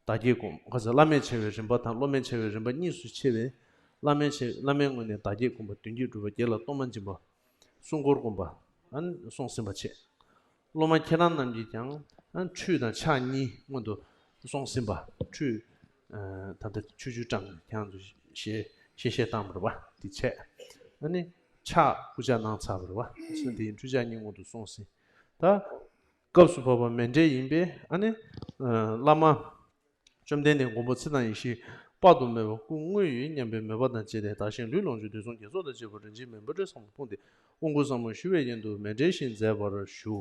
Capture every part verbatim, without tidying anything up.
བདག་བསྐྱེད་སྒོམ། ག་ཚོད་བླ་མེད་བྱ་བའི་རིམ་པ་དང་སློབ་མེད་བྱ་བའི་རིམ་པ་གཉིས་སུ་ཕྱེ་བས། བླ་མེད་བྱ་བླ་མེད་ངོས་ནས་བདག་བསྐྱེད་སྒོམ་པ། མདུན་བསྐྱེད་སྒྲུབ་པ། དགེ་ལ་གཏོར་མ་སྦྱིན་པ། སྲུང་འཁོར་སྒོམ་པ། ཨ་ནི་སྲོག་ཟིན་པ་བྱེད། སློབ་མ་ཁྱེད་རང་རྣམས་ཀྱིས་ཀྱང་ཨ་ནི་ཁྲུས་དང་ཕྱག་གཉིས་སྔོན་དུ་སྲོག་ཟིན་པ། ཁྲུས་ཨ་ད་ལྟ་ཆུ་ཆུ་སྐྲངས་ཁྱེད་རང་ཚོ་ཞལ་ཞལ་ཞལ་བཏང་བ་རེད་པ། དེ་བྱས། ཨ་ནི་ཕྱག་སྐུ་ཕྱག་གནང་ཚར་བ་རེད་པ། སོ་དེ་ཡིན་ཁྲུས་ཕྱག་གཉིས་སྔོན་དུ་སྲོག་ཟིན། ད་སྐབས་སུ་བབ་པ་མཎྜལ་ཡིན་པས། ཨ་ནི་ཨ་བླ་མ་བཅོམ་ལྡན་འདས་མགོན་པོ་ཚེ་དང་ཡེ་ཤེས་དཔག་ཏུ་མེད་པ་སྐུ་དངོས་ཡོད་སྙམ་པའི་མོས་པ་དང་བཅས་ཏེ། བདག་གཞན་ལུས་ལོངས་སྤྱོད་དུས་གསུམ་དགེ་ཚོགས་དང་བཅས་པ་རིན་ཆེན་མེ་འབར་ཕྲེང་བཟང་པོ་ཕུང་སྟེ་དབང་བསྐུར་ཟབ་མོ་ཞུ་བའི་ཡོན་དུ་མཎྜལ་བཞེས་མཛད་པར་ཞུ།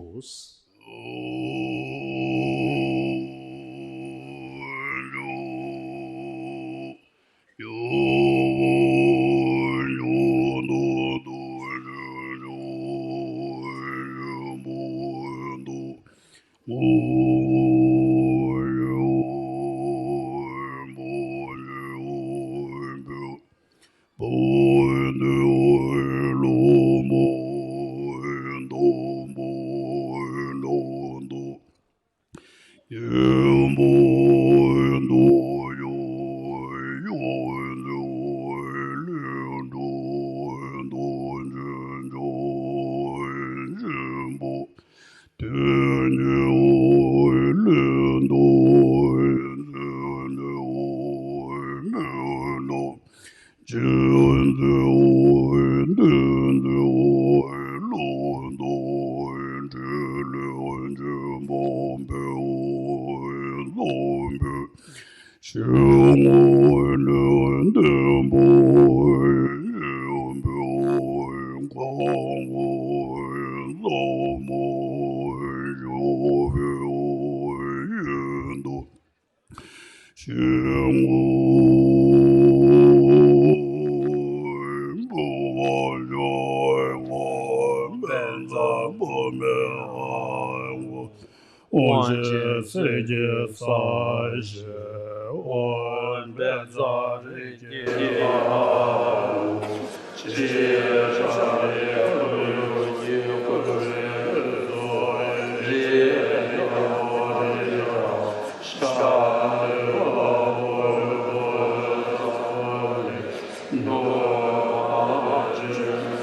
དབང་ཆེན་གསེར་གྱི་ས་གཞི། དབང་པད་ཚ་རིགས་ཀྱི་ལྷ། ཕྱི་ཕྱག་རེ་ཁོར་ཡུག་གི་སྐུ་རེ་གཟུགས་རེ་ཡོད་རེ་ཤ་རེ་ལ་ཧོར་ཧོར་ཚ་རེ།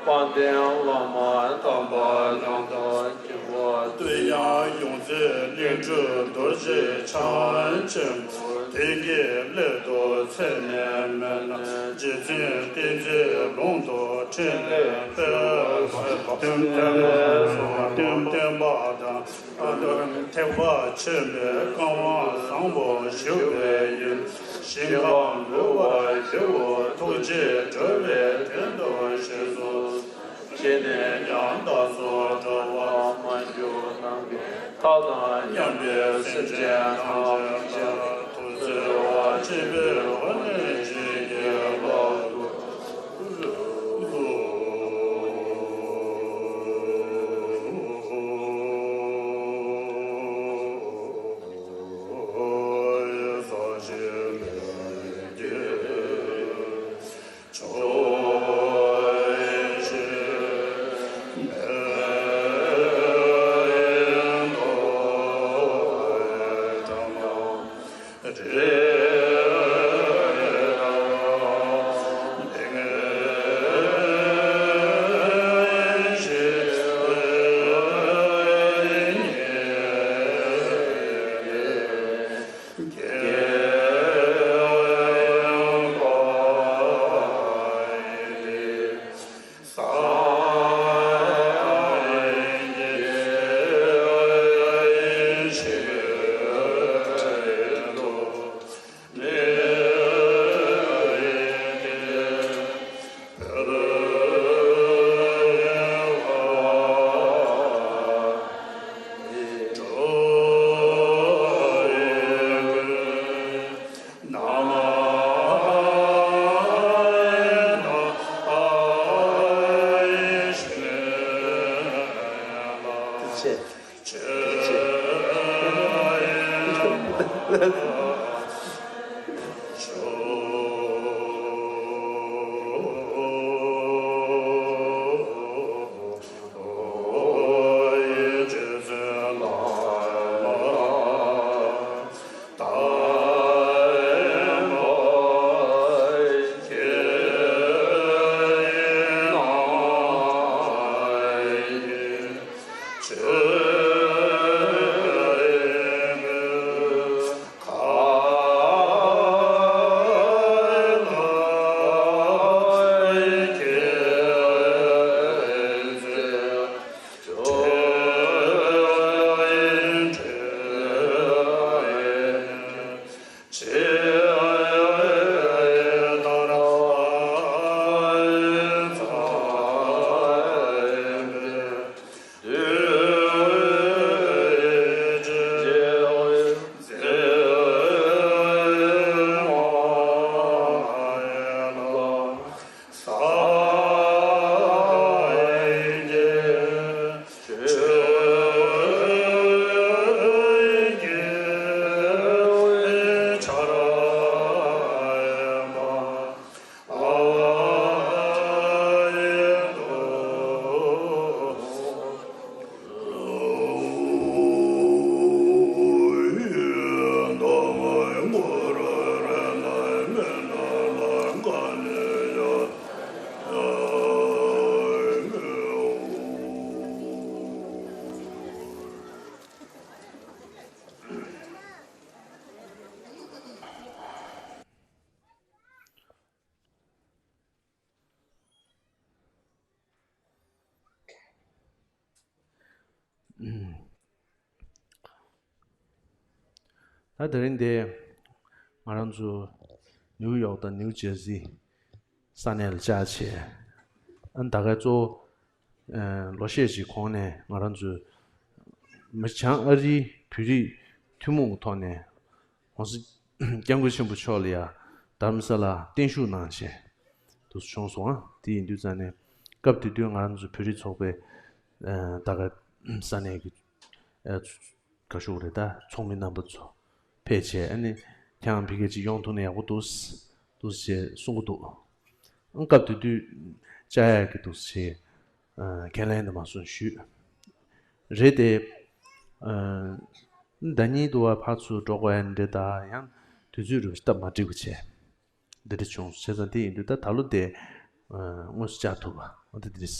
དཔལ་ལྡན་བླ་མ་དམ་པ་རྣམས་དང་བཅས་པ། བསྟོད་དབྱངས་ཡོངས་འཛིན་ལས་སྒྲོན་རྡོ་རྗེ་འཆང་ཆེན་པོ། དེང་གི་སླད་དུ་ཚེ་ནས་མེད་ན། རྗེ་བཙུན་བསྟན་འཛིན་ལུང་རྟོགས་འཕྲིན་ལས་དཔལ། བསྟན་པ་དང་ཐེག་པ་ཆེན་པོའི་བཀའ་དབང་བཟང་པོ་ཞུ་བའི་ཡོན། ཞིང་ཁམས་འགྲོ་བ་ཡི་དྭགས་པོ་ཐུགས་རྗེས་སྒྲོལ་བའི་དོན་དུ་གཤེགས་སོ། ཇི་ནས་ཀྱང་བདག་སོགས་འགྲོ་བར་མ་གྱུར་ནམ་མཁའི་མཐའ་དང་མཉམ་པའི་སེམས་ཅན་ཐམས་ཅད་ལ་ཐུགས་བརྩེ་བ་ཆེན་པོའི་སྒོ་ནས་བྱིན་གྱིས་བརླབ་ཏུ། ད་དེ་རིང་འདི་ང་རང་ཚོ་ནིའུ་ཡོག་དང་ནིའུ་ཇར་སི་ས་གནས་ལ་བཅར་བྱས། ཨ་ནི་ད་གའི་གཙོ་བོ་ཨ་ལོ་ཤས་ཤིག་གོང་ནས་ང་རང་ཚོའི་མི་བྱང་ཨ་རིའི་བོད་རིགས་ཐུན་མོང་གི་ཐོག་ནས་༸གོང་ས་༸སྐྱབས་མགོན་ཆེན་པོ་མཆོག་ལ་ཡ་དྷ་རམ་ས་ལར་བརྟན་བཞུགས་གནང་བྱས་འདུག་སེ་བྱུང་སོང་ཨ། དེ་ཡིན་དུས་ཙང་ནས་སྐབས་དེ་དུས་ང་རང་ཚོ་བོད་རིགས་ཚོགས་པའི་ཨ་ད་གའི་ས་གནས་ཀྱི་ཨ་ག་ཞུ་དགོས་རེད། ད་ཚོགས་མི་རྣམ་པ་ཚོ་ཕེབས་བྱས། ཨ་ནི་ཁྱེད་རང་ཕ་གིར་ཅིག་ཡོང་ཐུབ་ན་ཡག་པོ་འདུག་འདུག་ཅེས་གསུང་གི་འདུག་ཨ་སྐབས་དེ་དུས་བཅར་ཡག་གི་འདུག་ཅེས་ཨ་ཁས་ལེན་དུ་མ་སོང་ཞུས། རེད་དེ། ཨ་ཟླ་ཉིན་དུ་བ་ཕར་ཚུར་འགྲོ་དགོས་ཡ་འདྲ། ད་ཡང་དུས་ཚོད་རུ་སྟབས་མ་འགྲིག་པ་བྱས། འདི་འདྲ་བྱུང་། བྱས་ཙང་དེ་ཡིན་དུས་ད་ད་ལོ་དེ་ཨ་དངོས་སུ་བཅར་ཐུབ་པ་འོ་དེ་འདི་འདྲ་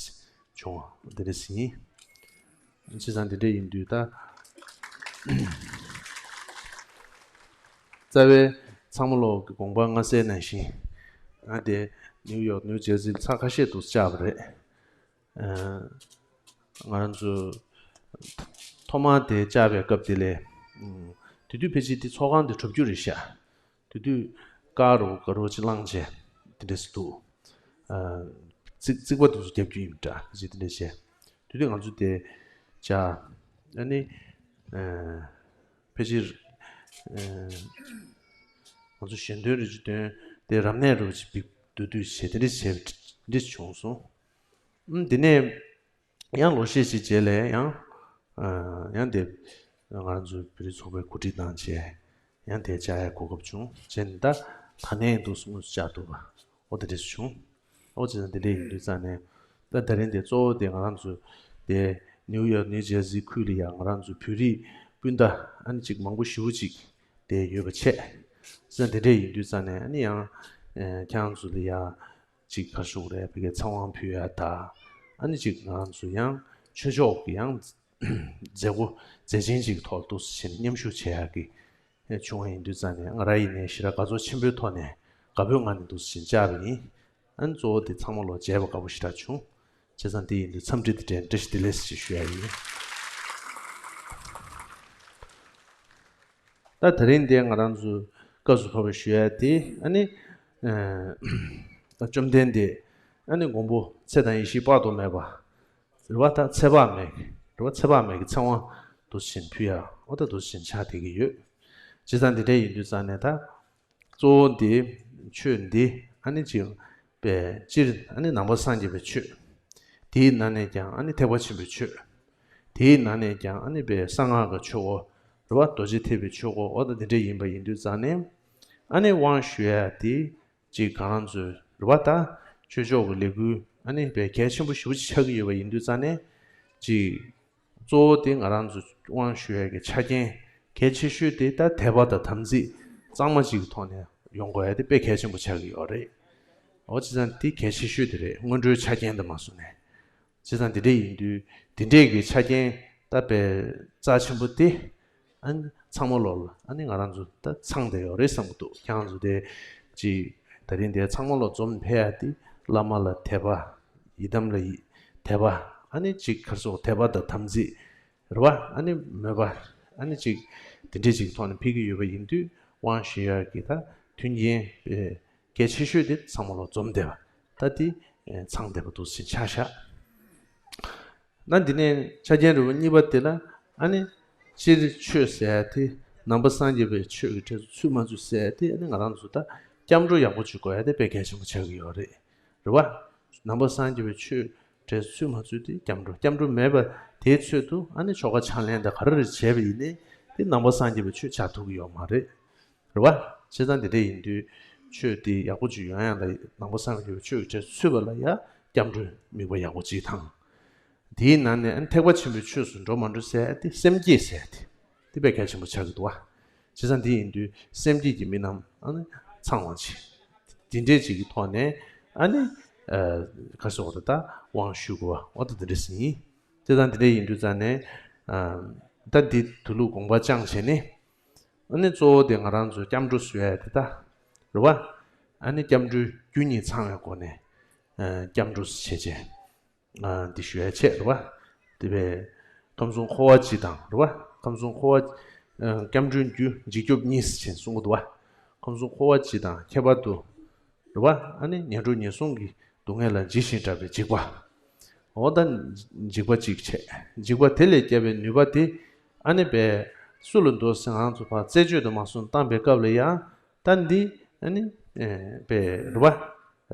བྱུང་བ་འདི་འདྲ་ཡིན། བྱས་ཙང་འདི་འདྲ་ཡིན་དུས་ད་རྩ་བའི་ཚང་མ་ལོག་གི་དགོངས་པ་མངའ་གསལ་ནང་བཞིན་ང་དེ་ནིའུ་ཡོག་ནིའུ་ཇར་སི་ལ་ཚར་ཁ་ཤས་འདུག་བཅར་བ་རེད། ཨ་ང་རང་ཚོ་ཐོག་མར་དེ་བཅར་བའི་སྐབས་དེ་ལས་ཨ་དེ་དུས་ཕལ་ཆེར་དེ་ཚོགས་ཁང་དེ་གྲུབ་རྒྱུ་རེད་ཤག་དེ་དུས་ཀ་རུ་ག་རུ་ཅིག་བླངས་བྱས་དེ་འདྲས་སུ་འདུག་ཨ་རྩིག་རྩིག་པ་དེ་ཚོ་རྒྱབ་རྒྱུ་ཡིན་འདྲ། ཕལ་ཆེར་དེ་འདྲས་བྱས། དེ་དུས་ང་ཚོ་དེ་བཅར། ཨ་ནི་ཨ་ཕལ་ཆེར་ཨ་ང་ཚོ་ཞལ་འདོན་རེ་ཅིག་འདོན་དེ་རབ་གནས་རུ་ཅིག་འབིགས་བསྡུ་བསྡུས་བྱས་དེ་འདྲས་བྱས་འདྲས་བྱུང་སོང་། ཨ་དེ་ནས་ཡང་ལོ་ཤས་ཤིག་རྗེས་ལ་ཡང་ཨ་ཡང་དེ་ང་རང་ཚོའི་བོད་རིགས་ཚོགས་པའི་གོ་སྒྲིག་གནང་བྱས་ཡང་དེ་བཅར་ཡའི་གོ་སྐབས་བྱུང་། བྱས་ནས་ད་ད་ནས་འདུག་སེ་དངོས་སུ་བཅར་ཐུབ་པ་འོ་དེ་འདྲ་བྱུང་། འོ་བྱས་ཙང་དེ་འདྲ་ཡིན་དུས་ཙང་ནས་ད་ད་རིང་དེ་གཙོ་བོ་དེ་ང་རང་ཚོ་དེ་ནིའུ་ཡོག་ནིའུ་ཇར་སི་ཁུལ་ལ་ཡང་ང་རང་ཚོ་བོད་རིགས་སྤུན་ཟླ་ཨ་ནི་ཅིག་མང་པོ་ཞེ་པོ་ཅིག་དེ་ཡོད་པ་བྱས། བྱས་ཙང་དེ་འདྲ་ཡིན་དུས་ཙང་ནས་ཨ་ནི་ཡང་ཨ་ཁྱེད་རང་ཚོ་ལ་ཡང་ཅིག་ག་རེ་ཞུ་དགོས་རེད། ཕ་གིའི་ཚེ་དབང་ཕུལ་ཡ་ད་ཨ་ནི་ཅིག་ང་རང་ཚོ་ཡང་ཆོས་ཕྱོགས་ཀྱི་ཡང་མཛད་སྒོ་མཛད་ཆེན་ཅིག་ཐོག་ཏུ་ཕྱིན་མཉམ་ཞུགས་བྱེད་ཡག་གི་བྱུང་བ་ཡིན་དུས་ཙང་ནས་ང་རང་ཡིན་ནའི་ཞེ་དྲག་དགའ་ཚོར་ཆེན་པོའི་ཐོག་ནས་དགའ་པོའི་ངང་ནས་འདུག་སེ་བྱས་བཅར་བ་ཡིན། ཨ་ནི་གཙོ་བོ་དེ་ཚང་མ་ལོག་མཇལ་བ་དགའ་པོ་ཞེ་དྲག་བྱུང་། བྱས་ཙང་དེ་ཡིན་དུས་འཚམས་འདྲི་དེ་འདྲའི་འདྲི་ཞིག་བདེ་ལེགས་ཞེས་ཞུ་ཡ་ཡིན། ད་དེ་རིང་འདིར་ང་རང་ཚོ་སྐབས་སུ་བབས་པ་ཞུ་ཡ་དེ་ཨ་ནི་ཨ་བཅོམ་ལྡན་འདས་ཨ་ནི་མགོན་པོ་ཚེ་དང་ཡེ་ཤེས་དཔག་ཏུ་མེད་པ། རེད་བ། ད་ཚེ་དཔག་མེད། རེད་བ། ཚེ་དཔག་མེད་ཀྱི་ཚེ་དབང་འདུག་སེ་ཕུལ་ཡ་འོ་ད་འདུག་སེ་ཆགས་བསྡད་ཀྱི་ཡོད། བྱས་ཙང་འདི་འདྲ་ཡིན་དུས་ཙང་ནས་ད་གཙོ་བོ་འདི་ཆོས་འདི་ཨ་ནི་ཅིག་པའི་སྤྱིར་ཨ་ནི་ནང་པ་སངས་རྒྱས་པའི་ཆོས། དེའི་ནང་ནས་ཀྱང་ཨ་ནི་ཐེག་པ་ཆེན་པོའི་ཆོས། དེའི་ནང་ནས་ཀྱང་ཨ་ནི་པའི་གསང་སྔགས་ཀྱི་ཆོས་སྐོར་རེད་བ། རྡོ་རྗེ་ཐེག་པའི་ཆོས་སྐོར། འོ་ད་འདི་འདྲ་ཡིན་པ་ཡིན་དུས་ཙང་ནས་ཨ་ནི་དབང་ཞུ་ཡ་དེ་ཅིག་ག་རང་ཚོའི་རེད་བ། ད་ཆོས་ཕྱོགས་ཀྱི་ལས་འགུལ་ཨ་ནི་པའི་གལ་ཆེན་པོ་ཞེ་པོ་ཅིག་ཆགས་ཀྱི་ཡོད་པ་ཡིན་དུས་ཙང་ནས་ཅིག་གཙོ་བོ་དེ་ང་རང་ཚོ་དབང་ཞུ་ཡ་གི་ཆ་རྐྱེན་གལ་ཆེ་ཤོས་དེ་ད་དད་པ་དང་དམ་ཚིག་གཙང་མ་ཅིག་གི་ཐོག་ནས་ཡོང་དགོས་ཡ་དེ་དཔེ་གལ་ཆེན་པོ་ཆགས་ཀྱི་ཡོད་རེད། འོ་བྱས་ཙང་དེ་གལ་ཆེ་ཤོས་དེ་རེད། སྔོན་འགྲོའི་ཆ་རྐྱེན་དུ་མ་སོང་ནས། བྱས་ཙང་དེ་འདྲ་ཡིན་དུས་དེ་འདྲས་ཀྱི་ཆ་རྐྱེན་ད་དཔེ་རྩ་ཆེན་པོ་དེ་ཨ་ནི་ཚང་མ་ལོག་ལ་ཨ་ནི་ང་རང་ཚོ་ད་ཚང་བསྡད་ཡོད་རེད་བསམ་གྱི་འདུག་ཁྱེད་རང་ཚོ་དེ་ཅིག་ད་རིང་དེ་ཚང་མ་ལོག་འཛོམས་ཕེབས་ཡ་དེ་བླ་མ་ལ་དད་པ། ཡི་དམ་ལ་ཡི་དད་པ། ཨ་ནི་ཅིག་ག་རེ་ཟེར། དད་པ་དང་དམ་ཚིག་རེད་བ། ཨ་ནི་མོས་པ། ཨ་ནི་ཅིག་དེ་འདྲས་ཅིག་ཐོག་ནས་ཕེབས་ཀྱི་ཡོད་པ་ཡིན་དུས་དབང་ཞུ་ཡ་གི་ད་མཐུན་རྐྱེན་དཔེ་གལ་ཆེ་ཤོས་དེ་ཚང་མ་ལོག་འཛོམས་བསྡད་པ། ད་དེ་ཚང་བསྡད་པ་འདུག་ཟེར་ཆ་བཞག་ན། འདི་ནས་ཆ་རྐྱེན་རིམ་པ་གཉིས་པ་དེ་ལ་ཨ་ནི་སྤྱིར་ཆོས་ཟེར་ཡ་དེ་ནང་པ་སངས་རྒྱས་པའི་ཆོས་ཀྱི་གྲས་སུ་ཚུད་མ་ཚུད་ཟེར་ཡ་དེ་ཨ་ནི་ང་རང་ཚོ་ད་སྐྱབས་འགྲོ་ཡག་པོ་ཅིག་དགོས་ཡ་དེ་དཔེ་གལ་ཆེན་པོ་ཆགས་ཀྱི་ཡོད་རེད། རེད་བ། ནང་པ་སངས་རྒྱས་པའི་ཆོས་གྲས་སུ་ཚུད་མ་ཚུད་དེ་སྐྱབས་འགྲོ། སྐྱབས་འགྲོ་མེད་པ་དེའི་ཚོད་དུ་ཨ་ནི་ཆོ་ག་ཕྱག་ལེན་དང་ག་རེ་རེ་བྱས་པ་ཡིན་ནའི་དེ་ནང་པ་སངས་རྒྱས་པའི་ཆོས་ཆགས་ཐུབ་ཀྱི་ཡོད་མ་རེད། རེད་བ། བྱས་ཙང་དེ་འདྲ་ཡིན་དུས་ཆོས་དེ་ཡག་པོ་ཅིག་ཡོང་ཡ་ལ་ནང་པ་སངས་རྒྱས་པའི་ཆོས་ཀྱི་གྲས་སུ་ཚུད་པ་ལ་ཡ་སྐྱབས་འགྲོའི་དམིགས་པ་ཡག་པོ་ཅིག་དང་། དེའི་ནང་ནས་ཨ་ནི་ཐེག་པ་ཆེན་པོའི་ཆོས་སུ་འགྲོ་མ་འགྲོ་ཟེར་ཡ་དེ་སེམས་བསྐྱེད་ཟེར་ཡ་དེ་དེ་དཔེ་གལ་ཆེན་པོ་ཆགས་ཀྱི་འདུག་བ། བྱས་ཙང་དེ་ཡིན་དུས་སེམས་བསྐྱེད་ཀྱི་དམིགས་རྣམ་ཨ་ནི་ཚང་བ་ཅིག་དེ་འདྲས་ཅིག་གི་ཐོག་ནས་ཨ་ནི་ཨ་ག་རེ་ཟེར་དགོས་རེད། ད་དབང་ཞུ་དགོས་པ་འོ་ད་དེ་འདྲས་ཡིན། བྱས་ཙང་དེ་འདྲས་ཡིན་དུས་ཙང་ནས་ཨ་ད་འདི་དུ་ལུགས་དགོངས་པ་བཅངས་བྱས་ནས་ཨ་ནི་གཙོ་བོ་དེ་ང་རང་ཚོའི་སྐྱབས་འགྲོ་ཟེར་ཡ་དེ་ད་རེད་བ། ཨ་ནི་སྐྱབས་འགྲོའི་རྒྱུ་གཉིས་ཚང་བའི་སྒོ་ནས་ཨ་སྐྱབས་འགྲོ་བྱས་བྱས། ཨ་འདི་ཞུ་ཡ་ཆེད་རེད་བ། དེ་བས་ཁམས་གསུམ་འཁོར་བ་སྤྱི་དང་རེད་བ། ཁམས་གསུམ་འཁོར་བ་ཨ་སྐྱབས་འགྲོའི་རྒྱུ་འཇིགས་སྐྱོབ་གཉིས་ཟེར་གསུང་གི་འདུག་བ། ཁམས་གསུམ་འཁོར་བ་སྤྱི་དང་ཁྱད་པར་དུ་རེད་བ། ཨ་ནི་ངན་འགྲོ་ངན་སོང་གི་སྡུག་བསྔལ་ལ་ཇི་བཞིན་འདྲ་བའི་འཇིགས་པ། འོ་ད་འཇིགས་པ་གཅིག་བྱས། འཇིགས་པ་དེ་ལས་སྐྱོབ་པའི་ནུས་པ་དེ་ཨ་ནི་བས་སུ་ལ་འདུག་ཟེར་ང་ཚོ་ཕར་རྩད་གཅོད་དུ་མ་སོང་བཏང་པའི་སྐབས་ལ་ཡང་། ད་འདི་ཨ་ནི་ཨེ་པའི་རུ་བ་ཨེ་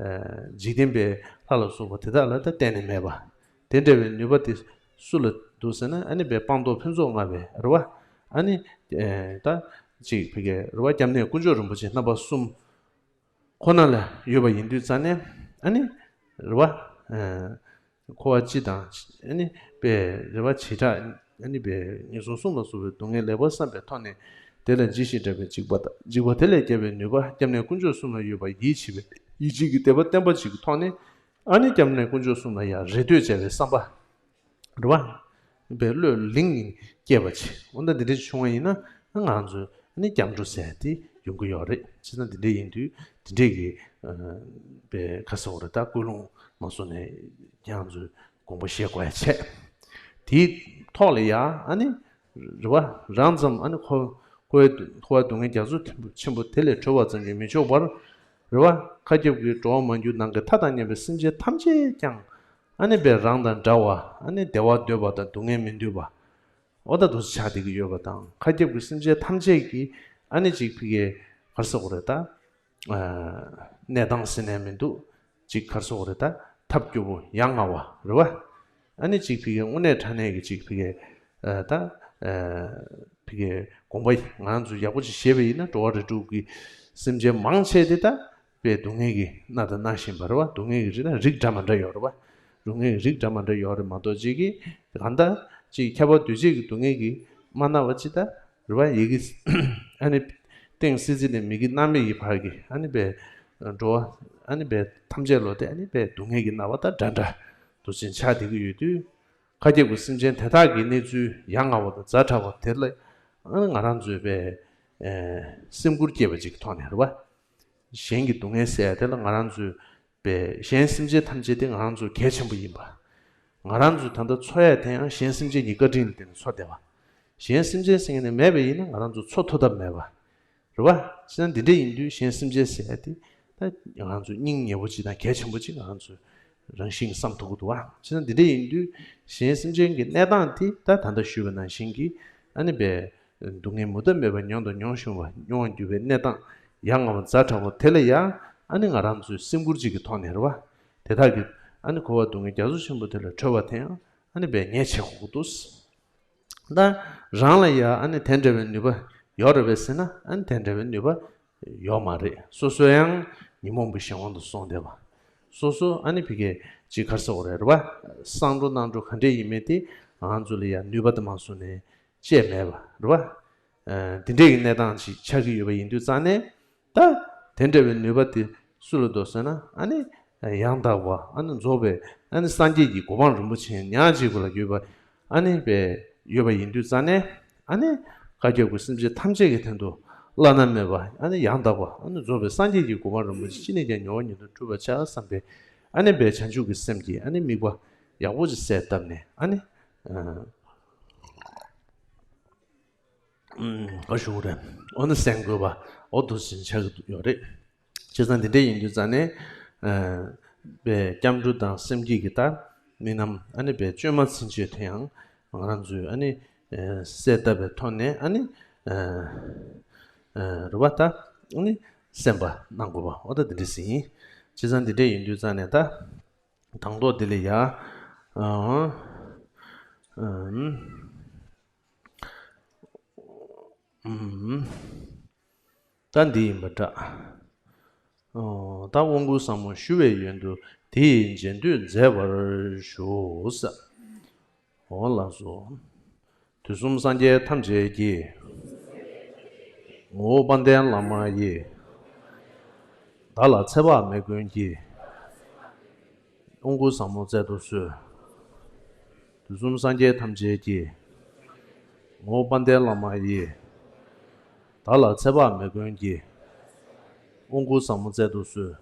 འཇིག་རྟེན་པའི་ལྷ་ལ་སོགས་པ་དེ་དག་ལ་ད་གཏན་ནས་མེད་པ། དེ་འདྲ་བའི་ནུས་པ་དེ་སུ་ལ་འདུག་ཟེར་ན། ཨ་ནི་པའི་སྤངས་རྟོགས་ཕུན་ཚོགས་མངའ་བའི་རུ་བ། ཨ་ནི་ཨེ་ད་ཅིག་ཕ་གི་རུ་བ་སྐྱབས་གནས་དཀོན་མཆོག་རིན་པོ་ཆེ་རྣམ་པ་གསུམ་ཁོ་ན་ལ་ཡོད་པ་ཡིན་དུས་ཙང་ནས། ཨ་ནི་རུ་བ་ཨེ་འཁོར་བ་སྤྱི་དང་། ཨ་ནི་པའི་རེ་བ་བྱེ་བྲག་ཨ་ནི་པའི་ངན་སོང་གསུམ་ལ་སོགས་པའི་སྡུག་བསྔལ་ལེགས་པར་བསམ་པའི་ཐོག་ནས་དེ་ལ་ཇི་ཞིག་འདྲ་བའི་འཇིགས་པ་དང་། འཇིགས་པ་དེ་ལས་སྐྱོབ་པའི་ནུས་པ་སྐྱབས་གནས་དཀོན་མཆོག་གསུམ་ལ་ཡོད་པ་ཡིད་ཆེས་པའི་ཡིད་ཆེས་ཀྱི་དད་པ་བརྟན་པོ་ཅིག་གི་ཐོག་ནས། ཨ་ནི་སྐྱབས་གནས་དཀོན་མཆོག་གསུམ་ལ་ཡང་རེ་ལྟོས་བྱ་བའི་བསམ་པ་རེ་བ་པའི་བློས་ལིང་ངེ་སྐྱེས་པ་ཅིག་འོ་ན་འདི་འདྲ་བྱུང་བ་ཡིན་ན་ང་རང་ཚོ་ཨ་ནི་སྐྱབས་འགྲོ་ཟེར་དེ་ཡོང་གི་ཡོད་རེད། བྱས་ཙང་འདི་འདྲ་ཡིན་དུས་འདི་འདྲས་ཀྱི་པའི་ཁ་སོགས་རེ་ད་ཀུན་སློང་མ་སོང་ནས་ཁྱེད་རང་ཚོས་དགོངས་པ་བཞེས་དགོས་ཡ་བྱས། དེའི་ཐོག་ལ་ཡ་ཨ་ནི་རེ་བ་རང་ཙམ་ཨ་ནི་འཁོར་འཁོར་བའི་འཁོར་བ་སྡུག་བསྔལ་རྒྱ་མཚོ་ཆེན་པོ་དེ་ལས་གྲོལ་བ་ཙམ་གྱིས་མི་ཆོག་པར། རེ་བ་མཁའ་ཁྱབ་ཀྱི་འགྲོ་བ་མ་གྱུར་ནང་གི་མཐའ་དང་མཉམ་པའི་སེམས་ཅན་ཐམས་ཅད་ཀྱང་ཨ་ནི་པའི་རང་དང་འདྲ་བ། ཨ་ནི་བདེ་བ་འདོད་པ་དང་སྡུག་བསྔལ་མི་འདོད་པ། འོ་ད་འདུག་སེ་ཆགས་བསྡད་ཀྱི་ཡོད་པ་དང་། མཁའ་ཁྱབ་ཀྱི་སེམས་ཅན་ཐམས་ཅད་ཀྱི་ཨ་ནི་ཅིག་ཕ་གིའི་ག་རེ་ཟེར་དགོས་རེད་ད། གནས་སྟངས་ཟེར་ནས་མི་འདུག་ཅིག་ག་རེ་ཟེར་དགོས་རེད་ད། ཐབས་སྐྱོ་པོ་ཡ་ང་བ་རེད་བ། ཨ་ནི་ཅིག་ཕ་གིའི་དངོས་གནས་དྲང་གནས་ཀྱི་ཅིག་ཕ་གིའི་ད་ཕ་གིའི་དགོངས་པ་ང་རང་ཚོས་ཡག་པོ་ཅིག་བཞེས་པ་ཡིན་ན། འགྲོ་བ་རིགས་དྲུག་གི་སེམས་ཅན་མང་ཆེ་དེ་ད་པའི་སྡུག་བསྔལ་གྱིས་མནར་དང་མནར་བཞིན་པ་རེད་བ། སྡུག་བསྔལ་གྱི་རིགས་ན་རིགས་འདྲ་མ་འདྲ་ཡོད་རེད་བ། སྡུག་བསྔལ་གྱི་རིགས་འདྲ་མ་འདྲ་ཡོད་རེད་མ་གཏོགས། ཅིག་གིས་གང་ལྟར་ཅིག་ཁྱབ་པ་འདུས་བྱས་ཀྱི་སྡུག་བསྔལ་གྱིས་མ་མནར་བ་ཅིག་ད་རེད་བ། ཡི་གེ་ཨ་ནི་སྟེང་སྲིད་རྩེ་ནས་མི་དགེ་རྣམ་སྨིན་གྱི་བར་གྱི་ཨ་ནི་པའི་འགྲོ་བ་ཨ་ནི་པའི་ཐམས་ཅད་ལོ་དེ་ཨ་ནི་པའི་སྡུག་བསྔལ་གྱིས་མནར་བ་དང་འདྲ་འདྲ་འདུག་ཅིང་ཆགས་བསྡད་ཀྱི་ཡོད་དུས། མཁའ་ཁྱབ་ཀྱི་སེམས་ཅན་དེ་དག་གི་གནས་ཚུལ་ཡ་ང་བ་དང་ཛ་དྲག་པ་དེ་ལ་ཨ་ནི་ང་རང་ཚོའི་པའི་སེམས་ཁུར་སྐྱེས་པ་ཅིག་གི་ཐོག་ནས་རེད་བ། གཞན་གྱི་སྡུག་བསྔལ་སེལ་ཡ་དེ་ལ་ང་རང་ཚོའི་པའི་གཞན་སེམས་ཅན་ཐམས་ཅད་དེ་ང་རང་ཚོའི་གལ་ཆེན་པོ་ཡིན་པ། ང་རང་ཚོས་ད་ལྟ་འཚོ་ཡ་དེ་ཡང་གཞན་སེམས་ཅན་གྱི་བཀའ་དྲིན་ལ་བརྟེན་ནས་འཚོ་བསྡད་པ། གཞན་སེམས་ཅན་ཟེར་མཁན་དེ་མེད་པ་ཡིན་ན་ང་རང་ཚོ་འཚོ་ཐུབ་ཐབས་མེད་པ། རེད་བ། བྱས་ན་འདི་འདྲ་ཡིན་དུས་གཞན་སེམས་ཅན་ཟེར་ཡ་དེ་ད་ང་རང་ཚོ་སྙིང་ཉེ་པོ་ཅིག་དང་གལ་ཆེན་པོ་ཅིག་ང་རང་ཚོས་རང་བཞིན་བསམ་ཐུབ་ཀྱི་འདུག་བ། བྱས་ན་འདི་འདྲ་ཡིན་དུས་གཞན་སེམས་ཅན་གྱི་གནས་སྟངས་དེ་ད་ད་ལྟ་ཞུས་པ་ནང་བཞིན་གྱི་ཨ་ནི་པའི་སྡུག་བསྔལ་མུ་མཐའ་མེད་པ་མྱོང་དང་མྱོང་བཞིན་པ། མྱོང་བར་གྱུར་པའི་གནས་སྟངས་ཡ་ང་བ་ཛ་དྲག་པོ་དེ་ལ་ཡང་ཨ་ནི་ང་རང་ཚོའི་སེམས་ཁུར་ཅིག་གི་ཐོག་ནས་རེད་བ། དེ་དག་གི་ཨ་ནི་འཁོར་བ་སྡུག་བསྔལ་རྒྱ་མཚོ་ཆེན་པོ་དེ་ལས་གྲོལ་བ་དེ་ཡང་ཨ་ནི་པའི་ངས་བྱེད་དགོས་ཀྱི་འདུག་ད་རང་ལ་ཡ་ཨ་ནི་དེ་འདྲ་བའི་ནུས་པ་ཡོད་རེད་པས་ཟེར་ན། ཨ་ནི་དེ་འདྲ་བའི་ནུས་པ་ཡོད་མ་རེད། སོ་སོ་ཡང་ཉོན་མོངས་པའི་གཞན་དབང་དུ་སོང་བསྡད་པ། སོ་སོ་ཨ་ནི་ཕ་གི་ཅིག་ག་རེ་ཟེར་དགོས་རེད། རེད་པ། གསང་འགྲོ་སྣང་འགྲོ་ག་འདྲས་ཡིན་མིན་དེ་ང་ཚོ་ལ་ཡ་ནུས་པ་དེ་མ་སོང་ནས་སྤྱད་མེད་པ་རེད་པ། ཨ་འདི་འདྲས་ཀྱི་གནས་སྟངས་ཅིག་ཆགས་ཀྱི་ཡོད་པ་ཡིན་དུས་ཙང་ནས། ད་དེ་འདྲ་བའི་ནུས་པ་དེ་སུ་ལ་འདུག་ཟེར་ན། ཨ་ནི་ཡང་དག་པ་ཨ་ནི་རྫོགས་པའི་ཨ་ནི་སངས་རྒྱས་ཀྱི་གོ་འཕང་རིན་པོ་ཆེ་ཉག་གཅིག་པུ་ལ་ཡོད་པ། ཨ་ནི་པའི་ཡོད་པ་ཡིན་དུས་ཙང་ནས། ཨ་ནི་བཀའ་ཁྱབ་ཀྱི་སེམས་ཅན་ཐམས་ཅད་ཀྱི་དོན་དུ་བླ་ན་མེད་པ་ཨ་ནི་ཡང་དག་པ་ཨ་ནི་རྫོགས་པའི་སངས་རྒྱས་ཀྱི་གོ་འཕང་རིན་པོ་ཆེ་ཅི་ནས་ཀྱང་མྱུར་བ་ཉིད་དུ་འགྲུབ་པར་བྱ་བསམ་པའི། ཨ་ནི་པའི་བྱང་ཆུབ་ཀྱི་སེམས་ཀྱི་ཨ་ནི་དམིགས་པ་ཡག་པོ་ཅིག་གསལ་བཏབ་ནས། ཨ་ནི་ཨ། ཨུམ། ག་ཞུ་དགོས་རེད། འོ་ན་གསན་དགོས་པ། འོ་འདུག་ཟིན་ཆགས་ཀྱི་ཡོད་རེད། བྱས་ཙང་འདི་འདྲ་ཡིན་དུས་ཙང་ནས། ཨ་པའི་སྐྱབས་འགྲོ་དང་སེམས་བསྐྱེད་ཀྱི་ད་དམིགས་རྣམ་ཨ་ནི་པའི་བཅོས་མ་ཚིན་བཅོས་དེ་ཡང་ང་རང་ཚོས་ཨ་ནི་ཨ་གསལ་བཏབ་པའི་ཐོག་ནས། ཨ་ནི་ཨ་ཨ་རེད་པ། ད་ཨ་ནི་གསན་པ་གནང་དགོས་པ། འོ་ད་འདི་འདྲ་ཟིན་ཡིན། བྱས་ཙང་འདི་འདྲ་ཡིན་དུས་ཙང་ནས། ད་དང་ཐོག་འདི་ལ་ཡ། ཨ་ཨ་ཨམ། ད་འདི་ཡིན་པ་འདྲ། ཨོ། ད་དབང་བསྐུར་ཟབ་མོ་ཞུ་བའི་ཡོན་དུ་དེ་ཡི་རྗེས་ཟློས་མཛད་པར་ཞུ་ས། འོ་ལགས་སོ། དུས་གསུམ་སངས་རྒྱས་ཐམས་ཅད་ཀྱི། ངོ་བོ་དཔལ་ལྡན་བླ་མ་ཡི། བདག་ལ་ཚེ་དཔག་མེད་མགོན་གྱིས། དབང་བསྐུར་ཟབ་མོ་སྩལ་དུ་གསོལ། དུས་གསུམ་སངས་རྒྱས་ཐམས་ཅད་ཀྱི། ངོ་བོ་དཔལ་ལྡན་བླ་མ་ཡི། བདག་ལ་ཚེ་དཔག་མེད་མགོན་གྱི། དབང་བསྐུར་ཟབ་མོ་སྩལ་དུ་གསོལ།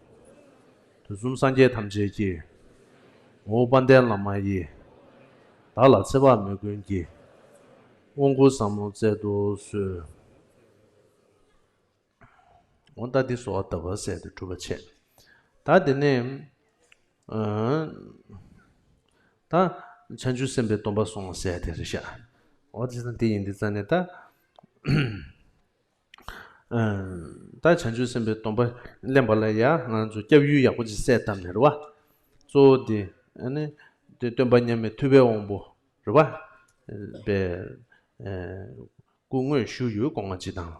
དུས་གསུམ་སངས་རྒྱས་ཐམས་ཅད་ཀྱི། ངོ་བོ་དཔལ་ལྡན་བླ་མ་ཡི། བདག་ལ་ཚེ་དཔག་མེད་མགོན་གྱི། དབང་བསྐུར་ཟབ་མོ་སྩལ་དུ་གསོལ། འོ་ད་འདི་གསོལ་བ་བཏབ་པ་ཟེར་ཏེ་གྲུབ་པ་བྱས། ད་དེ་ནས་ཨ་ད་བྱང་ཆུབ་སེམས་དཔའི་སྡོམ་པ་སོང་ཟེར་དེ་རེད་ཤག་འོ་དེ་ཙང་དེ་ཡིན་དུས་ཙང་ནས། ད་ཨ་ད་བྱང་ཆུབ་སེམས་དཔའི་སྡོམ་པ་ལེན་པ་ལ་ཡ་ང་ཚོ་སྐྱབས་ཡུལ་ཡག་པོ་ཅིག་གསལ་བཏབ་ནས་རེད་བ། གཙོ་བོ་དེ་ཨ་ནི་དེ་སྟོན་པ་མཉམ་མེད་ཐུབ་པའི་དབང་པོ་རེད་བ། པའི་ཨ་སྐུ་དངོས་བཞུགས་ཡུལ་སྒོ་ལྔ་སྤྱི་དང་།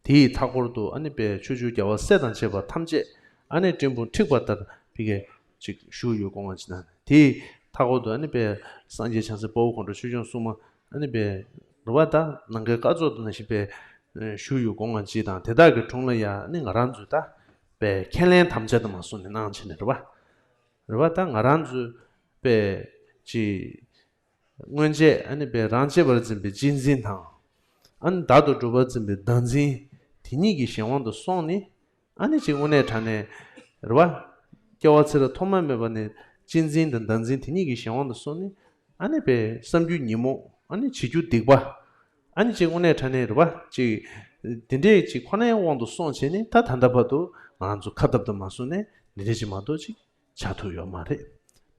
དེའི་མཐའ་སྐོར་དུ་ཨ་ནི་པའི་ཕྱོགས་བཅུའི་རྒྱལ་བ་སྲས་དང་བཅས་པ་ཐམས་ཅད་ཨ་ནི་སྤྲིན་ཕུང་འཁྲིགས་པ་ལྟར་ཕ་གི་ཅིག་བཞུགས་ཡུལ་སྒོ་ལྔ་སྤྱི་དང་། དེའི་མཐའ་སྐོར་དུ་ཨ་ནི་པའི་སངས་རྒྱས་བྱང་སེམས་དཔའ་བོ་དགོངས་གྲོལ་ཆོས་སྐྱོང་སྲུང་མ་ཨ་ནི་པའི་རེད་བ། ད་ནམ་མཁའི་སྐར་ཚོགས་དང་ནང་བཞིན་པའི་བཞུགས་ཡུལ་སྒོ་ལྔ་སྤྱི་དང་། དེ་དག་གི་དྲུང་ལ་ཡ་ཨ་ནི་ང་རང་ཚོས་ད་པའི་ཁས་ལེན་དམ་བཅའ་དུ་མ་སོང་ནས་གནང་བྱས་ནས་རེད་བ། རེད་བ། ད་ང་རང་ཚོས་པའི་ཅིག་སྔོན་ཆད་ཨ་ནི་པའི་རང་གཅེས་པར་འཛིན་པའི་གཅེས་འཛིན་དང་། ཨ་ནི་བདག་ཏུ་གྲུབ་པར་འཛིན་པའི་བདག་འཛིན་དེ་གཉིས་ཀྱི་གཞན་དབང་དུ་སོང་ནས། ཨ་ནི་ཅིག་དངོས་གནས་དྲང་གནས་རེད་བ། སྐྱེ་བ་ཕྱི་རབས་ཐོག་མ་མེད་པ་ནས་གཅེས་འཛིན་དང་བདག་འཛིན་དེ་གཉིས་ཀྱི་གཞན་དབང་དུ་སོང་ནས། ཨ་ནི་པའི་བསམ་རྒྱུ་ཉོན་མོངས། ཨ་ནི་བྱེད་རྒྱུ་སྡིག་པ། ཨ་ནི་ཅིག་དངོས་གནས་དྲང་གནས་རེད་བ། ཅིག་དེ་འདྲས་ཅིག་ཁོ་ནའི་དབང་དུ་སོང་བྱས་ནས། ད་ད་ལྟ་བར་དུ་ང་རང་ཚོ་ཁ་བཏབ་དུ་མ་སོང་ནས་འདི་འདྲས་ཅིག་མ་གཏོགས་ཅིག་ཆགས་ཐུབ་ཡོད་མ་རེད།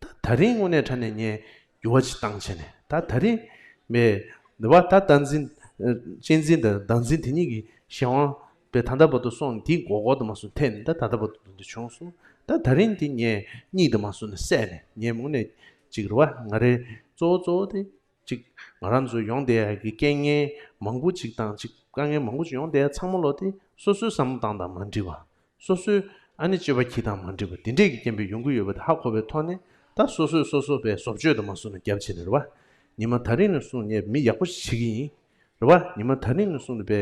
ད་ད་རིང་དངོས་གནས་དྲང་གནས་ངས་འགྱུར་བ་ཅིག་བཏང་བྱས་ནས། ད་ད་རིང་མེད་འདི་བ། ད་བདག་འཛིན་ཨ་གཅེས་འཛིན་དང་བདག་འཛིན་དེ་གཉིས་ཀྱི་གཞན་དབང་པའི་ད་ལྟ་བར་དུ་སོང་ནས། དེའི་འགོག་སྐོར་དུ་མ་སོང་ཐད་ནས། ད་ད་ལྟ་བར་དུ་འདི་འདྲ་བྱུང་སོང་། ད་ད་རིང་འདི་ངས་གཉིད་དུ་མ་སོང་ནས་བསད་ནས། ངས་དངོས་གནས་ཅིག་རེད་བ། ང་རའི་གཙོ་བོ་གཙོ་བོ་དེ་ཅིག་ང་རང་ཚོ་ཡོང་བསྡད་ཡག་གི་རྐྱེན་ངན་མང་པོ་ཅིག་དང་། ཅིག་དཀའ་ངལ་མང་པོ་ཅིག་ཡོང་བསྡད་ཡག་ཚང་མ་ལོ་དེ་སོ་སོའི་བསམ་བློ་བཏང་དང་མ་འགྲིག་པ། སོ་སོའི་ཨ་ནི་སྤྱོད་པ་གྱིས་དང་མ་འགྲིག་པ་དེ་འདྲས་ཀྱི་རྐྱེན་པས་ཡོང་གི་ཡོད་པ་དེ་ཧ་གོ་བའི་ཐོག་ནས། ད་སོ་སོས་སོ་སོ་པའི་བཟོ་བཅོས་དུ་མ་སོང་ནས་རྒྱབ་བྱས་ནས་རེད་བ། ཉི་མ་ད་རིང་ནས་བཟུང་ངས་མི་ཡག་པོ་ཞིག་བྱེད་ཀྱི་ཡིན། རེད་བ། ཉི་མ་ད་རིང་ནས་བཟུང་ནས་པའི་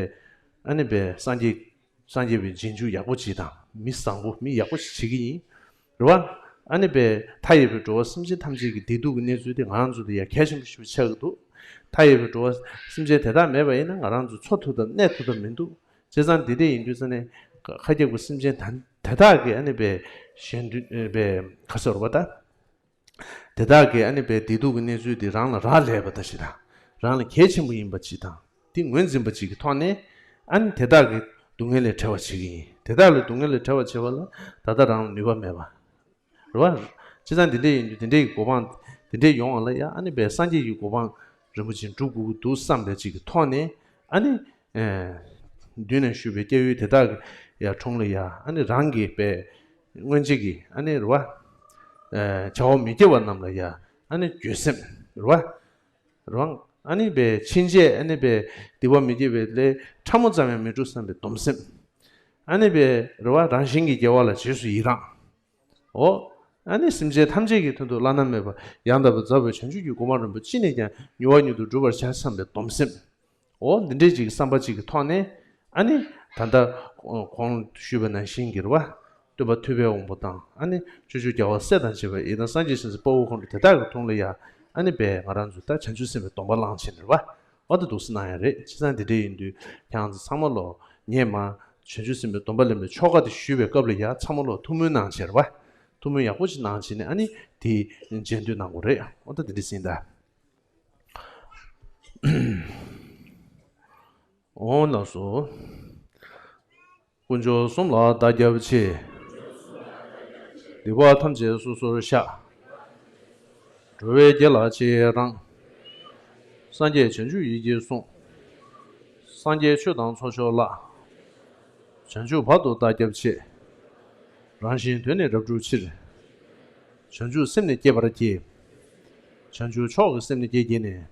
ཨ་ནི་པའི་སངས་རྒྱས་སངས་རྒྱས་པའི་རྗེས་འཇུག་ཡག་པོ་ཅིག་དང་། མི་བཟང་པོ་མི་ཡག་པོ་ཞིག་བྱེད་ཀྱི་ཡིན། རེད་བ། ཨ་ནི་པའི་མཐའ་ཡས་པའི་འགྲོ་བ་སེམས་ཅན་ཐམས་ཅད་ཀྱི་བདེ་སྡུག་གི་གནས་ཚུལ་དེ་ང་རང་ཚོ་དེ་ཡ་གལ་ཆེན་པོ་ཞིག་ཆགས་ཀྱི་འདུག་མཐའ་ཡས་པའི་འགྲོ་བ་སེམས་ཅན་དེ་དག་མེད་པ་ཡིན་ན་ང་རང་ཚོ་འཚོ་ཐུབ་དང་གནས་ཐུབ་དང་མི་འདུག་བྱས་ཙང་འདི་འདྲས་ཡིན་དུས་ཙང་ནས་ཁ་ཁ་ཁྱབ་ཀྱི་སེམས་ཅན་ད་དེ་དག་གི་ཨ་ནི་པའི་གཞན་དོན་པའི་ཁ་ཟེར་བ་ད། དེ་དག་གི་ཨ་ནི་པའི་བདེ་སྡུག་གི་གནས་ཚུལ་འདི་རང་ལ་རག་ལས་པ་ད་ཞིག་དང་། རང་ལ་གལ་ཆེན་པོ་ཡིན་པ་ཅིག་དང་། འདི་ངོས་འཛིན་པ་ཅིག་གི་ཐོག་ནས། ཨ་ནི་དེ་དག་གི་སྡུག་བསྔལ་ལས་བྲལ་བ་བྱེད་ཀྱི་ཡིན། དེ་དག་ལས་སྡུག་བསྔལ་ལས་བྲལ་བ་བྱེད་པ་ལ་ད་ལྟ་རང་ལ་ནུས་པ་མེད་པ། རེད་བ། བྱས་ཙང་འདི་འདྲས་ཡིན་དུས་འདི་འདྲས་ཀྱི་གོ་འཕང་འདི་འདྲས་ཡོང་བ་ལ་ཡ། ཨ་ནི་པའི་སངས་རྒྱས་ཀྱི་གོ་འཕང་རིན་པོ་ཆེ་འགྲུབ་དགོས་ཀྱི་འདུག་བསམ་པའི་ཅིག་གི་ཐོག་ནས། ཨ་ནི་ཨེ་མདུན་ནས་ཞུས་པའི་སྐྱབས་ཡུལ་དེ་དག་གི་ཡ་དྲུང་ལ་ཡ། ཨ་ནི་རང་གི་པའི་སྔོན་ཆད་ཀྱི་ཨ་ནི་རེད་བ། ཨེ་བྱ་བ་མི་དགེ་བ་རྣམས་ལ་ཡ། ཨ་ནི་འགྱོད་སེམས་རེད་བ། རང་ ཨ་ནི་པའི་ཕྱིན་ཆད་ཨ་ནི་པའི་སྡིག་པ་མི་བགྱིད་པའི་ལས་ཕྲ་མོ་ཙམ་ཡང་མི་སྒྲུབ་བསམ་པའི་སྡོམ་སེམས། ཨ་ནི་པའི་རེ་བ་རང་བཞིན་གྱི་དགེ་བ་ལ་རྗེས་སུ་ཡི་རང་། འོ། ཨ་ནི་སེམས་ཅན་ཐམས་ཅད་ཀྱི་དོན་དུ་བླ་ན་མེད་པ་ཡང་དག་པར་རྫོགས་པའི་བྱང་ཆུབ་ཀྱི་གོ་འཕང་རིན་པོ་ཆེ་ཅི་ནས་ཀྱང་མྱུར་བ་མྱུར་དུ་འགྲུབ་པར་བྱ་བསམ་པའི་སྡོམ་སེམས། འོ་འདི་འདྲའི་ཅིག་བསམ་པ་ཅིག་གི་ཐོག་ནས་ཨ་ནི་ད་ལྟ་གོང་ཞུས་པ་ནང་བཞིན་གྱི་རེད་བ། སྟོན་པ་ཐུབ་པའི་དབང་པོ་དང་ཨ་ནི་སྤྱོད་འཇུག་རྒྱལ་བ་སྲས་དང་བཅས་པ་ཡི་དམ་སངས་རྒྱས་ཞིང་གཤེགས་དཔའ་བོ་ཁོང་ཁྲོ་དེ་དག་གི་དྲུང་ལ་ཡ་ཨ་ནི་པས་ང་རང་ཚོ་ད་བྱང་ཆུབ་སེམས་དཔའི་སྡོམ་པ་བླངས་བྱས་ནས་རེད་བ། འོ་ད་འདུག་སེ་གནང་ཡ་རེད། བྱས་ཙང་འདི་འདྲ་ཡིན་དུས་ཁྱེད་རང་ཚོ་ཚང་མ་ལོ་ངས་མ་བྱང་ཆུབ་སེམས་དཔའི་སྡོམ་པ་ལེན་པའི་ཆོ་ག་དེ་ཞུས་པའི་སྐབས་ལ་ཡ་ཚང་མ་ལོ་ཐུགས་སྨོན་གནང་བྱས་རེད་བ། ཐུགས་སྨོན་ཡག་པོ་ཅིག་གནང་བྱས་ནས་ཨ་ནི་དེ་མཇལ་འདོད་གནང་དགོས་རེད། འོ་ད་འདི་འདྲ་ཟིན་ད། འོང་ལགས་སོ། དཀོན་མཆོག་གསུམ་ལ་བདག་སྐྱབས་མཆི། སྡིག་པ་ཐམས་ཅད་སོ་སོར་བཤགས། འགྲོ་བའི་དགེ་ལ་རྗེས་རང་། སངས་རྒྱས་བྱང་ཆུབ་ཡིད་ཀྱིས་བཟུང་། སངས་རྒྱས་ཆོས་དང་ཚོགས་མཆོག་ལ། བྱང་ཆུབ་བར་དུ་བདག་སྐྱབས་མཆི། རང་གཞན་དོན་ནི་རབ་བསྒྲུབ་ཕྱིར། བྱང་ཆུབ་སེམས་ནི་བསྐྱེད་པར་བགྱི། བྱང་ཆུབ་མཆོག་གི་སེམས་ནི་བསྐྱེད་བགྱིས་ནས།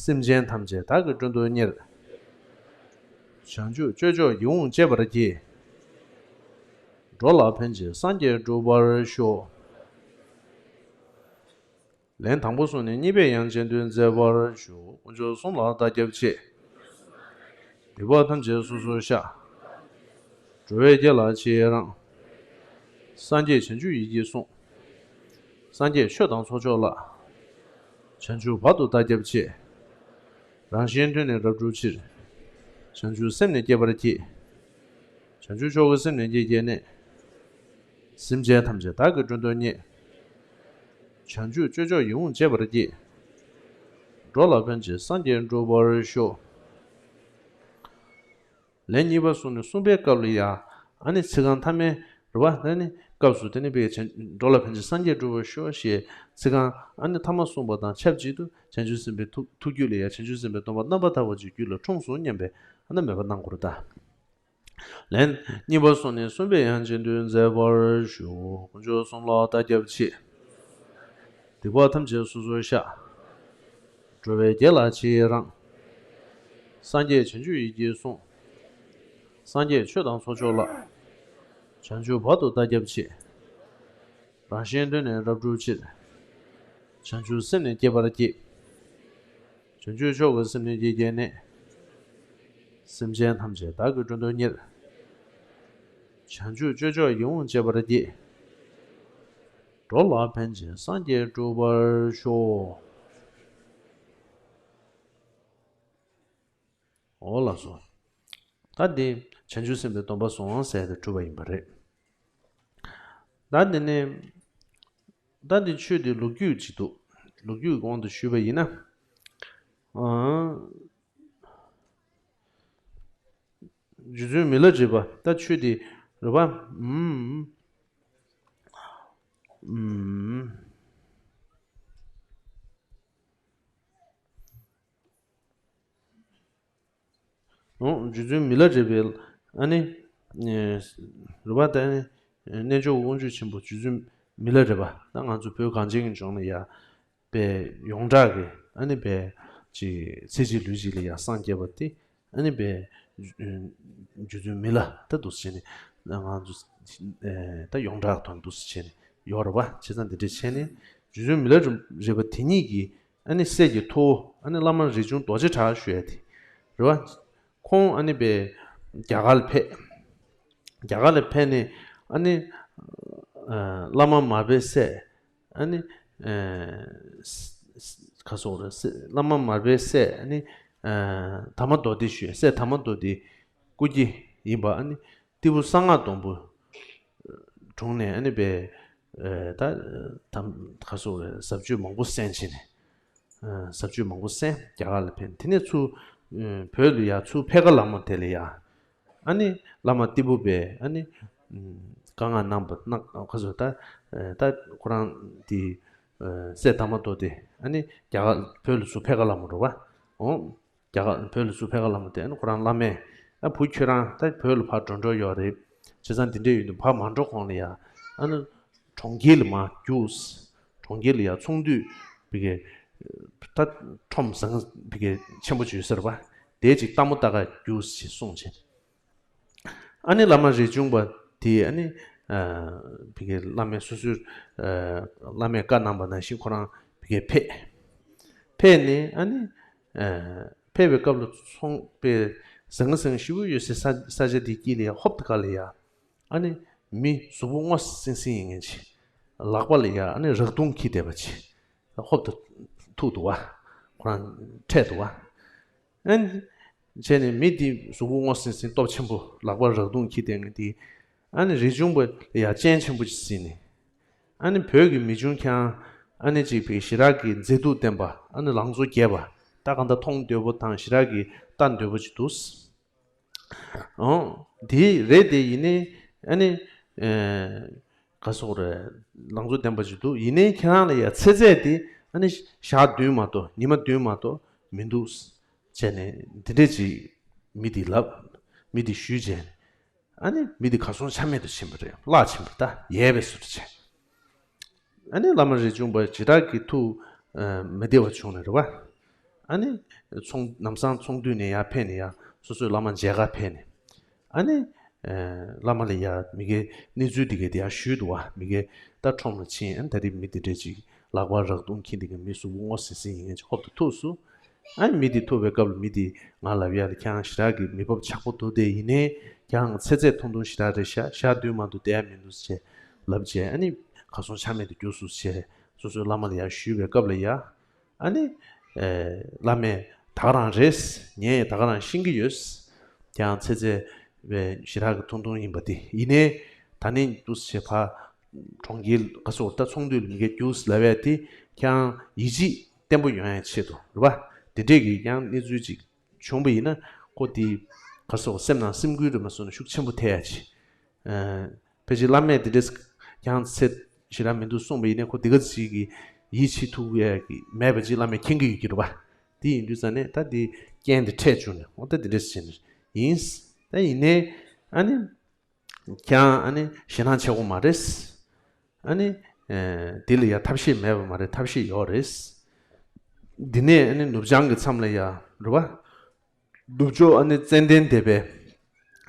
སེམས་ཅན་ཐམས་ཅད་བདག་གིས་མགྲོན་དུ་གཉེར། བྱང་ཆུབ་སྤྱོད་མཆོག་ཡིད་འོང་སྤྱད་པར་བགྱི། འགྲོ་ལ་ཕན་ཕྱིར་སངས་རྒྱས་འགྲུབ་པར་ཤོག། ལན་དང་པོ་བསྲུངས་ནས་གཉིས་པས་ཡང་རྗེས་ཟློས་མཛད་པར་ཞུ། དཀོན་མཆོག་གསུམ་ལ་བདག་སྐྱབས་མཆི། སྡིག་པ་ཐམས་ཅད་སོ་སོར་བཤགས། འགྲོ་བའི་དགེ་ལ་རྗེས་རང་། སངས་རྒྱས་བྱང་ཆུབ་ཡིད་ཀྱིས་བཟུང་། སངས་རྒྱས་ཆོས་དང་ཚོགས་མཆོག་ལ། བྱང་ཆུབ་བར་དུ་བདག་སྐྱབས་མཆི། རང་གཞན་དོན་ནི་རབ་བསྒྲུབ་ཕྱིར། བྱང་ཆུབ་སེམས་ནི་བསྐྱེད་པར་བགྱི། བྱང་ཆུབ་མཆོག་གི་སེམས་ནི་བསྐྱེད་བགྱིས་ནས། སེམས་ཅན་ཐམས་ཅད་བདག་གིས་མགྲོན་དུ་གཉེར། བྱང་ཆུབ་སྤྱོད་མཆོག་ཡིད་འོང་སྤྱད་པར་བགྱི། འགྲོ་ལ་ཕན་ཕྱིར་སངས་རྒྱས་འགྲུབ་པར་ཤོག། ལན་གཉིས་པ་བསྲུངས་ནས་གསུམ་པའི་སྐབས་ལ་ཡ། ཨ་ནི་ཚིག་རྐང་མཐའ་མའི་རེད་བ། ཨ་ནི་སྐབས་སུ་དེ་ནི་པའི་བྱང་འགྲོ་ལ་ཕན་ཕྱིར་སངས་རྒྱས་འགྲུབ་པར་ཤོག་ཞེས་ཚིག་རྐང་ཨ་ནི་ཐ་མ་གསུངས་པ་དང་ཆབས་ཅིག་ཏུ་བྱང་ཆུབ་སེམས་དཔའི་ཐུགས་ཐུགས་རྒྱུད་ལ་ཡ་བྱང་ཆུབ་སེམས་དཔའི་སྡོམ་པ་རྣམ་པར་དག་པ་ཅིག་རྒྱུད་ལ་འཁྲུངས་སོང་སྙམ་པའི་ཨ་ནི་མོས་པ་གནང་དགོས་རེད་ད། ལན་གཉིས་པ་བསྲུངས་ནས་གསུམ་པས་ཡང་རྗེས་ཟློས་མཛད་པར་ཞུ། དཀོན་མཆོག་གསུམ་ལ་བདག་སྐྱབས་མཆི། སྡིག་པ་ཐམས་ཅད་སོ་སོར་བཤགས། འགྲོ་བའི་དགེ་ལ་རྗེས་རང་། སངས་རྒྱས་བྱང་ཆུབ་ཡིད་ཀྱིས་བཟུང་། སངས་རྒྱས་ཆོས་དང་ཚོགས་མཆོག་ལ། བྱང་ཆུབ་བར་དུ་བདག་སྐྱབས་མཆི། རང་གཞན་དོན་ནི་རབ་བསྒྲུབ་ཕྱིར། བྱང་ཆུབ་སེམས་ནི་བསྐྱེད་པར་བགྱི། བྱང་ཆུབ་མཆོག་གི་སེམས་ནི་བསྐྱེད་བགྱིས་ནས། སེམས་ཅན་ཐམས་ཅད་བདག་གིས་མགྲོན་དུ་གཉེར། བྱང་ཆུབ་སྤྱོད་མཆོག་ཡིད་འོང་སྤྱད་པར་བགྱི། འགྲོ་ལ་ཕན་ཕྱིར་སངས་རྒྱས་འགྲུབ་པར་ཤོག། འོ་ལགས་སོ། ད་འདི་བྱང་ཆུབ་སེམས་དཔའི་སྡོམ་པ་བཟུང་ཟེར་ཏེ་གྲུབ་པ་ཡིན་པ་རེད། ད་འདི་ནི། ད་འདི་ཆོས་འདི་ལོ་རྒྱུས་ཅིག་འདུག། ལོ་རྒྱུས་ཀྱི་དབང་དུ་ཞུས་པ་ཡིན་ན། ཨང་། རྗེ་བཙུན་མི་ལ་རས་པ་ད་ཆོས་འདི་རེད་པ། ཨུམ། ཨུམ། འོ། རྗེ་བཙུན་མི་ལ་རས་པའི་ཨ་ནི། རེད་པ། ད་ཨ་ནི། རྣལ་འབྱོར་དབང་ཕྱུག་ཆེན་པོ་རྗེ་བཙུན་མི་ལ་རས་པ་ད་ང་ཚོ་བོད་གངས་ཅན་གྱི་ལྗོངས་ལ་ཡ། པའི་ཡོངས་གྲགས་ཀྱི་ཨ་ནི་པའི་ཅིག་ཚེ་གཅིག་ལུས་གཅིག་ལ་ཡ་སངས་རྒྱས་པ་དེ་ཨ་ནི་པའི་རྗེ་བཙུན་མི་ལ་ད་འདུག་སེ་བྱས་ནས་ང་ཚོ་ད་ཡོངས་གྲགས་དང་འདུག་སེ་བྱས་ནས་ཡོད་རེད་པ། བྱས་ཙང་འདི་འདྲ་བྱས་ནས་རྗེ་བཙུན་མི་ལ་རས་པ་དེ་ཉིད་ཀྱི་ཨ་ནི་སྲས་ཀྱི་ཐུ་བོ་ཨ་ནི་བླ་མ་རས་ཆུང་རྡོ་རྗེ་གྲགས་ཞུ་ཡ་དེ་རེད་པ། ཁོང་ཨ་ནི་པའི་རྒྱ་གར་ལ་ཕེབས། རྒྱ་གར་ལ་ཕེབས་ནས་ཨ་ནི་བླ་མ་མར་པའི་སྲས་ཨ་ནི་ག་སོགས་རེད། བླ་མ་མར་པའི་སྲས་ཨ་ནི་དར་མ་མདོ་སྡེ་ཞུ་ཡ། སྲས་དར་མ་མདོ་སྡེ་སྐུ་སྐྱེ་ཡིན་པ་ཨ་ནི་ཏི་ཕུ་གསང་སྔགས་སྡོང་པོ་དྲུང་ནས་ཨ་ནི་པའི་ད་དམ་ག་སོགས་རེད། ཟབ་ཆོས་མང་པོ་གསན་བྱས་ནས། ཟབ་ཆོས་མང་པོ་གསན། རྒྱ་གར་ལ་ཕེབས། དེ་ནས་ཚུར་བོད་ལ་ཡ་ཚུར་ཕེབས་ཁ་ལ་མོ་དེ་ལ་ཡ། ཨ་ནི་བླ་མ་ཏི་ཕུ་པས་ཨ་ནི་བཀའ་མངགས་གནང་བ་གནང་ཁ་སོ། ད་ད་ཁོ་རང་དེ་སྲས་དར་མ་མདོ་སྡེ་ཨ་ནི་རྒྱ་གར་བོད་ལ་ཚུར་ཕེབས་ཁ་ལ་མོ་རེད་པ། འོ། རྒྱ་གར་བོད་ལ་ཚུར་ཕེབས་ཁ་ལ་མོ་དེ་ཨ་ནི་ཁོ་རང་བླ་མས་ཨ་བུ་ཁྱོད་རང་ད་བོད་ལ་ཕར་འགྲོ་འགྲོ་ཡོད་རེད། བྱས་ཙང་དེ་འདྲ་ཡོད་དུས་ཕར་མ་འགྲོ་གོང་ལ་ཡ་ཨ་ནི་གྲོང་ཁྱེར་ལ་མར་རྒྱུགས། གྲོང་ཁྱེར་ལ་ཡ་ཚོང་འདུས་བི་གེ་ ད་ཁྲོམ་ཟང་བི་གའི་ཆེན་པོ་བྱོས་ཟེར་བ། དེ་ཅིག་སྟག་མོ་ལྟ་ག་རྒྱུགས་ཞེས་གསུངས་བྱས། ཨ་ནི་བླ་མ་རས་ཆུང་པ་དེ་ཨ་ནི་བི་གའི་བླ་མའི་སོ་སོའི་བླ་མས་བཀའ་གནང་པ་ནང་བཞིན་ཁོ་རང་བི་གའི་ཕེབས། ཕེབས་ནས་ཨ་ནི་ཕེབས་པའི་སྐབས་ལ་ཚོང་པའི་ཟང་ཟང་ཞིབ་པོ་ཡོད་སའི་ས་ས་ཆ་དེ་དཀྱིལ་ལ་ཡ་ཧོབ་ཏེ་ག་ལ་ཡ། ཨ་ནི་མི་གཟུགས་པོ་སྔོ་སིང་སིང་ཡིན་མཁན་ཅིག། ལག་པ་ལ་ཡ་ཨ་ནི་རག་དུང་འཁྱེར་བསྡད་པ་ཅིག། ཧོབ་ཏེ་ཐུག་འདུག་བ། ཁོ་རང་འཕྲད་འདུག་བ། ཨ་ནི་བྱས་ནས་མི་འདི་གཟུགས་པོ་སྔོ་སིང་སིང་སྟོབས་ཆེན་པོ་ལག་པར་རག་དུང་འཁྱེར་བསྡད་མཁན་འདི། ཨ་ནི་རས་ཆུང་པ་ལ་ཡ་སྤྱན་ཆེན་པོ་ཅིག་གཟིགས་ནས། ཨ་ནི་བོད་ཀྱི་མི་ཆུང་ཁྱེད་རང་ཨ་ནི་ཅིག་བི་ཞེ་དྲག་གི་མཛེས་སྡུག་ལྡན་པ། ཨ་ནི་ལང་ཚོ་རྒྱས་པ། ད་གང་ལྟར་མཐོང་འདོད་པོ་དང་ཞེ་དྲག་གི་ལྟ་འདོད་པོ་ཅིག་འདུག། ཨོ། དེ་རེད་དེ། ཡིན་ནའི་ཨ་ནི་ཨེ་ག་སོག་རེད། ལང་ཚོ་ལྡན་པ་ཅིག་འདུག། ཡིན་ནའི་ཁྱེད་རང་ལ་ཡ་ཚེ་ཚད་དེ་ཨ་ནི་ཞག་བདུན་མ་གཏོགས་ཉི་མ་བདུན་མ་གཏོགས་མི་འདུག་བྱས་ནས་འདི་འདྲས་ཅིག་མི་དེ་ལབ། མི་དེ་ཞུས་བྱས་ནས། ཨ་ནི་མི་དེ་གར་སོང་ཆ་མེད་དུ་ཕྱིན་པ་རེད། བརླག་ཕྱིན་པ་རེད། ད་ཡལ་བའི་བཟོ་འདྲ་བྱས། ཨ་ནི་བླ་མ་རས་ཆུང་པ་ཇི་ལྟར་གྱི་ཐུགས་མི་བདེ་བ་བྱུང་ནས་རེད་བ། ཨ་ནི་ཚོང་ལམ་སང་ཚོང་འདུས་ནས་ཡར་ཕེབས་ནས་ཡར་སོ་སོའི་བླ་མ་མཇལ་ཁ་ཕེབས་ནས། ཨ་ནི་བླ་མ་ལ་ཡར་མི་གའི་གནས་ཚུལ་འདི་གའི་དེ་ཡར་ཞུས་འདུག་བ། མི་གའི་ད་ཁྲོམ་ལ་ཕྱིན། ཨ་ནི་ད་རེས་མི་འདི་འདྲས་ཅིག་ལག་པར་རག་དུང་འཁྱེར་འདི་གའི་མི་གཟུགས་པོ་སྔོ་སིང་སིང་ཡིན་མཁན་ཅིག་ཧོབ་ཏེ་ཐུག་སོང་། ཨ་ནི་མི་དེ་ཐུག་པའི་སྐབས་ལ་མི་དེ་ང་ལབ་ཡ་ལ་ཁྱེད་རང་ཞེ་དྲག་གི་མི་བབ་ཆགས་པོ་འདུག་སྟེ། ཡིན་ནའི་ཁྱེད་རང་ཚེ་ཚད་ཐུང་ཐུང་ཞེ་དྲག་རེད་ཤག། ཞག་བདུན་མ་གཏོགས་བསྡད་ཡ་མི་འདུག་ཟེར་ལབ་བྱས། ཨ་ནི་གར་སོང་ཆ་མེད་དུ་གྱུར་སོང་ཟེར་སོ་སོའི་བླ་མ་ལ་ཡར་ཞུས་པའི་སྐབས་ལ་ཡ། ཨ་ནི་ཨེ་བླ་མས་ད་ག་རང་རེད། ངས་ད་ག་རང་ཤེས་ཀྱི་ཡོད། ཁྱེད་རང་ཚེ་ཚད་ཞེ་དྲག་གི་ཐུང་ཐུང་ཡིན་པ་དེ། ཡིན་ནའི་ད་ནི་འདུག་སེ་ཕར་གྲོང་ཁྱེར་ག་སོགས་ད་ཚོང་འདུས་ལ་མི་སྒེར་རྒྱུགས་ལབ་ཡ་དེ་ཁྱེད་རང་ཡིད་ཆེས་བརྟན་པོ་ཡོང་ཡ་ཆེད་དུ་རེད་བ། དེ་འདྲས་ཀྱི་ཡང་གནས་ཚུལ་ཅིག་བྱུང་པ་ཡིན་ན། ཁོ་དེ་ག་སོགས་སེམས་ནང་སེམས་འགུལ་རེད་མ་སོང་ན་ཤུགས་ཆེན་པོ་ཐེབས་ཡ་ཆེ། ཨ་ཕལ་ཆེར་བླ་མས་དེ་འདྲས་ཀྱང་ཚེ་ཞེ་དྲག་མི་འདུག་གསུངས་པ་ཡིན་ནའི་ཁོ་དེ་ག་ཅིག་གི་ཡིད་ཆེས་ཐུབ་ཡ་གི་མེད་པ་ཅིག་བླ་མས་མཁྱེན་གྱི་ཡོད་ཀྱི་རེད་བ། དེ་ཡིན་དུས་ཙང་ནས་ད་དེ་རྐྱེན་དེ་འཕྲད་བྱུང་ནས། འོ་ད་དེ་འདྲས་བྱས་ནས་ཡིན། ད་ཡིན་ནའི་ཨ་ནི་ཁྱེད་རང་ཨ་ནི་ཞེད་སྣང་ཆེ་བོ་མ་རེད། ཨ་ནི་ཨེ་དེ་ལ་ཡ་ཐབས་ཤེས་མེད་པ་མ་རེད། ཐབས་ཤེས་ཡོད་རེད། འདི་ནས་ཨ་ནི་ནུབ་བྱང་གི་མཚམས་ལ་ཡ་རེད་བ། ནུབ་ཕྱོགས་ཨ་ནི་ཙན་དན་སྡེ་པའི་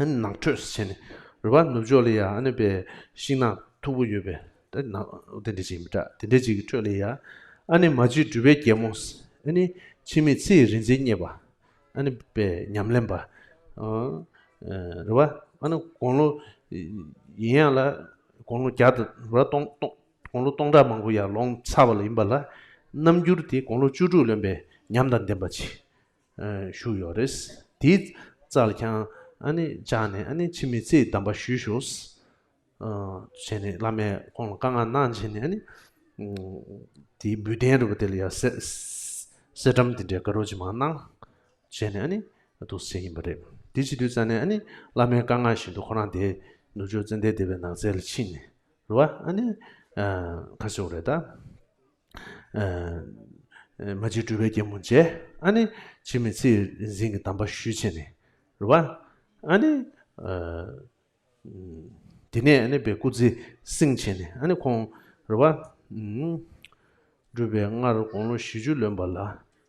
ཨ་ནི་ནགས་ཁྲོད་ཟེར་བྱས་ནས་རེད་བ། ནུབ་ཕྱོགས་ལ་ཡ་ཨ་ནི་པའི་ཤིང་ནགས་མཐུག་པོ་ཡོད་པའི་ད་ནགས་དེ་འདྲ་ཅིག་མི་འདྲ། དེ་འདྲ་ཅིག་གི་ཁྲོད་ལ་ཡ་ཨ་ནི་མ་གཅིག་གྲུབ་པའི་རྒྱལ་མོ། ཨ་ནི་འཆི་མེད་ཚེ་ཡི་རིག་འཛིན་བརྙེས་པ། ཨ་ནི་པའི་ཉམས་ལེན་པ། ཨ་ཨ་རེད་བ། ཨ་ནི་དགུང་ལོ་ཡིན་ཡང་ལ་དགུང་ལོ་བརྒྱ་དང་རེད་བ། སྟོང་སྟོང་དགུང་ལོ་སྟོང་ཕྲག་མང་པོ་ཡར་ལོངས་ཚར་བ་ལ་ཡིན་པ་ལ། རྣམ་འགྱུར་དེ་དགུང་ལོ་བཅུ་དྲུག་ལོན་པའི་ཉམས་དང་ལྡན་པ་ཅིག་ཨ་བཞུགས་ཡོད་རེད། དེའི་རྩ་ལ་ཁྱེད་རང་ཨ་ནི་བཅར་ནས་ཨ་ནི་འཆི་མེད་ཚེ་ཡི་གདམས་པ་ཞུས་ཤོག། ཨ་བྱས་ནས་བླ་མས་ཁོང་ལ་བཀའ་མངགས་གནང་བྱས་ནས། ཨ་ནི་ཨ་དེའི་འབུལ་རྟེན་རེད་བ། དེ་ལ་ཡ་གསེར་གསེར་སྒྲོམ་དེ་འདྲའི་དགའ་རབ་ཅིག་མར་གནང་བྱས་ནས། ཨ་ནི་འདུག་སེ་ཡིན་པ་རེད། དེ་བྱེད་དུས་ཙང་ནས་ཨ་ནི་བླ་མའི་བཀའ་མངགས་བཞིན་དུ་ཁོ་རང་དེ་ནུབ་ཕྱོགས་ཙན་དན་སྡེ་པའི་ནགས་ཚལ་ལ་ཕྱིན་ནས་རེད་བ། ཨ་ནི་ཨ་ག་ཟེར་དགོས་རེད་ད། ཨ་མ་གཅིག་གྲུབ་པའི་རྒྱལ་མོ་མཇལ། ཨ་ནི་འཆི་མེད་ཚེ་ཡི་རིག་འཛིན་གྱི་གདམས་པ་ཞུས་བྱས་ནས་རེད་བ། ཨ་ནི་ཨ་དེ་ནས་ཨ་ནི་པའི་སྐུ་ཚེ་བསྲིངས་བྱས་ནས། ཨ་ནི་ཁོང་རེད་བ། ཨུམ། འབྲུག་པའི་སྔར་དགུང་ལོ་བཞི་བཅུ་ལོན་པ་ལ་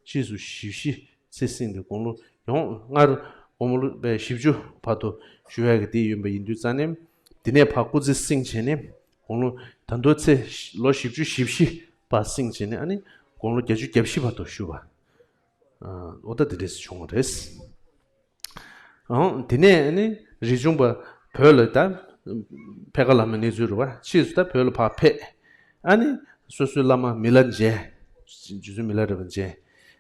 ཕྱིས་སུ་བཞི་བཞི་ཚེ་བསྲིངས་ཏེ། དགུང་ལོ་ཡང་སྔར་དགུང་ལོ་པའི་བཞི་བཅུ་བར་དུ་བཞུགས་ཡག་གི་དེ་ཡིན་པ་ཡིན་དུས་ཙང་ནས། དེ་ནས་ཕར་སྐུ་ཚེ་བསྲིངས་བྱས་ནས་དགུང་ལོ་ད་དུང་ཚེ་ལོ་བཞི་བཅུ་ཞེ་བཞི་བར་བསྲིངས་བྱས་ནས། ཨ་ནི་དགུང་ལོ་བརྒྱད་ཅུ་གྱ་བཞི་བར་དུ་བཞུགས་པ། ཨ་འོ་ད་དེ་འདྲས་བྱུང་བ་རེད། ཨང་། དེ་ནས་ཨ་ནི་རས་ཆུང་པ་བོད་ལ་ད་ཕ་གི་ལ་མ་གནས་ཚུལ་རེད་བ། ཕྱིས་སུ་ད་བོད་ལ་ཕར་ཕེབས། ཨ་ནི་སོ་སོའི་བླ་མ་མི་ལ་མཇལ། རྗེ་བཙུན་མི་ལ་རས་པ་མཇལ།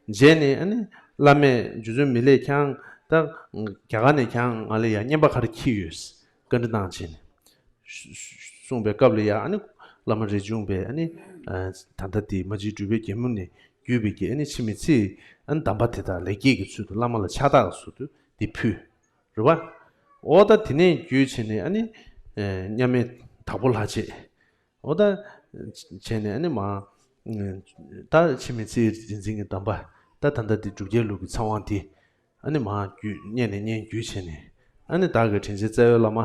མཇལ་ནས་ཨ་ནི་བླ་མས་རྗེ་བཙུན་མི་ལས་ཁྱེད་རང་ད་རྒྱ་གར་ནས་ཁྱེད་རང་ང་ལ་ཡ་བསྙེན་པ་ག་རེ་འཁྱེར་ཡོད། བཀའ་འདྲི་གནང་བྱས་ནས། གསུངས་པའི་སྐབས་ལ་ཡ། ཨ་ནི་བླ་མ་རས་ཆུང་པས་ཨ་ནི་ཨ་ད་ལྟ་དེ་མ་གཅིག་གྲུབ་པའི་རྒྱལ་མོ་ནས་བརྒྱུད་པའི་གི་ཨ་ནི་འཆི་མེད་ཚེ་ཡི་ཨ་ནི་གདམས་པ་དེ་དག་ལེགས་སྐྱེས་ཀྱི་ཚུལ་དུ་བླ་མ་ལ་ཕྱག་རྟགས་ཀྱི་ཚུལ་དུ་དེ་ཕུལ། རེད་བ། འོ་ད་དེ་ནས་བརྒྱུད་བྱས་ནས་ཨ་ནི་ཨ་མཉམ་མེད་དྭགས་པོ་ལྷ་བྱེད། འོ་ད་བྱས་ནས་ཨ་ནི་མ་ད་འཆི་མེད་ཚེ་ཡི་རིག་འཛིན་གྱི་གདམས་པ་ད་ད་ལྟ་དེ་སྒྲུབ་བརྒྱའི་ལུགས་ཀྱི་ཚེ་དབང་དེ། ཨ་ནི་མར་བརྒྱུད་སྙན་ནས་སྙན་བརྒྱུད་བྱས་ནས། ཨ་ནི་བདག་གི་དྲིན་ཅན་རྩ་བའི་བླ་མ།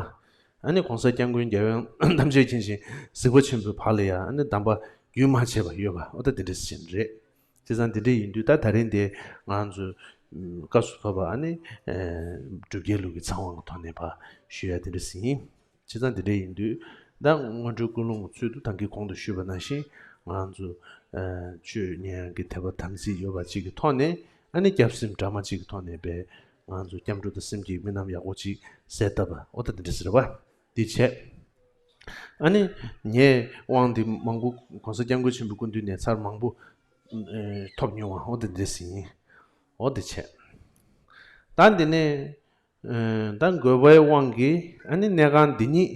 ཨ་ནི་གོང་ས་སྐྱབས་མགོན་རྒྱལ་བའི་ཐམས་ཅད་མཁྱེན་ཅིང་གཟིགས་པ་ཆེན་པོའི་བར་ལ་ཡ་ཨ་ནི་གདམས་པ་རྒྱུན་མ་ཆད་པར་ཡོད་པ། འོ་ད་དེ་འདྲ་ཞིག་རེད། བྱས་ཙང་འདི་འདྲ་ཡིན་དུས་ད་ད་རིང་འདི་ང་ཚོ་སྐབས་སུ་བབ་པ་ཨ་ནི་སྒྲུབ་བརྒྱའི་ལུགས་ཀྱི་ཚེ་དབང་གི་ཐོག་ནས་ཕར་ཞུ་ཡ་དེ་འདྲ་ཟིན། བྱས་ཙང་དེ་འདྲ་ཡིན་དུས་ད་སྔོན་འགྲོའི་ཀུན་སློང་གི་ཚུལ་དུ་ད་གིན་གོང་དུ་ཞུས་པ་ནང་བཞིན་ང་ཚོ་ཆོས་ཉན་ཡག་གི་དད་པ་དམ་ཚིག་ཡོད་པ་ཅིག་གི་ཐོག་ནས་ཨ་ནི་སྐྱབས་སེམས་འདྲ་མ་ཅིག་གི་ཐོག་ནས་པས་ང་ཚོ་སྐྱབས་འགྲོ་དང་སེམས་བསྐྱེད་སྨོན་ལམ་ཡག་པོ་ཅིག་གསལ་བཏབ་པ་ཨོ་ད་དེ་འདྲ་ཟེར་བ་འདི་བྱས། ཨ་ནི་ངས་དབང་འདི་མང་པོ་གོང་ས་སྐྱབས་མགོན་ཆེན་པོའི་སྐུ་མདུན་ནས་ཚར་མང་པོ་ཐོབ་མྱོང་བ་ཨོ་ད་འདི་འདྲ་ཟིན་ཨོ་དེ་བྱས། ད་འདི་ནས། ད་དགོས་པའི་དབང་གིས་ཨ་ནི་གནས་ཁང་འདི་ཉིད་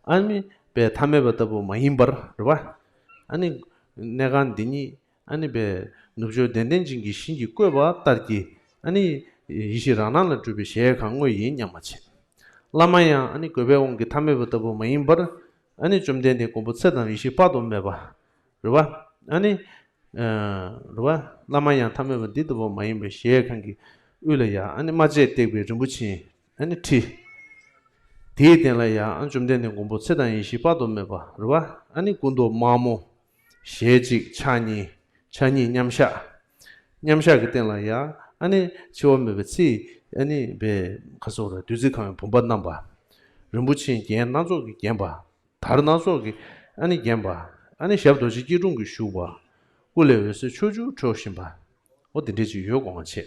ཨ་ནི་པའི་ཐ་མལ་པ་ལྟ་བུ་མ་ཡིན་པར་རེད་བ། ཨ་ནི་གནས་ཁང་འདི་ཉིད་ཨ་ནི་པའི་ནུབ་ཕྱོགས་བདེན་ལྡན་ཅན་གྱི་ཞིང་གི་བཀོད་པ་ལྟར་གྱི་ཨ་ནི་ཡེ་ཤེས་རང་སྣང་ལས་གྲུབ་པའི་གཞལ་ཡས་ཁང་དངོས་ཡིན་སྙམ་མ་བྱེད། བླ་མ་ཡང་ཨ་ནི་དགོས་པའི་དབང་གིས་ཐ་མལ་པ་ལྟ་བུ་མ་ཡིན་པར་ཨ་ནི་བཅོམ་ལྡན་འདས་མགོན་པོ་ཚེ་དང་ཡེ་ཤེས་དཔག་ཏུ་མེད་པ། རེད་བ། ཨ་ནི། རེད་བ། བླ་མ་ཡང་ཐ་མལ་པ་འདི་ལྟ་བུ་མ་ཡིན་པའི་གཞལ་ཡས་ཁང་གི་དབུས་ལ་ཡང་ཨ་ནི་སྨྲ་བྱེད་བཏེགས་པའི་རིན་པོ་ཆེའི་ཨ་ནི་ཁྲི། དེའི་སྟེང་ལ་ཡང་ཨ་བཅོམ་ལྡན་འདས་མགོན་པོ་ཚེ་དང་ཡེ་ཤེས་དཔག་ཏུ་མེད་པ་རེད་བ། ཨ་ནི་སྐུ་མདོག་དམར་མོ། ཞལ་གཅིག་ཕྱག་གཉིས། ཕྱག་གཉིས་མཉམ་བཞག་མཉམ་བཞག་གི་སྟེང་ལ་ཡང་ཨ་ནི་འཆི་བ་མེད་པའི་ཚེ་ཨ་ནི་པའི་ཁ་སོགས་ར་བདུད་རྩི་ཁང་བའི་བུམ་པ་བསྣམས་པ། རིན་པོ་ཆེའི་རྒྱན་སྣ་ཚོགས་ཀྱིས་བརྒྱན་པ། དར་སྣ་ཚོགས་ཀྱིས་ཨ་ནི་བརྒྱན་པ། ཨ་ནི་ཞབས་རྡོ་རྗེ་སྐྱིལ་ཀྲུང་གིས་བཞུགས་པ། སྐུ་ལས་འོད་ཟེར་ཕྱོགས་བཅུར་འཕྲོ་བཞིན་པ། འོ་དེ་འདྲས་ཅིག་ཡོད་དགོངས་པ་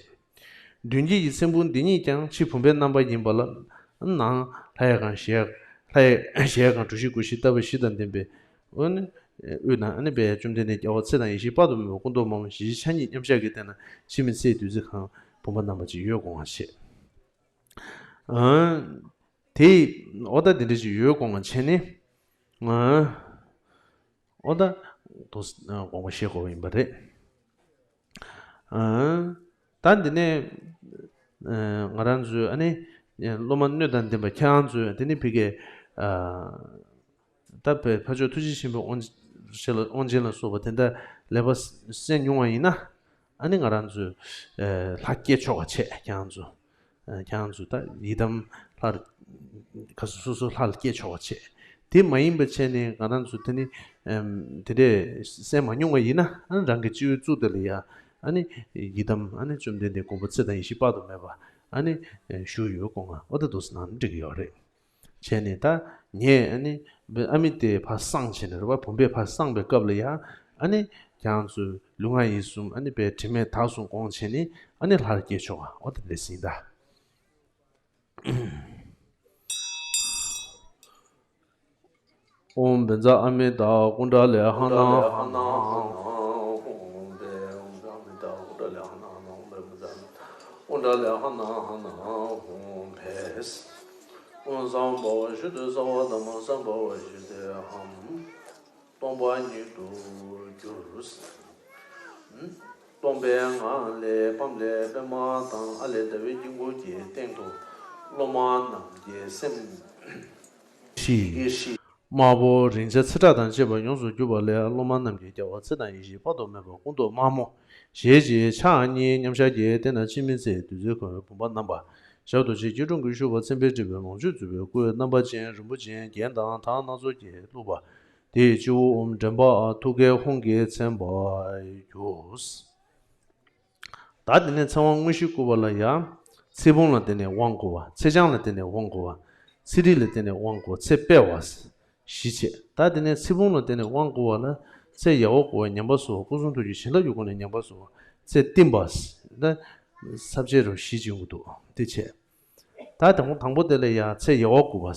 བྱེད། མདུན་བསྐྱེད་ཀྱི་ཚེམ་བུ་འདི་ཉིད་ཀྱང་ཕྱི་བུམ་པའི་རྣམ་པ་ཡིན་པ་ལ། ནང་ལྷ་ཡི་ཁང་གཞལ་ལྷ་ཡི་གཞལ་ཁང་གྲུ་བཞི་སྒོ་བཞི་ལྟ་བུ་བཞི་དང་ལྡན་པའི། འོ་ནི། དབུས་ན་ཨ་ནི་པའི་བཅོམ་ལྡན་འདས་རྒྱལ་བ་ཚེ་དང་ཡེ་ཤེས་དཔག་ཏུ་མེད་པ་སྐུ་མདོག་དམར་མོ་ཞལ་གཅིག་ཕྱག་གཉིས་མཉམ་བཞག་གི་སྟེང་ན་འཆི་མེད་ཚེའི་བདུད་རྩི་ཁང་བུམ་པ་བསྣམས་པ་ཅིག་ཡོད་དགོངས་པ་བྱེད། དེ། ཨོ་ད་དེ་འདྲ་ཞིག་ཡོད་དགོངས་པ་བྱས་ནས། ཨོ་ད། དོ་དགོངས་པ་བཞེས་དགོས་པ་ཡིན་པ་རེད། ད་འདི་ནས། ང་རང་ཚོའི་ཨ་ནི། སློབ་མ་སྣོད་དང་ལྡན་པ་ཁྱེད་རང་ཚོས་དེ་ནི་ཕི་གེ། ད་བའི་ཕ་ཆོས་ཐུགས་རྗེ་ཆེན་པོའི་དབང་ཆེན་ལ་དབང་ཆེན་ལ་སོགས་པ་དེ་འདྲ་ལེགས་པ་གསན་མྱོང་བ་ཡིན་ན། ཨ་ནི་ང་རང་ཚོས་ལྷ་སྐྱེ་ཆོག་པ་བྱས་ཁྱེད་རང་ཚོ། ཁྱེད་རང་ཚོས་ད་ཡི་དམ་ལྷར། ག་སོ་སོ་སོ་ལྷར་སྐྱེ་ཆོག་པ་བྱས། དེ་མ་ཡིན་པ་བྱས་ནས་ང་རང་ཚོ་དེ་ནི། དེ་འདྲས་གསན་མ་མྱོང་བ་ཡིན་ན་ཨ་ནི་རང་གི་སྤྱི་བོའི་གཙུག་དེ་ལ་ཡ། ཨ་ནི། ཡི་དམ་ཨ་ནི་བཅོམ་ལྡན་འདས་མགོན་པོ་ཚེ་དང་ཡེ་ཤེས་དཔག་ཏུ་མེད་པ། ཨ་ནི། བཞུགས་ཡོད་དགོངས་པ་ཨོ་ད་འདུག་སེ་གནང་ན་འགྲིག་གི་ཡོད་རེད། བྱས་ནས་ད་ངས་ཨ་ནི་ཨ་མི་དེ་ཕར་སངས་བྱས་ནས་རེད་པ། བུམ་པས་ཕར་སངས་པའི་སྐབས་ལ་ཡང་ཨ་ནི་ཁྱེད་རང་ཚོས་ལུས་ངག་ཡིད་གསུམ་ཨ་ནི་པའི་དྲི་མས་དག་སོང་དགོངས་བྱས་ནས་ཨ་ནི་ལྷར་སྐྱེ་ཆོག་ཨ་འོ་དེ་འདྲས་ཟིན་ད། ཨོཾ་བཛྲ་ཨ་མི་ཏ་ཀུན་ཏ་ལེ་ཧ་ན་ཧ་ན། ཨོཾ་བཛྲ་ཨ་མི་ཏ་ཀུན་ཏ་ལེ་ཧ་ན་ཧ་ན། ཨོཾ་བཛྲ་ཨ་མི་ཏ་ཀུན་ཏ་ལེ་ཧ་ན་ཧ་ན། ཧཱུྃ་ཕཊ། ཨོཾ་སམྦྷ་ཝ་ཤུདྡྷ་སརྦ་དྷརྨ་སམྦྷ་ཝ་ཤུདྡྷ་ཧཱུྃ། སྟོང་པ་ཉིད་དུ་གྱུར། སྟོང་པའི་ངང་ལས་པཾ་ལས་པདྨ་དང་ཨ་ལས་ཟླ་བའི་དཀྱིལ་འཁོར་གྱི་སྟེང་དུ་སློབ་མ་རྣམས་ཀྱི་སེམས་ཡི་གེ་ཧྲཱིཿདམར་པོ་རིང་ཆ་ཚེག་དྲག་དང་བཅས་པ་ཡོངས་སུ་གྱུར་པ་ལས་སློབ་མ་རྣམས་ཀྱིས་རྒྱལ་བ་ཚེ་དང་ཡེ་ཤེས་དཔག་ཏུ་མེད་པ་སྐུ་མདོག་དམར་མོ་ཞལ་གཅིག་ཕྱག་གཉིས་མཉམ་བཞག་གི་སྟེང་ན་འཆི་མེད་ཚེའི་བདུད་རྩི་ཁང་བའི་བུམ་པ་བསྣམས་པ། ཞབས་རྡོ་རྗེ་སྐྱིལ་ཀྲུང་གིས་བཞུགས་པ། མཚན་དཔེས་བྲིས་པའི་ལོངས་སྤྱོད་མཛོད་པའི་སྐུའི་རྣམ་པ་ཅན་རིན་པོ་ཆེའི་རྒྱན་དང་དར་སྣ་ཚོགས་ཀྱིས་བཀླུབས་པ། དེའི་སྤྱི་བོར་ཨོཾ་འདྲེན་པ་ཐུགས་ཀའི་ཧཱུྃ་གིས་མཚན་པར་གྱུར། ད་དེ་ནས་ཚེ་དབང་དངོས་གཞི་བསྐུར་བ་ལ་ཡང་། ཚེ་བུམ་ལ་བརྟེན་ནས་དབང་བསྐུར་བ། ཚེ་ཆང་ལ་བརྟེན་ནས་དབང་བསྐུར་བ། ཚེ་རིལ་ལ་བརྟེན་ནས་དབང་བསྐུར་བ། ཚེ་སྤེལ་བ། བཞི་བྱས། ད་དེ་ནས་ཚེ་བུམ་ལ་བརྟེན་ནས་དབང་བསྐུར་བ་ལ། ཚེ་ཡལ་བར་བསྐུར་བ། ཉམས་པ་གསོ་བ། སྐུ་གསུང་ཐུགས་ཀྱི་བྱིན་རླབས་ཀྱི་སྒོ་ནས་ཉམས་པ་གསོ་བ། ཚེ་བསྟིམ་པ། ད་ས་བཅད་རུ་བཞི་བྱུང་གི་འདུག་འདི་བྱས། ད་དང་པོ་དང་པོ་དེ་ལ་ཡང་ཚེ་ཡལ་བར་བསྐུར་བ།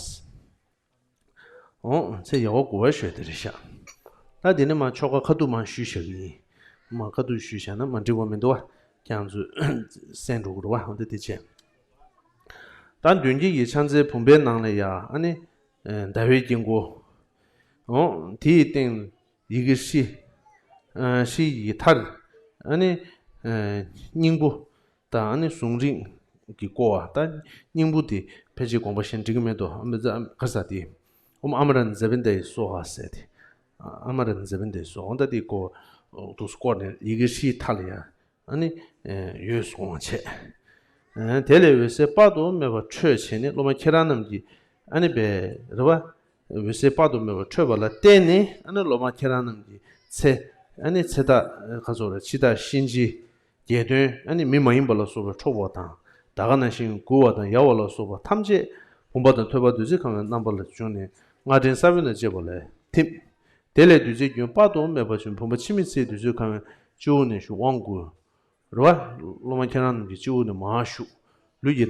འོ། ཚེ་ཡལ་བར་བསྐུར་བ་ཞུ་དེ་རེད་ཤག་ད་དེ་ནས་མར་ཆོ་ག་ཁ་ཐུག་མར་ཞུས་བཞག་གི་ཡིན། མར་ཁ་ཐུག་ཞུས་བཞག་ན་མ་འགྲིག་པ་མི་འདུག་བ། ཁྱེད་རང་ཚོས་གསན་འགྲོ་གི་རེད་བ། འོ་དེ་དེ་བྱས། ད་མདུན་བསྐྱེད་ཀྱི་ཕྱག་མཚན་བུམ་པའི་ནང་ལ་ཡ་ཨ་ནི། ཟླ་བའི་དཀྱིལ་འཁོར། འོ། དེའི་སྟེང་། ཡི་གེ་ཧྲཱིཿདམར་པོ་ཧྲཱིཿདམར་པོ་ཡི་མཐར། ཨ་ནི། སྙིང་པོ། དང་ཨ་ནི་གཟུངས་རིང་གིས་བསྐོར་བ། ད་སྙིང་པོ་དེ་ཕལ་ཆེར་དགོངས་པ་བཞེས་ན་འགྲིག་གི་མེད་དོ། ཨ་མི་ཛ་ག་ས་དེ། ཨོཾ་ཨ་མྲ་ཛ་བྷནྡྷ་ཡེ་སྭཱ་ཧཱ་ཟེར་ཏེ། ཨ་མྲ་ཛ་བྷནྡྷ་ཡེ་སྭཱ་ཧཱ། འོ་ད་དེ་བསྐོར། འདུག་སེ་བསྐོར་ནས་ཡི་གེ་ཧྲཱིཿདམར་པོའི་མཐའ་ལ་ཡ། ཨ་ནི། འོད་སྐོང་བ་བྱས། དེ་ལས་འོད་ཟེར་དཔག་ཏུ་མེད་པ་འཕྲོས་བྱས་ནས་སློབ་མ་ཁྱེད་རང་རྣམས་ཀྱི། ཨ་ནི་པའི་རེད་བ། འོད་ཟེར་དཔག་ཏུ་མེད་པ་འཕྲོས་པ་ལ་བརྟེན་ནས་ཨ་ནི་སློབ་མ་ཁྱེད་རང་རྣམས་ཀྱི་ཚེ། ཨ་ནི་ཚེ་བདག་ག་ཚོད་རེད། འཆི་བདག་གཤིན་རྗེ་རྒྱལ་གདོན། ཨ་ནི་མི་མ་ཡིན་པ་ལ་སོགས་པའི་འཁྲུགས་པ་དང་། ད་ག་ནང་བཞིན་མགུ་བ་དང་ཡ་བ་ལ་སོགས་པ་ཐམས་ཅད་བུམ་པ་དང་ཐོད་པ་བདུད་རྩི་གང་བའི་རྣམ་པ་ལ་བྱུང་ནས་སྔགས་ཕྲེང་ས་བོན་དང་བཅས་པ་ལ་ཐིམ། དེ་ལས་བདུད་རྩིའི་རྒྱུན་དཔག་ཏུ་མེད་པ་བྱུང་། བུམ་པ་འཆི་མེད་ཚེའི་བདུད་རྩི་གང་བའི་སྤྱི་བོ་ནས་ཞུགས། དབང་བསྐུར། རེད་བ། སློབ་མ་ཁྱེད་རང་རྣམས་ཀྱི་སྤྱི་བོ་ནས་མར་ཞུགས། ལུས་ཀྱི་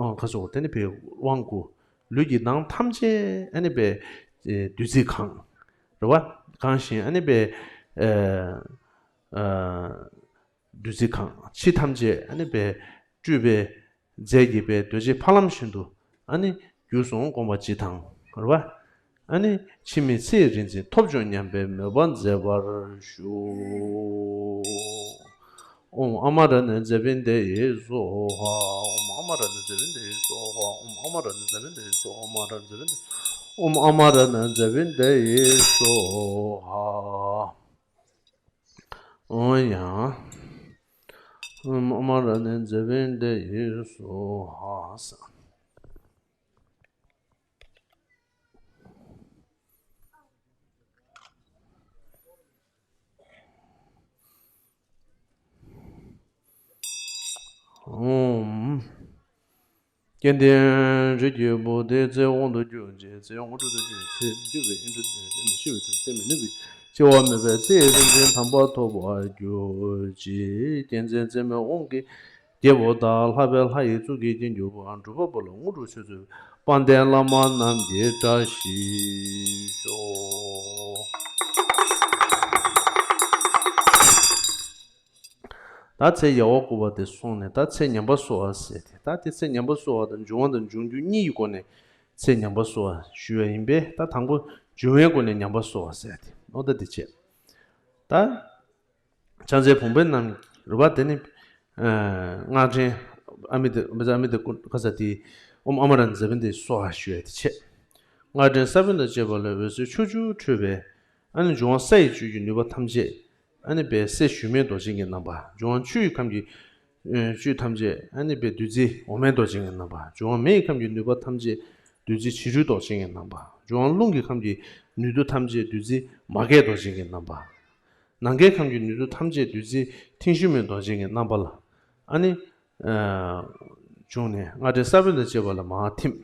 ཨ་ཁ་སོགས་དེ་ནི་བའི་དབང་བསྐུར། ལུས་ཀྱི་ནང་ཐམས་ཅད་ཨ་ནི་བའི་ཨེ་བདུད་རྩིས་གང་། རེད་བ། གང་ཞིང་ཨ་ནི་བའི་ཨ་ཨ་བདུད་རྩིས་གང་། ཕྱི་ཐམས་ཅད་ཨ་ནི་བའི་སྤྲུལ་པའི་རྫས་ཀྱི་བའི་རྡོ་རྗེ་ཕ་ལམ་བཞིན་དུ་ཨ་ནི་གྱུར་སོང་དགོངས་པ་ཅི་དང་། རེད་བ། ཨ་ནི་འཆི་མེད་ཚེའི་རིག་འཛིན་ཐོབ་བྱུང་སྙམ་པའི་མོས་པ་མཛད་པར་ཞུ། ཨོཾ་ཨ་མ་ར་ཎི་ཛེ་བིན་དེ་ཡི་སྭཱ་ཧཱ། ཨོཾ་ཨ་མ་ར་ཎི་ཛེ་བིན་དེ་ཡི་སྭཱ་ཧཱ། ཨོཾ་ཨ་མ་ར་ཎི་ཛེ་བིན་དེ་ཡི་སྭཱ་ཧཱ། ཨོཾ་ཨ་མ་ར་ཎི་ཛེ་བིན་དེ་ཡི་སྭཱ་ཧཱ། ཨོ་ཡ། ཨོཾ་ཨ་མ་ར་ཎི་ཛེ་བིན་དེ་ཡི་སྭཱ་ཧཱ། ཨོཾ། སྐལ་ལྡན་རིགས་ཀྱི་བུ་དེའི་ཚེ་དབང་དུ་གྱུར་ཅིག། ཚེ་དངོས་གྲུབ་ཏུ་གྱུར་ཅིག། ཚེ་མི་འགྱུར་བའི་དབྱིངས་སུ་གྱུར་ཅིག། ཚེ་མི་ཤི་བའི་དུས་ཚེ་མི་ནུབ་པའི་འཆི་བ་མེད་པའི་ཚེའི་རིག་འཛིན་དམ་པ་ཐོབ་པར་གྱུར་ཅིག། བསྟན་འཛིན་རྩེ་མོའི་དབང་གི་རྒྱལ་པོ་དང་། ལྷག་པའི་ལྷ་ཡི་གཙུག་གི་རྒྱན་གྱུར་པ། འགྲུབ་པ་པོ་ལ་དངོས་གྲུབ་ཆོས་སྩོལ་བའི་དཔལ་ལྡན་བླ་མ་རྣམས་ཀྱི་བཀྲ་ཤིས་ཤོག། ད་ཚེ་ཡལ་བར་བསྐུར་བ་དེ་སོང་ནས་ད་ཚེ་ཉམས་པ་གསོ་བ་ཟེར་ཏེ། ད་དེ་ཚེ་ཉམས་པ་གསོ་བ་དང་འབྱུང་བ་དང་འབྱུང་འགྱུར་གཉིས་ཀྱི་སྒོ་ནས་ཚེ་ཉམས་པ་གསོ་བ་ཞུ་བ་ཡིན་པས། ད་དང་པོ་འབྱུང་བའི་སྒོ་ནས་ཉམས་པ་གསོ་བ་ཟེར་ཏེ་ཨོ་ད་དེ་བྱས། ད་ཕྱག་འཚལ་བུམ་པ་རྣམས་རེད་བ། དེ་ནི་ཨ་སྔགས་ཕྲེང་ཨ་མི་དེ་ཨ་མི་དེ་ཀུན་ཁ་ས་དེ་ཨོཾ་ཨ་མ་ར་ཎི་ཛེ་བིན་དེ་ཡི་སྭཱ་ཧཱ་ཞུ་ཡ་དེ་བྱས། སྔགས་ཕྲེང་ས་བོན་དང་བཅས་པ་ལས་འོད་ཟེར་ཕྱོགས་བཅུར་འཕྲོས་པས། ཨ་ནི་འབྱུང་བ་ས་ཡི་བཅུད་ཀྱི་ནུས་པ་ཐམས་ཅད། ཨ་ནི་བའི་སྲས་ཞུན་མའི་རྡོ་རྗེ་གི་རྣམ་པ། འབྱུང་བ་ཆུ་ཡི་ཁམས་ཀྱི་ཨ་བཅུད་ཐམས་ཅད། ཨ་ནི་བའི་བདུད་རྩི་འོ་མའི་རྡོ་རྗེ་གི་རྣམ་པ། འབྱུང་བ་མེ་ཡི་ཁམས་ཀྱི་ནུས་པ་ཐམས་ཅད། བདུད་རྩི་བྱི་རུའི་རྡོ་རྗེ་གི་རྣམ་པ། འབྱུང་བ་རླུང་གི་ཁམས་ཀྱི་ནུས་མཐུ་ཐམས་ཅད། བདུད་རྩི་མ་རྒད་རྡོ་རྗེ་གི་རྣམ་པ། ནམ་མཁའི་ཁམས་ཀྱི་ནུས་མཐུ་ཐམས་ཅད། བདུད་རྩི་མཐིང་ཞུན་མའི་རྡོ་རྗེ་གི་རྣམ་པ་ལ་ཨ་ནི་ཨ་བྱུང་ནས་སྔགས་ཕྲེང་ས་བོན་དང་བཅས་པ་ལ་མར་ཐིམ།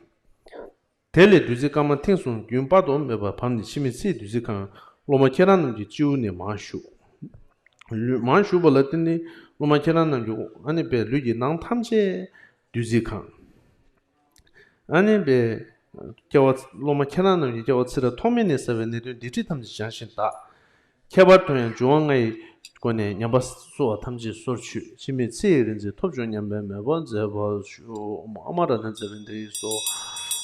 དེ་ལས་བདུད་རྩི་དཀར་དམར་མཐིང་གསུམ་རྒྱུན་དཔག་ཏུ་མེད་པ་བབས་ནས་འཆི་མེད་ཚེའི་བདུད་རྩི་གང་སློབ་མ་ཁྱེད་རང་རྣམས་ཀྱི་སྤྱི་བོ་ནས་མར་ཞུགས། ལུས་མར་ཞུགས་པ་ལ་བརྟེན་ནས་སློབ་མ་ཁྱེད་རང་རྣམས་ཀྱི་ཨ་ནི་བའི་ལུས་ཀྱི་ནང་ཐམས་ཅད་བདུད་རྩིས་གང་། ཨ་ནི་བའི་སྐྱེ་བ་སློབ་མ་ཁྱེད་རང་རྣམས་ཀྱི་སྐྱེ་བ་ཚེ་རབས་ཐོག་མེད་ནས་བསགས་པའི་ནད་གདོན་སྡིག་སྒྲིབ་ཐམས་ཅད་བྱང་ཞིང་དག། ཁྱད་པར་དུ་ཡང་འབྱུང་བ་ལྔ་ཡི་སྒོ་ནས་ཉམས་པ་གསོ་བ་ཐམས་ཅད་སོར་ཆུད། འཆི་མེད་ཚེ་ཡི་རིག་འཛིན་ཐོབ་བྱུང་སྙམ་པའི་མོས་པ་མཛད་པར་ཞུ། ཨོཾ་ཨ་མ་ར་ཎི་ཛེ་བིན་དེ་ཡི་སྭཱ་ཧཱ།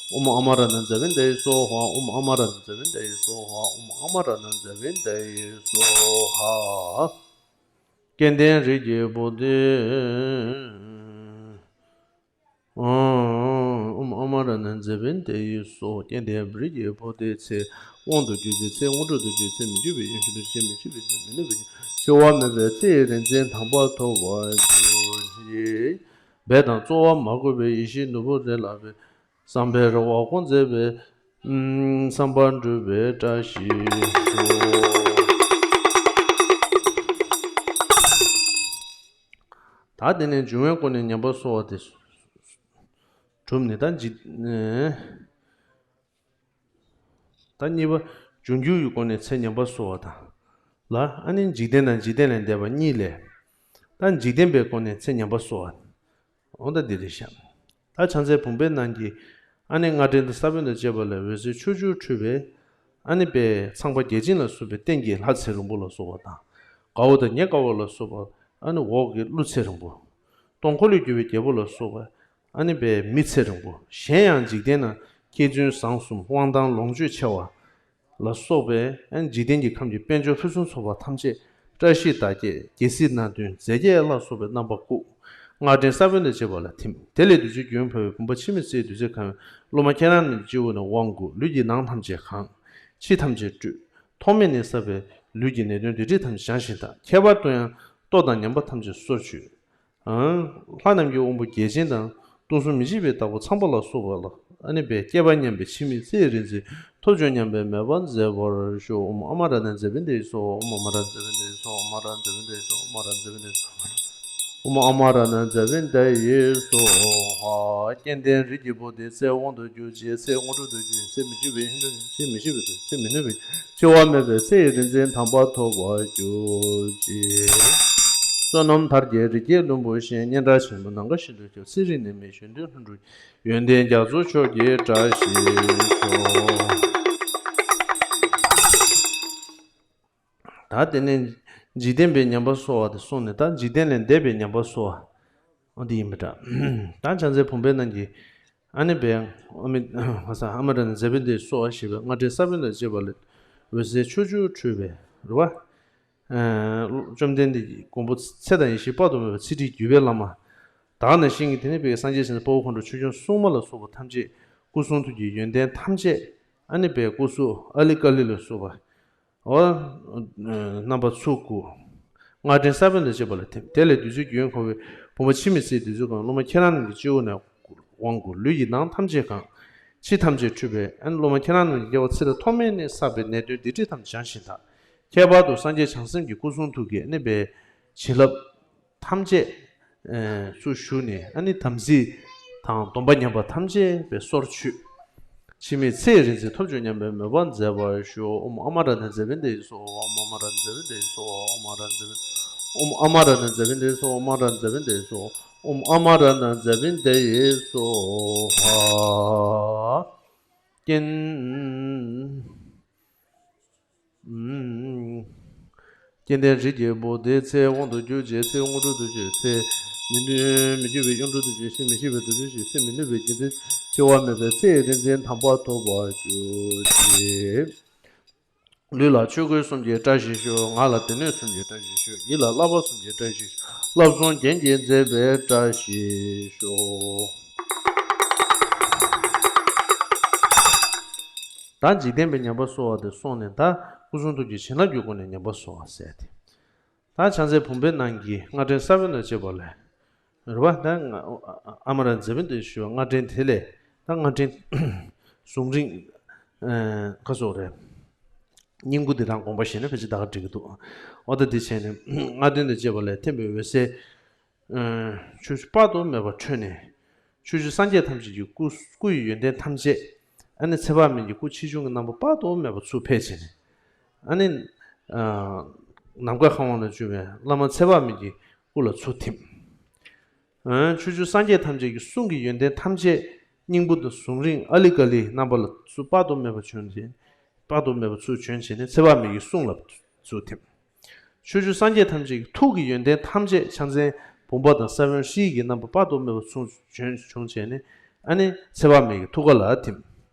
ཨོཾ་ཨ་མ་ར་ཎི་ཛེ་བིན་དེ་ཡི་སྭཱ་ཧཱ། ཨོཾ་ཨ་མ་ར་ཎི་ཛེ་བིན་དེ་ཡི་སྭཱ་ཧཱ། ཨོཾ་ཨ་མ་ར་ཎི་ཛེ་བིན་དེ་ཡི་སྭཱ་ཧཱ། སྐལ་ལྡན་རིགས་ཀྱི་བུ་དེ། ཨོཾ་ཨ་མ་ར་ཎི་ཛེ་བིན་དེ་ཡི་སྭཱ་ཧཱ། སྐལ་ལྡན་རིགས་ཀྱི་བུ་དེའི་ཚེ་དབང་དུ་གྱུར་ཅིག། ཚེ་དངོས་གྲུབ་ཏུ་གྱུར་ཅིག། ཚེ་མི་འགྱུར་བའི་དབྱིངས་སུ་གྱུར་ཅིག། ཚེ་མི་ཤི་བའི་དུས་མི་ནུབ་པའི་འཆི་བ་མེད་པའི་ཚེ་ཡི་རིག་འཛིན་དམ་པ་ཐོབ་པར་འགྱུར་ཅིག། འབད་དང་རྩོལ་བ་མ་གོས་པའི་ཡེ་ཤེས་ནོར་བུ་རི་ལ་བས། བསམ་པའི་རེ་བ་སྐོང་མཛད་པའི་བསམ་པ་འགྲུབ་པའི་བཀྲ་ཤིས་ཤོག། ད་དེ་ནས་འབྱུང་བའི་སྒོ་ནས་ཉམས་པ་གསོ་བ་དེ་གྲུབ་ནས་ད་འཇིག་ད་གཉིས་པ་འབྱུང་འགྱུར་གྱི་སྒོ་ནས་ཚེ་ཉམས་པ་གསོ་བ་དང་ལ། ཨ་ནི་འཇིག་རྟེན་དང་འཇིག་རྟེན་ལས་འདས་པ་གཉིས་ལས། ད་འཇིག་རྟེན་པའི་སྒོ་ནས་ཚེ་ཉམས་པ་གསོ་བ། འོ་ད་འདི་རེད་ཤག། ད་ཕྱག་འཚལ་བུམ་པའི་ནང་གི་ཨ་ནི་སྔགས་ཕྲེང་དང་ས་བོན་དང་བཅས་པ་ལས་འོད་ཟེར་ཕྱོགས་བཅུར་འཕྲོས་པས། ཨ་ནི་པའི་ཚངས་པ་བརྒྱ་བྱིན་ལ་སོགས་པའི་སྟེང་གི་ལྷ་ཚེ་རིང་པོ་ལ་སོགས་པ་དང་། དགའ་བོ་དང་ཉེ་དགའ་བོ་ལ་སོགས་པ་ཨ་ནི་འོག་གི་ཀླུ་ཚེ་རིང་པོ། སྟོང་འཁོར་ལོས་སྒྱུར་བའི་རྒྱལ་པོ་ལ་སོགས་པ་ཨ་ནི་པའི་མི་ཚེ་རིང་པོ། གཞན་ཡང་འཇིག་རྟེན་ན་མཁས་བཙུན་བཟང་གསུམ་དབང་ཐང་ལོངས་སྤྱོད་ཆེ་བ། ལ་སོགས་པའི་ཨ་ནི་འཇིག་རྟེན་གྱི་ཁམས་ཀྱི་དཔལ་འབྱོར་ཕུན་སུམ་ཚོགས་པ་ཐམས་ཅད་བཀྲ་ཤིས་བདག་བསྐྱེད་རྒྱལ་སྲིད་སྣ་བདུན་རྫས་བརྒྱད་ལ་སོགས་པའི་རྣམ་པ་བཀུག། སྔགས་ཕྲེང་ས་བོན་དང་བཅས་པ་ལ་ཐིམ། དེ་ལས་བདུད་རྩིའི་རྒྱུན་བབས་པའི་བུམ་པ་འཆི་མེད་ཚེའི་བདུད་རྩིས་གང་བའི་སློབ་མ་ཁྱེད་རང་རྣམས་ཀྱི་སྤྱི་བོ་ནས་དབང་བསྐུར། ལུས་ཀྱི་ནང་ཐམས་ཅད་གང་། ཕྱི་ཐམས་ཅད་བཀྲུས། ཐོག་མེད་ནས་བསགས་པའི་ལུས་ཀྱི་ནད་གདོན་སྡིག་སྒྲིབ་ཐམས་ཅད་བྱང་ཞིང་དག། ཁྱད་པར་དུ་ཡང་ལྟོ་དང་ཉམས་པ་ཐམས་ཅད་སོར་ཆུད། ལྷ་རྣམས་ཀྱི་དབང་པོ་བརྒྱ་བྱིན་དང་སྟོང་གསུམ་མི་མཇེད་པའི་བདག་པོ་ཚངས་པ་ལ་སོགས་པ་ལ་ ཨ་ནི་པའི་སྐལ་པ་མཉམ་པའི་འཆི་མེད་ཚེ་ཡི་རིག་འཛིན་ཐོབ་བྱུང་སྙམ་པའི་མོས་པ་མཛད་པར་ཞུ། ཨོཾ་ཨ་མ་རཏྣ་ཛེ་བི་ཏ་ཡེ་སྭཱ་ཧཱ། ཨོཾ་ཨ་མ་རཏྣ་ཛེ་བི་ཏ་ཡེ་སྭཱ་ཧཱ། ཨོཾ་ཨ་མ་རཏྣ་ཛེ་བི་ཏ་ཡེ་སྭཱ་ཧཱ། ཨོཾ་ཨ་མ་རཏྣ་ཛེ་བི་ཏ་ཡེ་སྭཱ་ཧཱ། ཨོཾ་ཨ་མ་རཏྣ་ཛེ་བི་ཏ་ཡེ་སྭཱ་ཧཱ། སྐལ་ལྡན་རིགས་ཀྱི་བུ་དེའི་ཚེ་དབང་དུ་གྱུར་ཅིག། ཚེ་དངོས་གྲུབ་ཏུ་གྱུར་ཅིག། ཚེ་མི་འཆི་བའི་ཡོན་ཏན་ཅིག། མི་ཤི་བའི་དུས་ཚེ་མི་ནུབ་པའི་འཆི་བ་མེད་པའི་ཚེ་ཡི་རིག་འཛིན་དམ་པ་ཐོབ་པར་གྱུར་ཅིག། བསོད་ནམས་དར་རྒྱས་རི་སྐྱེས་ལྷུན་པོ་བཞིན། སྙན་གྲགས་ཆེན་པོ་ནམ་མཁའ་བཞིན་དུ་ཁྱབ། ཚེ་རིང་ནད་མེད་གཞོན་དུས་ལྷུན་གྲུབ། ཡོན་ཏན་རྒྱ་མཚོ་མཆོག་གི་བཀྲ་ཤིས་ཤོག། ད་དེ་ནས་འཇིག་རྟེན་པའི་ཉམས་པ་གསོ་བ་དེ་སོང་ནས། ད་འཇིག་རྟེན་ལས་འདས་པའི་ཉམས་པ་གསོ་བ། འོ་འདི་ཡིན་པ་འདྲ། ད་བྱང་རྩེ་བུམ་པའི་ནང་གི་ཨ་ནི་པའི་ཨ་མི་ང་ས་ཨ་མ་ར་ནི་ཛེ་བི་འདི་གསོ་བ་ཞེས་པའི་སྔ་དྲན་ས་བོན་དང་བཅས་པ་ལས་འོད་ཟེར་ཆུ་ཆུ་འཕྲོས་པའི་རེད་བ། བཅོམ་ལྡན་འདས་ཀྱི་མགོན་པོ་ཚེ་དང་ཡེ་ཤེས་དཔག་ཏུ་མེད་པ་ཚེ་ཁྲིད་བརྒྱུད་པའི་བླ་མ། ད་ནང་བཞིན་གྱི་དེ་ནི་པའི་སངས་རྒྱས་ཞིང་དཔའ་བོ་མཁའ་འགྲོ་ཆོས་སྐྱོང་སྲུང་མ་ལ་སོགས་པ་ཐམས་ཅད་སྐུ་གསུང་ཐུགས་ཀྱི་ཡོན་ཏན་ཐམས་ཅད་ཨ་ནི་པའི་སྐུ་གཟུགས་ཨ་ལི་ཀ་ལི་ལ་སོགས་པ། འོ། རྣམ་པ་ཚོ་དགུ། སྔ་དྲན་ས་བོན་དང་བཅས་པ་ལ་ཐིམ། དེ་ལས་བདུད་རྩི་རྒྱུན་འཁོར་བའི་བུམ་པ་འཆི་མེད་ཚེའི་བདུད་རྩི་གང་། སློབ་མ་ཁྱེད་རང་རྣམས་ཀྱི་སྤྱི་བོ་ནས་དབང་བསྐུར། ལུས་ཀྱི་ནང་ཐམས་ཅད་གང་། ཕྱི་ཐམས་ཅད་འཁྲུད་པས། ཨ་ནི་སློབ་མ་ཁྱེད་རང་རྣམས་ཀྱི་སྐྱེ་བ་ཚེ་རབས་ཐོག་མེད་ནས་བསགས་པའི་ནད་གདོན་སྡིག་སྒྲིབ་ཐམས་ཅད་བྱང་ཞིང་དག། ཁྱད་པར་དུ་སངས་རྒྱས་བྱང་སེམས་ཀྱི་སྐུ་གསུང་ཐུགས་ཀྱི་ཨ་ནི་པའི་བྱིན་རླབས་ཐམས་ཅད་ཚུར་ཞུགས་ནས། ཨ་ནི་དམ་ཚིག་དང་སྡོམ་པ་ཉམས་པ་ཐམས་ཅད་པའི་སོར་ཆུད། འཆི་མེད་ཚེ་ཡི་རིག་འཛིན་ཐོབ་བྱུང་སྙམ་པའི་མོས་པ་མཛད་པར་ཞུ། ཨོཾ་ཨ་མ་རཏྣ་ཛེ་བི་ཏ་ཡེ་སྭཱ་ཧཱ། ཨོཾ་ཨ་མ་རཏྣ་ཛེ་བི་ཏ་ཡེ་སྭཱ་ཧཱ། ཨོཾ་ཨ་མ་རཏྣ་ཛེ་བི་ཏ་ཡེ་སྭཱ་ཧཱ། ཨོཾ་ཨ་མ་རཏྣ་ཛེ་བི་ཏ་ཡེ་སྭཱ་ཧཱ། ཨོཾ་ཨ་མ་རཏྣ་ཛེ་བི་ཏ་ཡེ་སྭཱ་ཧཱ། ཀྱེན། སྐལ་ལྡན་རིགས་ཀྱི་བུ་དེའི་ཚེ་དབང་དུ་གྱུར་ཅིག། ཚེ་དངོས་གྲུབ་ཏུ་གྱུར་ཅིག། ཚེ་མི་འདུ་མི་འགྱུར་བའི་གཡུང་དྲུང་དུ་གྱུར་ཅིག། མི་ཤི་བའི་དུས་སུ་ཅིག། ཚེ་མི་ནུབ་པའི་འཇིག་རྟེན་འཆི་བ་མེད་པའི་ཚེ་ཡི་རིག་འཛིན་དམ་པ་ཐོབ་པར་གྱུར་ཅིག། ལུས་ལ་ཆོས་གོས་གསུམ་གྱི་བཀྲ་ཤིས་ཤོག། ངག་ལ་སྡེ་སྣོད་གསུམ་གྱི་བཀྲ་ཤིས་ཤོག། ཡིད་ལ་བསླབ་པ་གསུམ་གྱི་བཀྲ་ཤིས་ཤོག། བསླབ་གསུམ་རྒྱན་གྱིས་མཛེས་པའི་བཀྲ་ཤིས་ཤོག། ད་འཇིག་རྟེན་པའི་ཉམས་པ་གསོ་བ་དེ་སོང་ནས། ད་སྐུ་གསུང་ཐུགས་ཀྱི་བྱིན་རླབས་ཀྱི་སྒོ་ནས་ཉམས་པ་གསོ་བ་ཟེར་ཏེ། ད་བྱང་རྩེ་བུམ་པའི་ནང་གི་སྔ་དྲན་ས་བོན་དང་བཅས་པ་ལས། རེད་བ། ད་ང་ཨ་མ་རཏྣ་ཛེ་བི་ཏ་ཡེ་ཞུ་བ་སྔ་དྲན་དེ་ལས། ད་སྔ་དྲན་གཟུངས་རིང་། ཁ་སོགས་རེད། སྙིང་པོ་འདི་རང་དགོངས་པ་བཞེས་ན་ཕལ་ཆེར་ད་ག་འགྲིག་གི་འདུག། འོ་ད་འདི་བྱས་ནས་སྔ་དྲན་དང་བཅས་པ་ལས་ཐིམ་པའི་འོད་ཟེར། ཆུ་ཆུ་དཔག་ཏུ་མེད་པ་འཕྲོས་ནས། ཆུ་ཆུ་སངས་རྒྱས་ཐམས་ཅད་ཀྱི་སྐུ། སྐུ་ཡི་ཡོན་ཏན་ཐམས་ཅད། ཨ་ནི་ཚེ་དཔག་མེད་ཀྱི་སྐུ་ཆེ་ཆུང་གི་རྣམ་པ་དཔག་ཏུ་མེད་པ་ཚུར་འཕེལ་བྱས་ནས། ཨ་ནི། ནམ་མཁའ་ཁམས་དབང་ལ་བྱོན་པའི་བླ་མ་ཚེ་དཔག་མེད་ཀྱི་སྐུ་ལ་ཚུར་ཐིམ། ཆུ་ཆུ་སངས་རྒྱས་ཐམས་ཅད་ཀྱི་གསུང་གི་ཡོན་ཏན་ཐམས་ཅད། སྙིང་པོ་དང་གཟུངས་རིང་ཨ་ལི་ཀ་ལིའི་རྣམ་པ་ལ་ཚུར་དཔག་ཏུ་མེད་པ་བྱོན་བྱས། དཔག་ཏུ་མེད་པ་ཚུར་བྱོན་བྱས་ནས་ཚེ་དཔག་མེད་ཀྱི་གསུང་ལ་ཚུར་ཐིམ། ཆོས་སྐྱོང་སངས་རྒྱས་ཐམས་ཅད་ཀྱི་ཐུགས་ཀྱི་ཡོན་ཏན་ཐམས་ཅད་ཕྱག་མཚན་བུམ་པ་དང་ས་བོན་ཧྲཱིཿ་ཀྱི་རྣམ་པ་དཔག་ཏུ་མེད་པ་ཚུར་བྱོན་བྱུང་བྱས་ནས། ཨ་ནི་ཚེ་དཔག་མེད་ཀྱི་ཐུགས་ཀ་ལ་ཐིམ།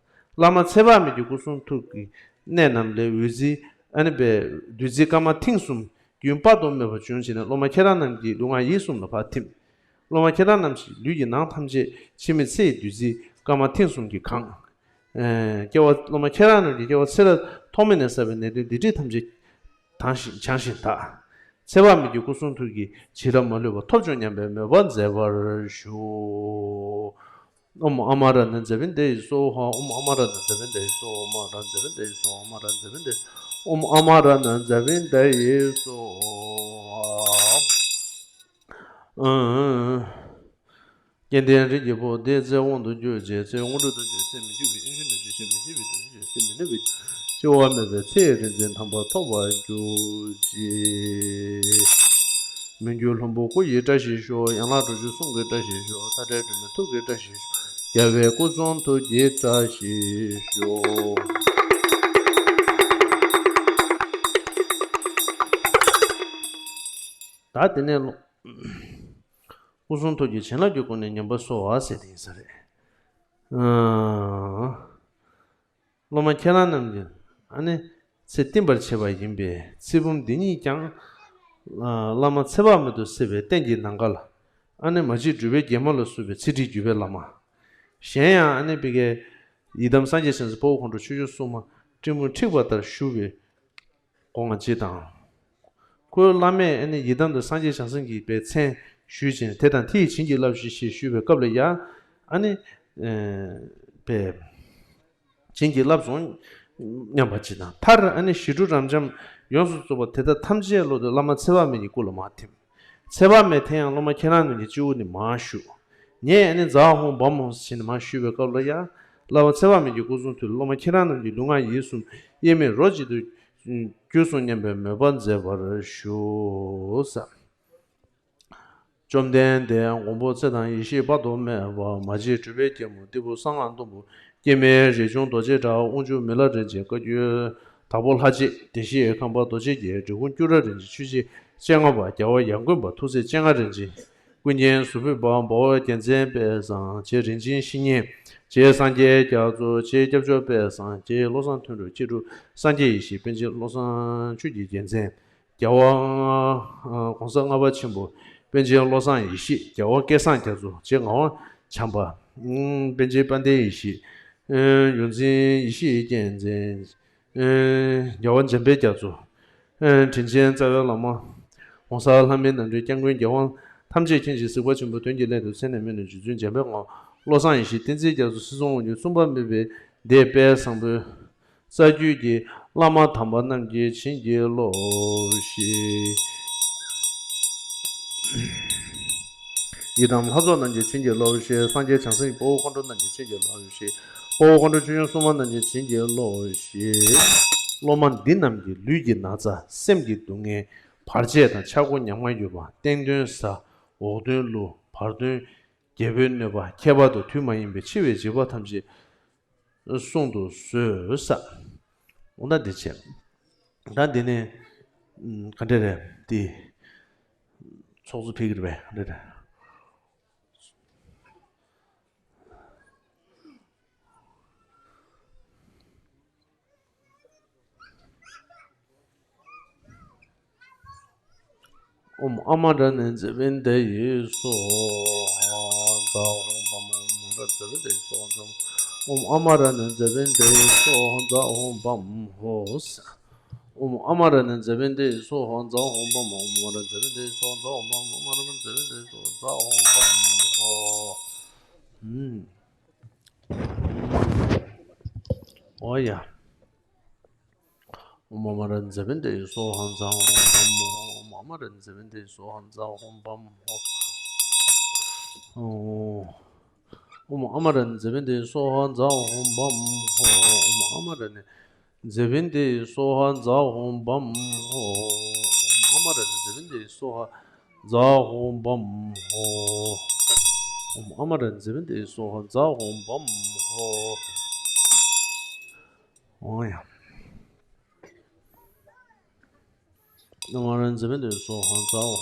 བླ་མ་ཚེ་དཔག་མེད་ཀྱི་སྐུ་གསུང་ཐུགས་ཀྱི་གནས་རྣམས་ལས་འོད་ཟེར། ཨ་ནི་པའི་བདུད་རྩི་དཀར་དམར་མཐིང་གསུམ་རྒྱུན་དཔག་ཏུ་མེད་པ་བྱུང་བྱས་ནས་སློབ་མ་ཁྱེད་རང་རྣམས་ཀྱི་ལུས་ངག་ཡིད་གསུམ་ལ་ཕར་ཐིམ། སློབ་མ་ཁྱེད་རང་རྣམས་ཀྱི་ལུས་ཀྱི་ནང་ཐམས་ཅད་འཆི་མེད་ཚེ་ཡི་བདུད་རྩི་དཀར་དམར་མཐིང་གསུམ་གྱིས་གང་། སྐྱེ་བ་སློབ་མ་ཁྱེད་རང་རྣམས་ཀྱི་སྐྱེ་བ་ཚེ་རབས་ཐོག་མེད་ནས་བསགས་པའི་ནད་གདོན་སྡིག་སྒྲིབ་ཐམས་ཅད་དྭངས་ཤིང་བྱང་ཞིང་དག། ཚེ་དཔག་མེད་ཀྱི་སྐུ་གསུང་ཐུགས་ཀྱི་བྱིན་རླབས་མ་ལུས་པ་ཐོབ་བྱུང་སྙམ་པའི་མོས་པ་མཛད་པར་ཞུ། ཨོཾ་ཨ་མ་རཏྣ་ཛེ་བི་ཏ་ཡེ་སྭཱ་ཧཱ། ཨོཾ་ཨ་མ་རཏྣ་ཛེ་བི་ཏ་ཡེ་སྭཱ་ཧཱ། ཨོཾ་ཨ་མ་རཏྣ་ཛེ་བི་ཏ་ཡེ་སྭཱ་ཧཱ། ཨོཾ་ཨ་མ་རཏྣ་ཛེ་བི་ཏ་ཡེ་སྭཱ་ཧཱ། ཨོཾ་ཨ་མ་རཏྣ་ཛེ་བི་ཏ་ཡེ་སྭཱ་ཧཱ། སྐལ་ལྡན་རིགས་ཀྱི་བུ་དེའི་ཚེ་དབང་དུ་གྱུར་ཅིག། ཚེ་དངོས་གྲུབ་ཏུ་གྱུར། ཚེ་མི་འཆི་བའི་གཡུང་དྲུང་དུ་གྱུར་ཅིག། ཚེ་མི་ཤི་བའི་དུས་སུ་གྱུར་ཅིག། ཚེ་མི་ནུབ་པའི་འཆི་བ་མེད་པའི་ཚེ་ཡི་རིག་འཛིན་དམ་པ་ཐོབ་པར་གྱུར་ཅིག། མི་འགྱུར་ལྷུན་པོ་སྐུ་ཡི་བཀྲ་ཤིས་ཤོག། ཡན་ལག་དྲུག་ཅུ་གསུང་གི་བཀྲ་ཤིས་ཤོག། མཐའ་བྲལ་སྒྲོན་མེ་ཐུགས་ཀྱི་བཀྲ་ཤིས་ཤོག། རྒྱལ་བའི་སྐུ་གསུང་ཐུགས་ཀྱི་བཀྲ་ཤིས་ཤོག། ད་དེ་ནས་སྐུ་གསུང་ཐུགས་ཀྱི་བྱིན་རླབས་ཀྱི་སྒོ་ནས་ཉམས་པ་གསོ་བ་ཟེར་དེ་ཡིན་ས་རེད། སློབ་མ་ཁྱེད་རང་རྣམས་ཀྱིས་ཨ་ནི་ཚེ་བརྟན་པར་བྱེད་པ་ཡིན་པས། ཚེ་བུམ་འདི་ཉིད་ཀྱང་བླ་མ་ཚེ་དཔག་མེད་དུ་གསལ་བའི་རྟེན་གྱི་ནམ་མཁའ་ལ། ཨ་ནི་མ་གཅིག་སྒྲུབ་པའི་རྒྱལ་མོ་ལ་སོགས་པའི་ཚེ་ཁྲིད་བརྒྱུད་པའི་བླ་མ། གཞན་ཡང་ཨ་ནི་བི་ཀའི་ཡི་དམ་སངས་རྒྱས་བྱང་སེམས་དཔའ་བོ་ཁོང་ཁྲོ་ཆོས་སྐྱོང་སྲུང་མ་སྤྲིན་ཕུང་འཁྲིགས་པ་ལྟར་བཞུགས་པའི་སྒོ་ང་རྗེས་དང་། ཁོའི་བླ་མས་ཨ་ནི་ཡི་དམ་དང་སངས་རྒྱས་བྱང་སེམས་ཀྱི་པའི་མཚན་ཞུས་ཅིང་། དེ་དང་མཐེ་ཡིས་བྱིན་གྱིས་བརླབས་ཤིག་ཞེས་ཞུས་པའི་སྐབས་ལ་ཡང་། ཨ་ནི། ཨེ། པས། བྱིན་གྱིས་བརླབས་སོང་སྙམ་པ་ཅིག་དང་། མཐར་ཨ་ནི་ཞི་ཁྲོ་རབ་འབྱམས་ཡོངས་སུ་རྫོགས་པ་དེ་དག་ཐམས་ཅད་བློ་དེ་བླ་མ་ཚེ་དཔག་མེད་ཀྱི་སྐུ་ལ་མར་ཐིམ། ཚེ་དཔག་མེད་དེ་ཡང་སློབ་མ་ཁྱེད་རང་རྣམས་ཀྱི་སྤྱི་བོ་ནས་མར་ཞུགས། ངས་ཨ་ནི་ཛཿཧཱུྃ་བཾ་ཧོཿཟེར་ནས་མར་ཞུས་པའི་སྐབས་ལ་ཡང་། བསླབ་པ་ཚེ་དཔག་མེད་ཀྱི་སྐུ་གསུང་ཐུགས་སློབ་མ་ཁྱེད་རང་རྣམས་ཀྱི་ལུས་ངག་ཡིད་གསུམ་དབྱེར་མེད་རོ་གཅིག་ཏུ་གྱུར་སོང་སྙམ་པའི་མོས་པ་མཛད་པར་ཞུ། ཟེར། བཅོམ་ལྡན་འདས་མགོན་པོ་ཚེ་དང་ཡེ་ཤེས་དཔག་ཏུ་མེད་པ། མ་གཅིག་སྤྲུལ་པའི་སྐྱེས་བུ་ཏི་ཕུ་གསང་སྔགས་གཏུམ་པོ། སྐྱེ་མེད་རས་ཆུང་རྡོ་རྗེ་གྲགས། དབང་ཕྱུག་མི་ལ་རིན་ཆེན་བཀའ་བརྒྱུད་དྭགས་པོ་ལྷ་གཅིག་བདེ་གཤེགས་ཁམས་པ་རྡོ་རྗེ་རྒྱལ། འབྲི་གུང་སྐྱུ་ར་རིན་ཆེན་ཆོས་རྗེ་སྤྱན་སྔ་བ། རྒྱལ་བ་ཡར་དགོན་པ་ཐུགས་སྲས་སྤྱན་སྔ་རིན་ཆེན། ཀུན་མཁྱེན་ཟུར་ཕུད་པ་འབའ་བ་རྒྱལ་མཚན་དཔལ་བཟང་། རྗེ་རིན་ཆེན་བཤེས་གཉེན། རྗེ་སངས་རྒྱས་རྒྱ་མཚོ། རྗེ་སྐྱབས་མཆོག་དཔལ་བཟང་། རྗེ་བློ་བཟང་དོན་གྲུབ། མཁྱེན་གྲུབ་སངས་རྒྱས་ཡེ་ཤེས། པཎ་ཆེན་བློ་བཟང་ཆོས་ཀྱི་རྒྱལ་མཚན། རྒྱལ་བ་༸གོང་ས་ལྔ་པ་ཆེན་པོ་པཎ་ཆེན་བློ་བཟང་ཡེ་ཤེས། རྒྱལ་བ་སྐལ་བཟང་རྒྱ་མཚོ། རྗེ་ངག་དབང་བྱམས་པ། པཎ་ཆེན་དཔལ་ལྡན་ཡེ་ཤེས། ཡོངས་འཛིན་ཡེ་ཤེས་རྒྱལ་མཚན། རྒྱལ་བ་འཇམ་དཔལ་རྒྱ་མཚོ། དྲིན་ཅན་རྩ་བའི་བླ་མ། ༸གོང་ས་ལྷ་མིའི་ནང་ཁྲོད་སྐྱབས་མགོན་རྒྱལ་དབང་ཐམས་ཅད་མཁྱེན་ཅིང་གཟིགས་པ་ཆེན་པོ། དོན་གྱི་སླད་དུ་ཚེ་ནས་སྨོན་ནས་རྗེ་བཙུན་འཇམ་དཔལ་དབང་བློ་བཟང་ཡེ་ཤེས་བསྟན་འཛིན་རྒྱ་མཚོ་སྲིད་གསུམ་དབང་ཕྱུག་གསུམ་པ་སྨིན་པའི་སྡེ་དཔལ་བཟང་པོའི་རྩ་རྒྱུད་ཀྱི་བླ་མ་དམ་པ་རྣམས་ཀྱི་བྱིན་གྱིས་རློབས་ཤིག། ཡི་དམ་ལྷ་ཚོགས་རྣམས་ཀྱི་བྱིན་གྱིས་རློབས་ཤིག། སངས་རྒྱས་བྱང་སེམས་ཀྱི་དཔའ་བོ་མཁའ་འགྲོ་རྣམས་ཀྱི་བྱིན་གྱིས་རློབས་ཤིག། དཔའ་བོ་མཁའ་འགྲོ་ཆོས་སྐྱོང་སྲུང་མ་རྣམས་ཀྱི་བྱིན་གྱིས་རློབས་ཤིག། སློབ་མ་འདི་རྣམས་ཀྱི་ལུས་ཀྱི་ན་ཚ་སེམས་ཀྱི་སྡུག་བསྔལ་བར་ཆད་དང་ཆག་སྒོ་ཉམ་ང་ཡོད་པ་སྟེང་གདོན་ཟ། འོག་གདོན་ཀླུ། བར་གདོན་རྒྱལ་པོའི་གནོད་པ། ཁྱད་པར་དུ་དུས་མ་ཡིན་པའི་འཆི་བའི་འཇིགས་པ་ཐམས་ཅད་བསྲུང་དུ་གསོལ། ཟེར། འོ་ན་འདི་བྱས། ད་འདི་ནས་ག་འདྲ་རེད་འདི། ཚོགས་གཙོ་ཕེབས་ཀྱི་རེད་པས། ག་འདྲ་རེད། ཨོཾ་ཨ་མ་ར་ཎི་ཛེ་བིན་དེ་ཡི་སྭཱ་ཧཱ། ཛཿཧཱུྃ་བཾ་ཧཱུྃ་ཨ་མ་ར་ཎི་ཛེ་བིན་དེ་ཡི་སྭཱ་ཧཱ། ཛཿཧཱུྃ་བཾ་ཧཱུྃ་ཨ་མ་ར་ཎི་ཛེ་བིན་དེ་ཡི་སྭཱ་ཧཱ། ཛཿཧཱུྃ་བཾ་ཧཱུྃ། ཨོཾ་ཨ་མ་ར་ཎི་ཛེ་བིན་དེ་ཡི་སྭཱ་ཧཱ། ཛཿཧཱུྃ་བཾ་ཧཱུྃ་ཨ་མ་ར་ཎི་ཛེ་བིན་དེ་ཡི་སྭཱ་ཧཱ། ཛཿཧཱུྃ་བཾ་ཧཱུྃ་ཨ་མ་ར་ཎི་ཛེ་བིན་དེ་ཡི་སྭཱ་ཧཱ། ཛཿཧཱུྃ་བཾ་ཧཱུྃ། ཨུམ། ཨོ་ཡ། ཨོཾ་ཨ་མ་ར་ཎི་ཛེ་བིན་དེ་ཡི་སྭཱ་ཧཱ། ཛཿཧཱུྃ་བཾ་ཧཱུྃ། ཨོཾ་ཨ་མ་ར་ཎི་ཛེ་བིན་དེ་ཡི་སྭཱ་ཧཱ། ཛཿཧཱུྃ་བཾ་ཧཱུྃ། ཨོཾ་ཨ་མ་ར་ཎི་ཛེ་བིན་དེ་ཡི་སྭཱ་ཧཱ། ཛཿཧཱུྃ་བཾ་ཧཱུྃ། ཨོཾ་ཨ་མ་ར་ཎི་ཛེ་བིན་དེ་ཡི་སྭཱ་ཧཱ། ཛཿཧཱུྃ་བཾ་ཧཱུྃ། ཨོཾ་ཨ་མ་ར་ཎི་ཛེ་བིན་དེ་ཡི་སྭཱ་ཧཱ། ཛཿཧཱུྃ་བཾ་ཧཱུྃ། ཨོཾ་ཨ་མ་ར་ཎི་ཛེ་བིན་དེ་ཡི་སྭཱ་ཧཱ། ཛཿཧཱུྃ་བཾ་ཧཱུྃ། ཨོ་ཡ། ཨོཾ་ཨ་མ་ར་ཎི་ཛེ་བིན་དེ་ཡི་སྭཱ་ཧཱ། ཛཿཧཱུྃ་བཾ་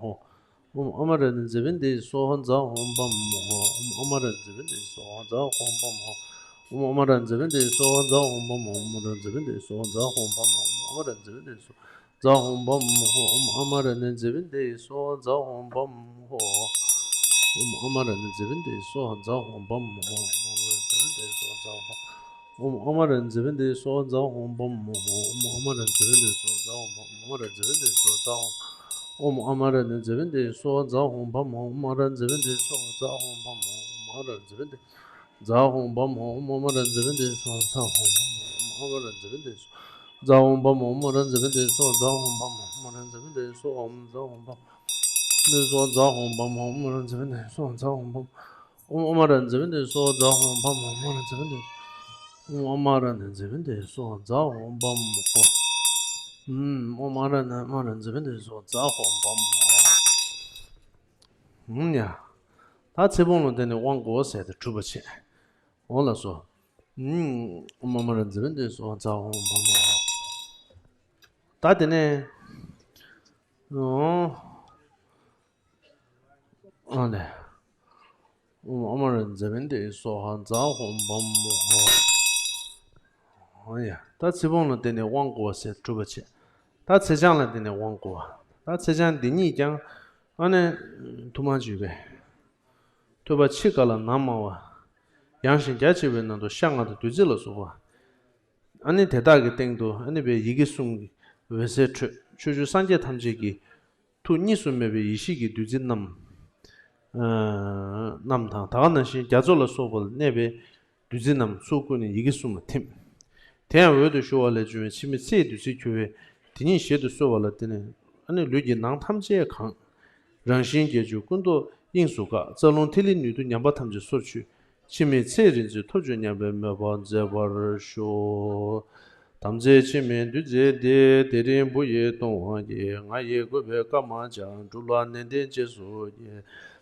ཧཱུྃ། ཨོཾ་ཨ་མ་ར་ཎི་ཛེ་བིན་དེ་ཡི་སྭཱ་ཧཱ། ཛཿཧཱུྃ་བཾ་ཧཱུྃ། ཨོཾ་ཨ་མ་ར་ཎི་ཛེ་བིན་དེ་ཡི་སྭཱ་ཧཱ། ཛཿཧཱུྃ་བཾ་ཧཱུྃ། ཨོཾ་ཨ་མ་ར་ཎི་ཛེ་བིན་དེ་ཡི་སྭཱ་ཧཱ། ཛཿཧཱུྃ་བཾ་ཧཱུྃ། ཨོཾ་ཨ་མ་ར་ཎི་ཛེ་བིན་དེ་ཡི་སྭཱ་ཧཱ། ཛཿཧཱུྃ་བཾ་ཧཱུྃ། ཨོཾ་ཨ་མ་ར་ཎི་ཛེ་བིན་དེ་ཡི་སྭཱ་ཧཱ། ཛཿཧཱུྃ་བཾ་ཧཱུྃ། ཨོཾ་ཨ་མ་ར་ཎི་ཛེ་བིན་དེ་ཡི་སྭཱ་ཧཱ། ཛཿཧཱུྃ་བཾ་ཧཱུྃ། ཨོཾ་ཨ་མ་ར་ཎི་ཛེ་བིན་དེ་ཡི་སྭཱ་ཧཱ། ཛཿཧཱུྃ་བཾ་ཧཱུྃ། ཨོཾ་ཨ་མ་ར་ཎི་ཛེ་བིན་དེ་ཡི་སྭཱ་ཧཱ། ཛཿཧཱུྃ་བཾ་ཧཱུྃ། ཨོཾ་ཨ་མ་ར་ཎི་ཛེ་བིན་དེ་ཡི་སྭཱ་ཧཱ། ཛཿཧཱུྃ་བཾ་ཧཱུྃ། ཨོཾ་ཨ་མ་ར་ཎི་ཛེ་བིན་དེ་ཡི་སྭཱ་ཧཱ། ཛཿཧཱུྃ་བཾ་ཧཱུྃ། ཨོཾ་ཨ་མ་ར་ཎི་ཛེ་བིན་དེ་ཡི་སྭཱ་ཧཱ། ཛཿཧཱུྃ་བཾ་ཧཱུྃ། ཨོཾ་ཨ་མ་ར་ཎི་ཛེ་བིན་དེ་ཡི་སྭཱ་ཧཱ། ཛཿཧཱུྃ་བཾ་ཧཱུྃ། ཨོཾ་ཨ་མ་ར་ཎི་ཛེ་བིན་དེ། ཛཿཧཱུྃ་བཾ་ཧཱུྃ། ཨོཾ་ཨ་མ་ར་ཎི་ཛེ་བིན་དེ་ཡི་སྭཱ་ཧཱ། ཛཿཧཱུྃ་བཾ་ཧཱུྃ། ཨོཾ་ཨ་མ་ར་ཎི་ཛེ་བིན་དེ་ཡི་སྭཱ་ཧཱ། ཛཿཧཱུྃ་བཾ་ཧཱུྃ། ཨོཾ་ཨ་མ་ར་ཎི་ཛེ་བིན་དེ་ཡི་སྭཱ་ཧཱ། ཛཿཧཱུྃ་བཾ་ཧཱུྃ། ཨོཾ་ཨ་མ་ར་ཎི་ཛེ་བིན་དེ་ཡི་སྭཱ་ཧཱ། ཛཿཧཱུྃ་བཾ་ཧཱུྃ། ཨོཾ་ཨ་མ་ར་ཎི་ཛེ་བིན་དེ་ཡི་སྭཱ་ཧཱ། ཛཿཧཱུྃ་བཾ་ཧཱུྃ། ཨོཾ་ཨ་མ་ར་ཎི་ཛེ་བིན་དེ་ཡི་སྭཱ་ཧཱ། ཛཿཧཱུྃ་བཾ་ཧཱུྃ། ཨོཾ་ཨ་མ་ར་ཎི་ཛེ་བིན་དེ་ཡི་སྭཱ་ཧཱ། ཛཿཧཱུྃ་བཾ་ཧཱུྃ། ཨོཾ་ཨ་མ་ར་ཎི་ཛེ་བིན་དེ་ཡི་སྭཱ་ཧཱ། ཛཿཧཱུྃ་བཾ་ཧཱུྃ། ཨུམ་ཡ། ད་ཚེ་སྤོང་ལ་བརྟེན་ནས་དབང་བསྐུར་བ་ཟེར་ཏེ་གྲུབ་པ་བྱས། འོ་ལགས་སོ། ཨུམ། ཨོཾ་ཨ་མ་ར་ཎི་ཛེ་བིན་དེ་ཡི་སྭཱ་ཧཱ། ཛཿཧཱུྃ་བཾ་ཧཱུྃ། ད་དེ་ནས། ཨོ། ཨ་ལས། ཨོཾ་ཨ་མ་ར་ཎི་ཛེ་བིན་དེ་ཡི་སྭཱ་ཧཱ། ཛཿཧཱུྃ་བཾ་ཧཱུྃ། ཨོ་ཡ། ད་ཚེ་སྤོང་ལ་བརྟེན་ནས་དབང་བསྐུར་བ་ཟེར་གྲུབ་པ་བྱས། ད་ཚེ་ཆང་ལ་བརྟེན་ནས་དབང་བསྐུར་བ། ད་ཚེ་ཆང་འདི་གཉིས་ཀྱང་ཨ་ནི་ཐུན་མོང་བརྗོད་པས། ཐོས་པ་ཕྱི་དཀར་ལ་ནང་དམར་བ། ཡང་ཞིང་རྒྱ་ཆེ་བའི་ནང་དུ་ཤ་ལྔ་དང་བདུད་རྩི་ལ་སོགས་པ། ཨ་ནི་དེ་དག་གི་སྟེང་དུ་ཨ་ནི་བའི་ཡི་གེ་གསུམ་གྱི་འོད་ཟེར་འཕྲོས། ཕྱོགས་བཅུའི་སངས་རྒྱས་ཐམས་ཅད་ཀྱི་ཐུགས་གཉིས་སུ་མེད་པའི་ཡེ་ཤེས་ཀྱི་བདུད་རྩི་རྣམས། ཨ། རྣམས་དང་། ད་ག་ནང་བཞིན་རྒྱ་མཚོ་ལ་སོགས་པ་ལ་གནས་པའི་ བདུད་རྩི་རྣམས་ཚུར་བསྐུར་ནས་ཡི་གེ་གསུམ་ལ་ཐིམ། དེ་ཡང་འོད་དུ་ཤོར་བ་ལས་བྱུང་བའི་འཆི་མེད་ཚེའི་བདུད་རྩི་གྱུར་པས་དེ་ཉིད་ཞལ་དུ་གསོལ་བ་ལ་བརྟེན་ནས་ཨ་ནི་ལུས་ཀྱི་ནང་ཐམས་ཅད་གང་། རང་བཞིན་གྱིས་ཀྱང་ཀུན་རྟོག་དབྱིངས་སུ་འགག་རྩ་རླུང་ཐིག་ལེའི་ནུས་མཐུ་ཉམས་པ་ཐམས་ཅད་སོར་ཆུད། འཆི་མེད་ཚེའི་རིག་འཛིན་ཐོབ་བྱུང་སྙམ་པའི་མོས་པ་མཛད་པར་ཞུ། དམ་ཚིག་འཆི་མེད་བདུད་རྩི་འདི། དེ་རིང་བུ་ཡིས་བཏུང་བར་བགྱི། ང་ཡིས་བགོས་པའི་བཀའ་མ་བཅག་སྒྲུབ་ལ་ནན་ཏན་རྗེས་སུ་བགྱི།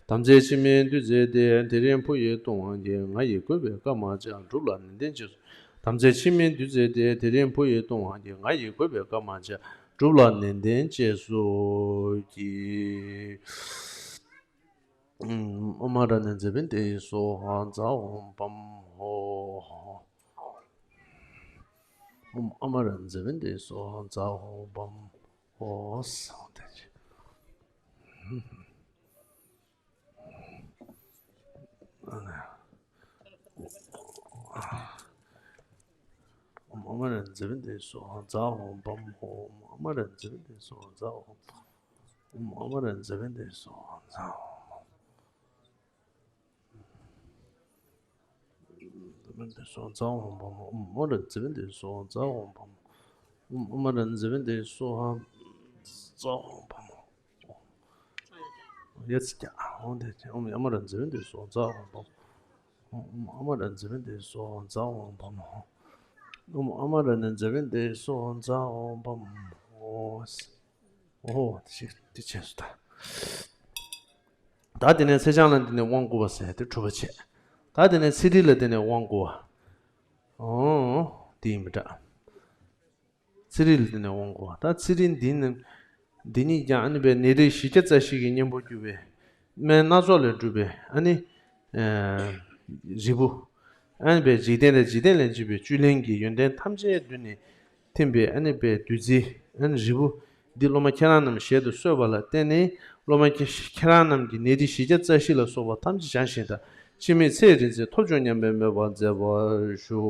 དམ་ཚིག་འཆི་མེད་བདུད་རྩི་འདི། དེ་རིང་བུ་ཡིས་བཏུང་བར་བགྱི། ང་ཡིས་བགོས་པའི་བཀའ་མ་བཅག་སྒྲུབ་ལ་ནན་ཏན་རྗེས་སུ། དམ་ཚིག་འཆི་མེད་བདུད་རྩི་འདི། དེ་རིང་བུ་ཡིས་བཏུང་བར་བགྱི། ང་ཡིས་བགོས་པའི་བཀའ་མ་བཅག་སྒྲུབ་ལ་ནན་ཏན་རྗེས་སུ་བགྱི། ཨོཾ་ཨ་མ་ར་ཎི་ཛེ་བན་ཏེ་སྭཱ་ཧཱ་ཛཿཧཱུྃ་བཾ་ཧོ། ཨོཾ་ཨ་མ་ར་ཎི་ཛེ་བན་ཏེ་སྭཱ་ཧཱ་ཛཿཧཱུྃ་བཾ་ཧོ། སྭཱ་ཧཱ། ཨོཾ་ཨ་མ་ར་ཎི་ཛེ་བན་ཏེ་སྭཱ་ཧཱ་ཛཿཧཱུྃ་བཾ་ཧོ། ཨོཾ་ཨ་མ་ར་ཎི་ཛེ་བན་ཏེ་སྭཱ་ཧཱ་ཛཿཧཱུྃ་བཾ། ཨོཾ་ཨ་མ་ར་ཎི་ཛེ་བན་ཏེ་སྭཱ་ཧཱ་ཛཿཧཱུྃ་བཾ། ཨོཾ་ཨ་མ་ར་ཎི་ཛེ་བན་ཏེ་སྭཱ་ཧཱ་ཛཿཧཱུྃ་བཾ། ཨོཾ་ཨ་མ་ར་ཎི་ཛེ་བན་ཏེ་སྭཱ་ཧཱ་ཛཿཧཱུྃ་བཾ། ཡ་ཙི་ཀྱ། ཨོཾ་དེ་ཀྱ། ཨོཾ་ཨ་མ་ར་ཎི་ཛེ་བན་ཏེ་སྭཱ་ཧཱ་ཛཿཧཱུྃ་བཾ། ཨོཾ་ཨ་མ་ར་ཎི་ཛེ་བན་ཏེ་སྭཱ་ཧཱ་ཛཿཧཱུྃ་བཾ། ཨོཾ་ཨ་མ་ར་ཎི་ཛེ་བན་ཏེ་སྭཱ་ཧཱ་ཛཿཧཱུྃ་བཾ། ཨོ། ཨོ་དེ་ཤིག་དེ་ཆེན་སུ་ད། ད་དེ་ནས་ཚེས་བྱང་ལ་འདི་ནས་དབང་བསྐུར་བ་ཟེར་དེ་གྲུབ་པ་བྱས། ད་དེ་ནས་ཚེ་རིལ་ལ་འདི་ནས་དབང་བསྐུར་བ། ཨོ། དེ་ཡིན་པ་འདྲ། ཚེ་རིལ་ལ་འདི་ནས་དབང་བསྐུར་བ། ད་ཚེ་རིལ་འདི་ནི། འདི་ཉིད་ཀྱང་ཨ་ནི་པའི་ནད་རིགས་བཞི་བརྒྱ་རྩ་བཞི་གི་གཉེན་པོར་གྱུར་པའི་སྨན་སྣ་ཚོགས་ལས་གྲུབ་པའི་ཨ་ནི། རིལ་བུ། ཨ་ནི་པའི་འཇིག་རྟེན་དང་འཇིག་རྟེན་ལས་འཇིག་པའི་བཅུད་ལེན་གྱི་ཡོན་ཏན་ཐམས་ཅད་བསྡུས་ནས། ཐིམ་པའི་ཨ་ནི་པའི་བདུད་རྩི་ཨ་ནི་རིལ་བུ་འདི་སློབ་མ་ཁྱེད་རང་རྣམས་ཞལ་དུ་གསོལ་བ་ལ་བརྟེན་ནས། སློབ་མ་ཁྱེད་ཁྱེད་རང་རྣམས་ཀྱི་ནད་རིགས་བཞི་བརྒྱ་རྩ་བཞི་ལ་སོགས་པ་ཐམས་ཅད་བྱང་ཞིང་དག་འཆི་མེད་ཚེའི་རིག་འཛིན་ཐོབ་བྱུང་སྙམ་པའི་མོས་པ་མཛད་པར་ཞུ།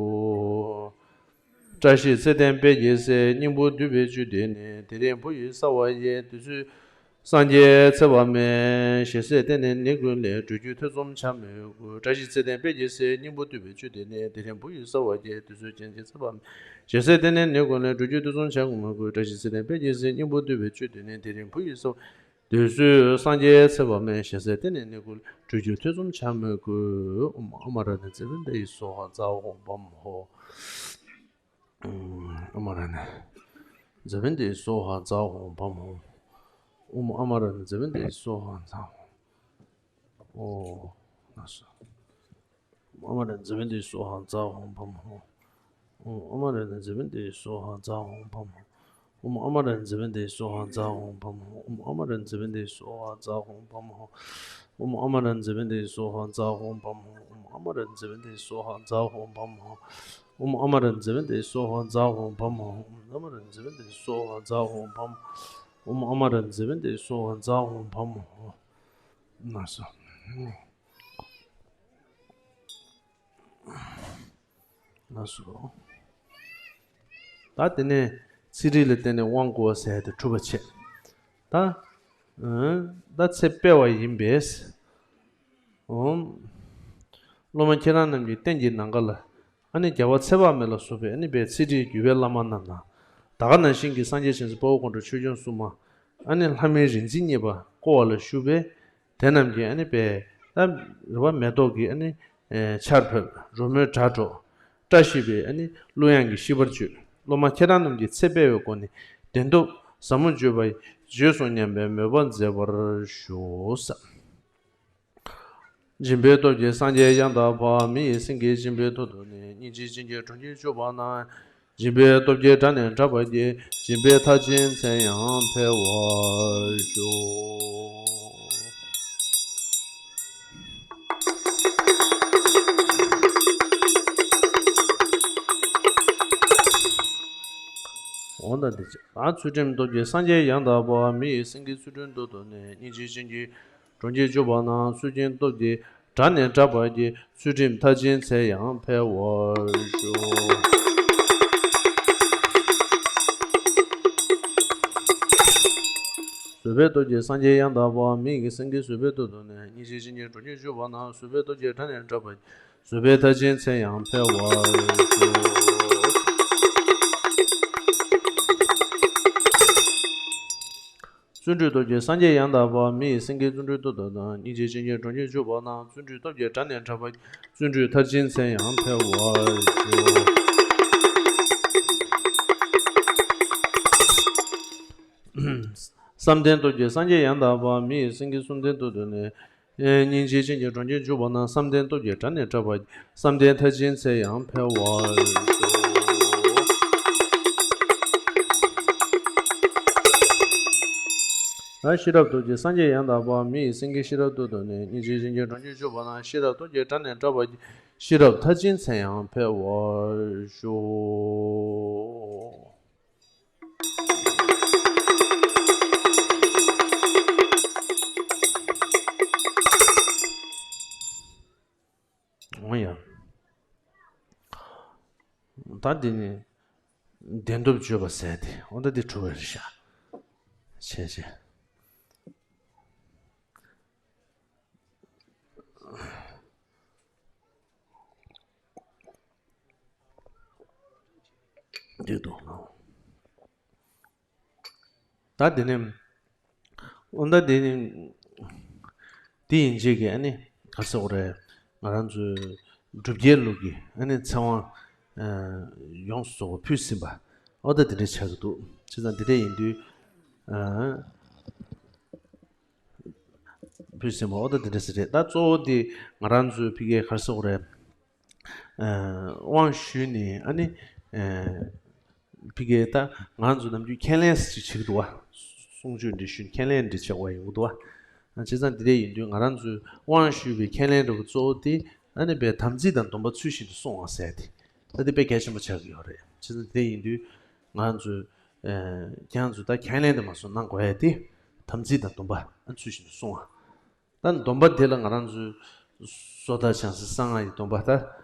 བཀྲ་ཤིས་ཚེ་བརྟན་དཔལ་གྱི་སྲས། སྙིང་པོ་འདུས་པའི་བཅུད་འདི་ནི། དེ་རིང་བུ་ཡིས་གསོལ་བ་ཡིན། དུས་ཚོད་སངས་རྒྱས་ཚེ་དཔག་མེད། ཞལ་ཟས་བསྟེན་ནས་ནད་ཀུན་ལས། གྲོལ་གྱུར་ཐེ་ཚོམ་བྱ་མི་དགོས། བཀྲ་ཤིས་ཚེ་བརྟན་དཔལ་གྱི་སྲས། སྙིང་པོ་འདུས་པའི་བཅུད་འདི་ནི། དེ་རིང་བུ་ཡིས་གསོལ་བ་ཡིན། དུས་ཚོད་སངས་རྒྱས་ཚེ་དཔག་མེད། ཞལ་ཟས་བསྟེན་ནས་ནད་ཀུན་ལས། གྲོལ་གྱུར་ཐེ་ཚོམ་བྱ་མི་དགོས། བཀྲ་ཤིས་ཚེ་བརྟན་དཔལ་གྱི་སྲས། སྙིང་པོ་འདུས་པའི་བཅུད་འདི་ནི། དེ་རིང་བུ་ཡིས་གསོལ། དུས་ཚོད་སངས་རྒྱས་ཚེ་དཔག་མེད། ཞལ་ཟས་བསྟེན་ནས་ནད་ཀུན་ལས། གྲོལ་གྱུར་ཐེ་ཚོམ་བྱ་མི་དགོས། ཨོཾ་ཨ་མ་ར་ཎི་ཛེ་བན་ཏེ་སྭཱ་ཧཱ་ཛཿཧཱུྃ་བཾ་ཧོ། ཨོཾ་ཨ་མ་ར་ཎི་ཛེ་བན་ཏེ་སྭཱ་ཧཱ་ཛཿཧཱུྃ་བཾ་ཧོ། ཨོཾ་ཨ་མ་ར་ཎི་ཛེ་བན་ཏེ་སྭཱ་ཧཱ་ཛཿཧཱུྃ། ཨོ། ན་སོ། ཨོཾ་ཨ་མ་ར་ཎི་ཛེ་བན་ཏེ་སྭཱ་ཧཱ་ཛཿཧཱུྃ་བཾ་ཧོ། ཨོཾ་ཨ་མ་ར་ཎི་ཛེ་བན་ཏེ་སྭཱ་ཧཱ་ཛཿཧཱུྃ་བཾ་ཧོ། ཨོཾ་ཨ་མ་ར་ཎི་ཛེ་བན་ཏེ་སྭཱ་ཧཱ་ཛཿཧཱུྃ་བཾ་ཧོ། ཨོཾ་ཨ་མ་ར་ཎི་ཛེ་བན་ཏེ་སྭཱ་ཧཱ་ཛཿཧཱུྃ་བཾ་ཧོ། ཨོཾ་ཨ་མ་ར་ཎི་ཛེ་བན་ཏེ་སྭཱ་ཧཱ་ཛཿཧཱུྃ་བཾ་ཧོ། ཨོཾ་ཨ་མ་ར་ཎི་ཛེ་བན་ཏེ་སྭཱ་ཧཱ་ཛཿཧཱུྃ་བཾ་ཧོ། ཨོཾ་ཨ་མ་ར་ཎི་ཛེ་བན་ཏེ་སྭཱ་ཧཱ་ཛཿཧཱུྃ་བཾ་ཧོ། ཨོཾ་ཨ་མ་ར་ཎི་ཛེ་བན་ཏེ་སྭཱ་ཧཱ་ཛཿཧཱུྃ་བཾ་ཧོ། ཨོཾ་ཨ་མ་ར་ཎི་ཛེ་བན་ཏེ་སྭཱ་ཧཱ་ཛཿཧཱུྃ་བཾ་ཧོ། ན་སོ། ལགས་སོ། ད་དེ་ནས་ཚེ་རིལ་ལ་བརྟེན་ནས་དབང་བསྐུར་བ་ཟེར་ཏེ་གྲུབ་པ་བྱས། ད། ཨ། ད་ཚེ་སྤེལ་བ་ཡིན་པས། ཨོ། སློབ་མ་ཁྱེད་རང་རྣམས་ཀྱི་རྟེན་གྱི་ནམ་མཁའ་ལ། ཨ་ནི་རྒྱལ་བ་ཚེ་དཔག་མེད་ལ་སོགས་པའི་ཨ་ནི་པའི་ཚེ་རིལ་བརྒྱུད་པའི་བླ་མ་རྣམས་དང་། ད་ག་ནང་བཞིན་གྱི་སངས་རྒྱས་བྱང་སེམས་དཔའ་བོ་དཀོན་མཆོག་ཆོས་སྐྱོང་སྲུང་མ། ཨ་ནི་ལྷ་མིའི་རིག་འཛིན་བརྙེས་པ་བསྐོར་བ་ལ་བཞུགས་པས། དེ་རྣམས་ཀྱིས་ཨ་ནི་པའི་ད་རེ་བ་མེ་ཏོག་གི་ཨ་ནི་ཆར་ཕབ། རོལ་མོའི་སྒྲ་སྒྲོག། བཀྲ་ཤིས་པའི་ཨ་ནི་གླུ་དབྱངས་ཀྱིས་ཤིས་པར་བརྗོད། སློབ་མ་ཁྱེད་རང་རྣམས་ཀྱིས་ཚེ་སྤེལ་བའི་སྒོ་ནས་བདེན་སྟོབས་ཟབ་མོ་བརྗོད་པ་བརྗོད་གསུང་སྙམ་པའི་མོས་པ་མཛད་པར་ཞུ། སྦྱིན་པའི་སྟོབས་ཀྱིས་སངས་རྒྱས་ཡང་དག་པ། མི་ཡི་སེང་གེ་སྦྱིན་པའི་མཐུ་སྟོབས་ནི། སྙིང་རྗེ་ཅན་གྱི་གྲོང་ཁྱེར་སྤྱོད་པ་ན། སྦྱིན་པའི་སྟོབས་ཀྱིས་དགྲ་ནི་དགྲ་བར་བགྱི། སྦྱིན་པའི་མཐར་ཕྱིན་ཚེ་ཡང་འཕེལ་བར་ཤོག། འོ་ན་འདི་ཚུལ་ཁྲིམས་སྟོབས་ཀྱིས་སངས་རྒྱས་ཡང་དག་པ། མི་ཡི་སེང་གེ་ཚུལ་ཁྲིམས་མཐུ་སྟོབས་ནི། སྙིང་རྗེ་ཅན་གྱི་གྲོང་ཁྱེར་སྤྱོད་པ་ན། ཚུལ་ཁྲིམས་སྟོབས་ཀྱིས་དགྲ་ནི་དགྲ་བར་བགྱི། ཚུལ་ཁྲིམས་མཐར་ཕྱིན་ཚེ་ཡང་འཕེལ་བར་ཤོག། བཟོད་པའི་སྟོབས་ཀྱིས་སངས་རྒྱས་ཡང་དག་པ། མི་ཡི་སེང་གེ་བཟོད་པའི་སྟོབས་བསྡུས་ནས། སྙིང་རྗེ་ཅན་གྱི་གྲོགས་ཉིད་གྱུར་པ་ན། བཟོད་པའི་སྟོབས་ཀྱིས་དགྲ་ནི་བྲབ་པ་ཡི། བཟོད་པའི་མཐར་ཕྱིན་ཚེ་ཡང་འཕེལ་བར་ཤོག། བརྩོན་འགྲུས་སྟོབས་ཀྱིས་སངས་རྒྱས་ཡང་དག་པ། མི་ཡི་སེང་གེ་བརྩོན་འགྲུས་སྟོབས་བསྡུས་ནས། སྙིང་རྗེ་ཅན་གྱི་གྲོགས་ཉིད་གྱུར་པ་ན། བརྩོན་འགྲུས་སྟོབས་ཀྱིས་དགྲ་ནི་བྲབ་པ་ཡི། བརྩོན་འགྲུས་མཐར་ཕྱིན་ཚེ་ཡང་འཕེལ་བར་ཤོག། བསམ་གཏན་སྟོབས་ཀྱིས་སངས་རྒྱས་ཡང་དག་པ། མི་ཡི་སེང་གེ་བསམ་གཏན་སྟོབས་བསྡུས་ནས། སྙིང་རྗེ་ཅན་གྱི་གྲོགས་ཉིད་གྱུར་པ་ན། བསམ་གཏན་སྟོབས་ཀྱིས་དགྲ་ནི་བྲབ་པ་ཡི། བསམ་གཏན་མཐར་ཕྱིན་ཚེ་ཡང་འཕེལ་བར་ཤོག། ཤེས་རབ་སྟོབས་ཀྱིས་སངས་རྒྱས་ཡང་དག་པ། མི་ཡི་སེང་གེ་ཤེས་རབ་སྟོབས་བསྡུས་ནས། སྙིང་རྗེ་ཅན་གྱི་གྲོགས་ཉིད་གྱུར་པ་ན། ཤེས་རབ་སྟོབས་ཀྱིས་དགྲ་ནི་བྲབ་པ་ཡི། ཤེས་རབ་མཐར་ཕྱིན་ཚེ་ཡང་འཕེལ་བར་ཤོག། འོ་ཡ། ད་འདི་ནི་བདེན་སྟོབས་བརྗོད་པ་ཟེར་ཏེ། འོ་ད་འདི་གྲུབ་པ་རེད་ཤག་བྱས་བྱས། འདི་འདུག་ད་འདི་ནས། འོ་ད་འདི་ནི། འདི་ཡིན་རྗེས་ཀྱི་ཨ་ནི་ག་རེ་ཟེར་དགོས་རེད། ང་རང་ཚོའི་སྒྲུབ་བརྒྱད་ལུགས་ཀྱི་ཨ་ནི་ཚེ་དབང་། ཨ། ཡོངས་སུ་རྫོགས་པ་ཕུལ་ཟིན་པ། འོ་ད་འདི་འདྲ་ཆགས་ཀྱི་འདུག་བྱས་ཙང་འདི་འདྲ་ཡིན་དུས། ཨ། ཕུལ་ཟིན་པ་འོ་ད་འདི་འདྲ་ཟེར་རེད། ད་གཙོ་བོ་འདི་ང་རང་ཚོའི་ཕ་གིའི་ག་རེ་ཟེར་དགོས་རེད། ཨ། དབང་ཞུས་ནས་ཨ་ནི། ཨ། ཕ་གིའི་ད་ང་ཚོ་ནམ་རྒྱུན་ཁས་ལེན་ཞིག་བྱེད་ཀྱི་འདུག་བ། གསུང་ཆོས་འདི་ཞུས་ནས་ཁས་ལེན་འདི་བྱེད་དགོས་ཡོང་གི་འདུག་བ། བྱས་ཙང་འདི་འདྲ་ཡིན་དུས་ང་རང་ཚོའི་དབང་ཞུས་པའི་ཁས་ལེན་འདྲ་བོ་གཙོ་བོ་དེ་ཨ་ནི་པའི་དམ་ཚིག་དང་སྡོམ་པ་ཚུལ་བཞིན་དུ་སྲུང་བ་ཟེར་ཏེ། ད་འདི་དཔེ་གལ་ཆེན་པོ་ཆགས་ཀྱི་ཡོད་རེད། བྱས་ཙང་འདི་འདྲ་ཡིན་དུས་ང་རང་ཚོའི། ཨ། ཁྱེད་རང་ཚོས་ད་ཁས་ལེན་དེ་མ་སོང་གནང་དགོས་ཡ་དེ། དམ་ཚིག་དང་སྡོམ་པ་ཨ་ཚུལ་བཞིན་དུ་སྲུང་བ། ད་སྡོམ་པ་དེ་ལ་ང་རང་ཚོའི་བཟོ་ལྟ་བྱང་སེམས་གསང་སྔགས་ཀྱི་སྡོམ་པ་ད་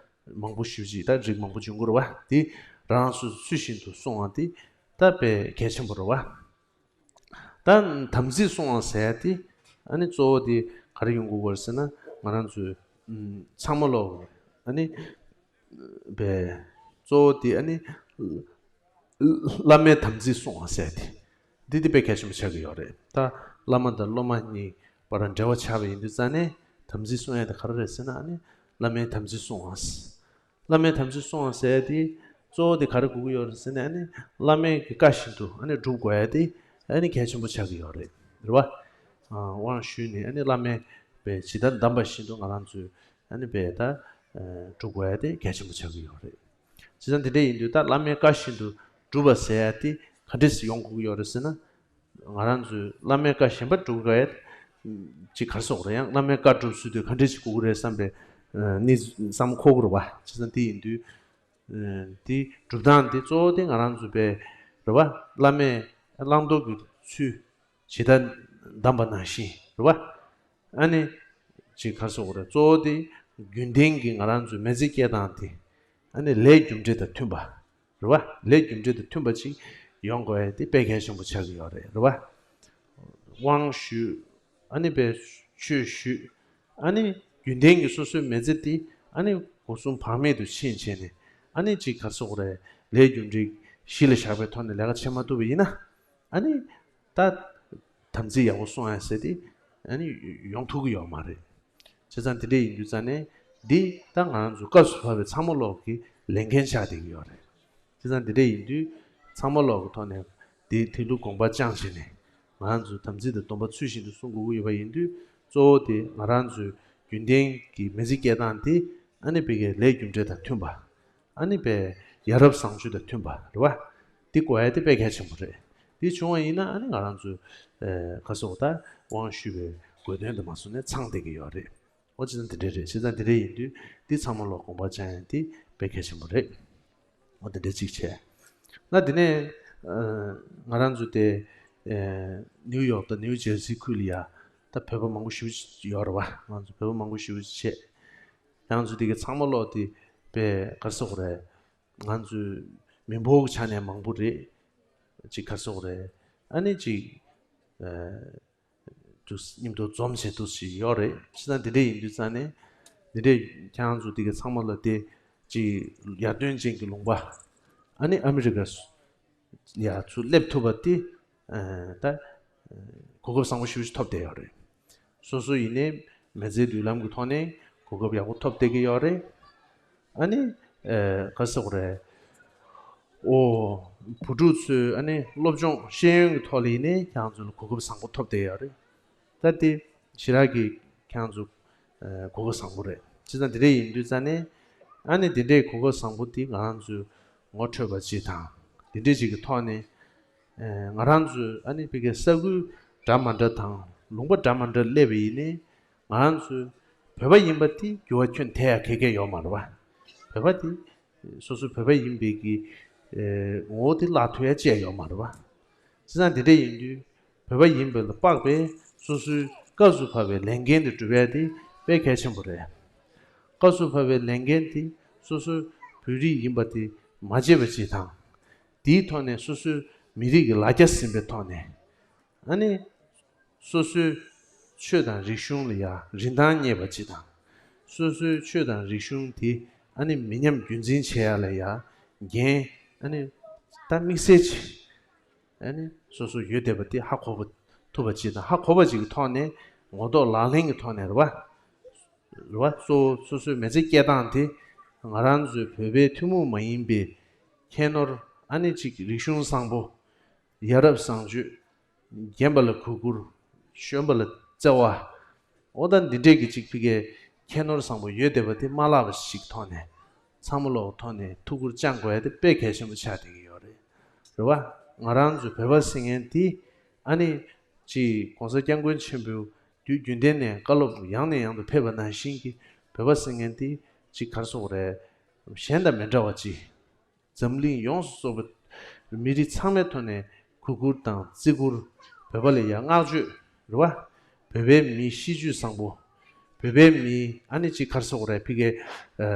མང་པོ་ཞེ་པོ་ཅིག་ད་རིགས་མང་པོ་འབྱུང་གི་རེད་བ། དེ་རང་སོ་སོ་ཚུལ་བཞིན་དུ་སྲུང་བ་དེ་ད་དཔེ་གལ་ཆེན་པོ་རེད་བ། ད་དམ་ཚིག་སྲུང་བ་ཟེར་ཡ་དེ་ཨ་ནི་གཙོ་བོ་དེ་ག་རེ་ཡོང་དགོས་ཀྱི་རེད་ཟེར་ན། ང་རང་ཚོའི་ཚང་མ་ལོག་ཨ་ནི་པའི་གཙོ་བོ་དེ་ཨ་ནི་བླ་མའི་དམ་ཚིག་སྲུང་བ་ཟེར་ཏེ། འདི་དེ་དཔེ་གལ་ཆེན་པོ་ཆགས་ཀྱི་ཡོད་རེད། ད་བླ་མ་དང་སློབ་མ་གཉིས་བར་འབྲེལ་བ་ཆགས་པ་ཡིན་དུས་ཙང་ནས་དམ་ཚིག་སྲུང་ཡ་དེ་ག་རེ་རེད་ཟེར་ན། ཨ་ནི་བླ་མའི་དམ་ཚིག་སྲུང་བ། བླ་མའི་དམ་ཚིག་སྲུང་བ་ཟེར་ཡ་དེ་གཙོ་བོ་དེ་ག་རེ་དགོས་ཀྱི་ཡོད་རེད་ཟེར་ན། ཨ་ནི་བླ་མའི་གི་བཀའ་བཞིན་དུ་ཨ་ནི་སྒྲུབ་དགོས་ཡ་དེ་ཨ་ནི་གལ་ཆེན་པོ་ཆགས་ཀྱི་ཡོད་རེད། རེད་བ། ཨ། དབང་ཞུས་ནས་ཨ་ནི་བླ་མའི་པའི་ཇི་ལྟར་གདམས་པ་བཞིན་དུ་ང་རང་ཚོས་ཨ་ནི་པའི་ད་སྒྲུབ་དགོས་ཡ་དེ་གལ་ཆེན་པོ་ཆགས་ཀྱི་ཡོད་རེད། བྱས་ཙང་དེ་འདྲ་ཡིན་དུས་ད་བླ་མའི་བཀའ་བཞིན་དུ་སྒྲུབ་པ་ཟེར་ཡ་དེ་ག་འདྲས་སེ་ཡོང་དགོས་ཀྱི་ཡོད་རེད་ཟེར་ན། ང་རང་ཚོས་བླ་མའི་བཀའ་གཞན་པ་སྒྲུབ་དགོས་ཡ་ཅིག་ག་རེ་ཟེར་དགོས་རེད། ཡང་བླ་མའི་བཀའ་སྒྲུབ་ཚུལ་དེ་ག་འདྲས་ཅིག་དགོས་ཀྱི་རེད་བསམ་པའི་གནས་བསམ་འཁོར་གྱི་རེད་བ། བྱས་ཙང་དེ་ཡིན་དུས། དེ་སྒྲུབ་སྟངས་དེ་གཙོ་བོ་དེ་ང་རང་ཚོ་པའི་རེད་བ། བླ་མས་བླང་དོར་གྱི་ཚུལ་ཇི་ལྟར་གདམས་པ་ནང་བཞིན་རེད་བ། ཨ་ནི་ཅིག་ག་རེ་ཟེར་དགོས་རེད། གཙོ་བོ་དེ་རྒྱུན་ལྡན་གྱི་ང་རང་ཚོའི་མི་ཚེ་སྐྱེལ་སྟངས་དེ་ཨ་ནི་ལས་རྒྱུ་འབྲས་དང་མཐུན་པ་རེད་བ། ལས་རྒྱུ་འབྲས་དང་མཐུན་པ་ཅིག་ཡོང་དགོས་ཡ་དེ་དཔེ་གལ་ཆེན་པོ་ཆགས་ཀྱི་ཡོད་རེད། རེད་བ། དབང་ཞུས། ཨ་ནི་པའི་ཆོས་ཞུས། ཨ་ནི་རྒྱུན་ལྡན་གྱི་སོ་སོའི་མི་ཚེ་དེ་ཨ་ནི་སྒོ་གསུམ་བག་མེད་དུ་ཕྱིན་བྱས་ནས། ཨ་ནི་ཅིག་ག་རེ་ཟེར་དགོས་རེད། ལས་རྒྱུ་འབྲས་གཞི་ལ་བཞག་པའི་ཐོག་ནས་ལས་ཀ་བྱེད་མ་ཐུབ་པ་ཡིན་ན། ཨ་ནི་ད་དམ་ཚིག་ཡག་པོ་སྲུང་ཡ་ཟེར་དེ་ཨ་ནི་ཡོང་ཐུབ་ཀྱི་ཡོད་མ་རེད། བྱས་ཙང་དེ་འདྲ་ཡིན་དུས་ཙང་ནས་འདི་ད་ང་རང་ཚོ་སྐབས་སུ་བབས་པའི་ཚང་མ་ལོག་གི་ལས་འགན་ཆགས་བསྡད་ཀྱི་ཡོད་རེད། བྱས་ཙང་འདི་འདྲ་ཡིན་དུས་ཚང་མ་ལོག་གི་ཐོག་ནས་འདི་དེ་ལུགས་དགོངས་པ་བཅངས་བྱས་ནས། ང་རང་ཚོའི་དམ་ཚིག་དང་སྡོམ་པ་ཚུལ་བཞིན་དུ་སྲུང་དགོས་ཀྱི་ཡོད་པ་ཡིན་དུས། གཙོ་བོ་དེ་ང་རང་ཚོའི་རྒྱུན་ལྡན་གྱི་མི་ཚེ་སྐྱེལ་སྟངས་དེ་ཨ་ནི་ཕ་གིའི་ལས་རྒྱུ་འབྲས་དང་མཐུན་པ། ཨ་ནི་པའི་ཡ་རབས་བཟང་སྤྱོད་དང་མཐུན་པ་རེད་བ། འདི་དགོས་ཡ་དེ་དཔེ་གལ་ཆེན་པོ་རེད། འདི་བྱུང་བ་ཡིན་ན་ཨ་ནི་ང་རང་ཚོའི་ཨ་ག་རེ་ཟེར་དགོས། ད་དབང་ཞུས་པའི་དགོས་དོན་དེ་མ་སོང་ནས་ཚང་བསྡད་ཀྱི་ཡོད་རེད། འོ་བྱས་ཙང་དེ་འདྲ་རེད། བྱས་ཙང་དེ་འདྲ་ཡིན་དུས་འདི་ཚང་མ་ལོག་དགོངས་པ་བཅངས་ཡ་དེ་དཔེ་གལ་ཆེན་པོ་རེད། འོ་དེ་འདྲ་གཅིག་བྱས། ན་དེ་ནས་ཨ་ང་རང་ཚོ་དེ་ཨ་ནིའུ་ཡོག་དང་ནིའུ་ཇར་སི་ཁུལ་ལ་ཡ་ད་བོད་པ་མང་པོ་ཞེ་པོ་ཅིག་ཡོད་རེད་བ། ང་ཚོ་བོད་པ་མང་པོ་ཞེ་པོ་ཅིག་བྱས། ང་ཚོ་དེ་ག་ཚང་མ་ལོག་དེ་དཔེ་ག་རེ་ཟེར་དགོས་རེད། ང་ཚོའི་མི་འབོར་གྱི་ཆ་ནས་མང་པོ་རེད། ཅིག་ག་རེ་ཟེར་དགོས་རེད། ཨ་ནི་ཅིག་ ཨ་དུ་མཉམ་དུ་འཛོམས་བྱས་འདུག་ཅིག་ཡོད་རེད། བྱས་ཙང་འདི་འདྲ་ཡིན་དུས་ཙང་ནས་འདི་འདྲ་ཁྱེད་རང་ཚོ་འདི་ག་ཚང་མ་ལ་དེ་ཅིག་ཡར་ཐོན་ཅན་གྱི་ལུང་པ་ཨ་ནི་ཨ་མི་རི་ཀ་ཡ་ཚུར་སླེབས་ཐུབ་པ་དེ་ཨ་ད་གོ་སྐབས་བཟང་པོ་ཞེ་པོ་ཅིག་ཐོབ་བསྡད་ཡོད་རེད། སོ་སོ་ཡིན་ནའི་མི་ཚེའི་མདུན་ལམ་གྱི་ཐོག་ནས་གོ་སྐབས་ཡག་པོ་ཐོབ་བསྡད་ཀྱི་ཡོད་རེད། ཨ་ནི་ཨ་ག་ཟེར་དགོས་རེད། ཨོ། བུ་ཕྲུག་ཚོའི་ཨ་ནི་སློབ་སྦྱོང་ཤེས་ཡོན་གྱི་ཐོག་ལ་ཡིན་ནའི་ཁྱེད་རང་ཚོ་ལ་གོ་སྐབས་བཟང་པོ་ཐོབ་བསྡད་ཡོད་རེད། ད་དེ་ཞེ་དྲག་གི་ཁྱེད་རང་ཚོ་ཨ་གོ་སྐབས་བཟང་པོ་རེད། བྱས་ཙང་དེ་འདྲ་ཡིན་དུས་ཙང་ནས་ཨ་ནི་དེ་འདྲའི་གོ་སྐབས་བཟང་པོ་དེ་ང་རང་ཚོས་ངོ་འཕྲོད་པ་ཅིག་དང་དེ་འདྲའི་ཅིག་གི་ཐོག་ནས་ཨ་ང་རང་ཚོས་ཨ་ནི་ཕ་གིའི་ས་ཁུལ་འདྲ་མ་འདྲ་དང་ལུང་པ་འདྲ་མ་འདྲ་སླེབས་པ་ཡིན་ནའི་ང་རང་ཚོས་བོད་པ་ཡིན་པ་དེ་འགྱུར་བ་ཁྱོན་ཐེབས་ཡ་ག་གེ་ཡོད་མ་རེད་པ། བོད་པ་དེ་སོ་སོ་བོད་པ་ཡིན་པའི་གི་ཨེ་ངོ་བོ་དེ་བརླག་ཐུབ་ཡ་ཅི་ཡང་ཡོད་མ་རེད་པ། བྱས་ཙང་དེ་འདྲ་ཡིན་དུས་བོད་པ་ཡིན་པ་ལ་དཔག་པའི་སོ་སོའི་སྐབས་སུ་བབས་པའི་ལས་འགན་དེ་སྒྲུབ་ཡ་དེ་དཔེ་གལ་ཆེན་པོ་རེད། སྐབས་སུ་བབས་པའི་ལས་འགན་དེ་སོ་སོའི་བོད་རིགས་ཡིན་པ་དེ་མ་བརྗེད་པ་ཅིག་དང་། དེའི་ཐོག་ནས་སོ་སོའི་མི་རིགས་ཀྱི་ལ་རྒྱ་ཟིན་པའི་ཐོག་ནས་ཨ་ནི། སོ་སོའི་ཆོས་དང་རིག་གཞུང་ལ་ཡང་རིན་ཐང་རྙེད་པ་ཅིག་དང་། སོ་སོའི་ཆོས་དང་རིག་གཞུང་དེ་ཨ་ནི་མི་ཉམས་རྒྱུན་འཛིན་བྱེད་ཡ་ལ་ཡང་འགན་ཨ་ནི་ད་དམིགས་བསལ་ཅིག་ཨ་ནི་སོ་སོ་ཡོད་བསྡད་པ་དེ་ཧ་གོ་བ་ཐུབ་པ་ཅིག་དང་ཧ་གོ་བ་ཅིག་གི་ཐོག་ནས་ངོ་ཐོག་ལག་ལེན་གྱི་ཐོག་ནས་རེད་བ། རེད་བ། གཙོ་བོ་སོ་སོའི་མི་ཚེ་སྐྱེལ་སྟངས་དེ་ང་རང་ཚོའི་བོད་པའི་ཐུན་མོང་མ་ཡིན་པའི་ཁྱད་ནོར་ཨ་ནི་ཅིག་རིག་གཞུང་བཟང་པོ། ཡ་རབས་བཟང་སྤྱོད། རྒན་པ་ལ་གུས་བཀུར། གཞོན་པ་ལ་བརྩེ་བ། འོ་ད་འདི་འདྲས་ཀྱི་ཅིག་ཕི་གའི་ཁྱད་ནོར་བཟང་པོ་ཡོད་བསྡད་པ་དེ་མ་བརླག་པ་ཞིག་ཐོག་ནས་ཚང་མ་ལོག་ཐོག་ནས་ཐུགས་ཁུར་བཅངས་དགོས་ཡ་དེ་དཔེ་གལ་ཆེན་པོ་ཆགས་བསྡད་ཀྱི་ཡོད་རེད། རེད་བ། ང་རང་ཚོའི་བོད་པ་ཟེར་མཁན་དེ་ཨ་ནི་ཅིག་༸གོང་ས་༸སྐྱབས་མགོན་ཆེན་པོས་དུས་རྒྱུན་གཏན་ནས་བཀའ་སློབ་ཡང་ནས་ཡང་དུ་ཕེབས་པ་ནང་བཞིན་གྱི་བོད་པ་ཟེར་མཁན་དེ་ཅིག་ག་རེ་ཟེར་དགོས་རེད། གཞན་དང་མི་འདྲ་བ་ཅིག་འཛམ་གླིང་ཡོངས་སུ་རྫོགས་པའི་མི་རིགས་ཚང་མའི་ཐོག་ནས་གུས་བཀུར་དང་བརྩི་བཀུར། བོད་པ་ལ་ཡང་བསྔགས་བརྗོད་རེད་བ། བོད་པའི་མིའི་གཤིས་རྒྱུད་བཟང་པོ། བོད་པའི་མིའི་ཨ་ནི་ཅིག་ག་རེ་ཟེར་དགོས་རེད་ཕི་གའི་ཨ་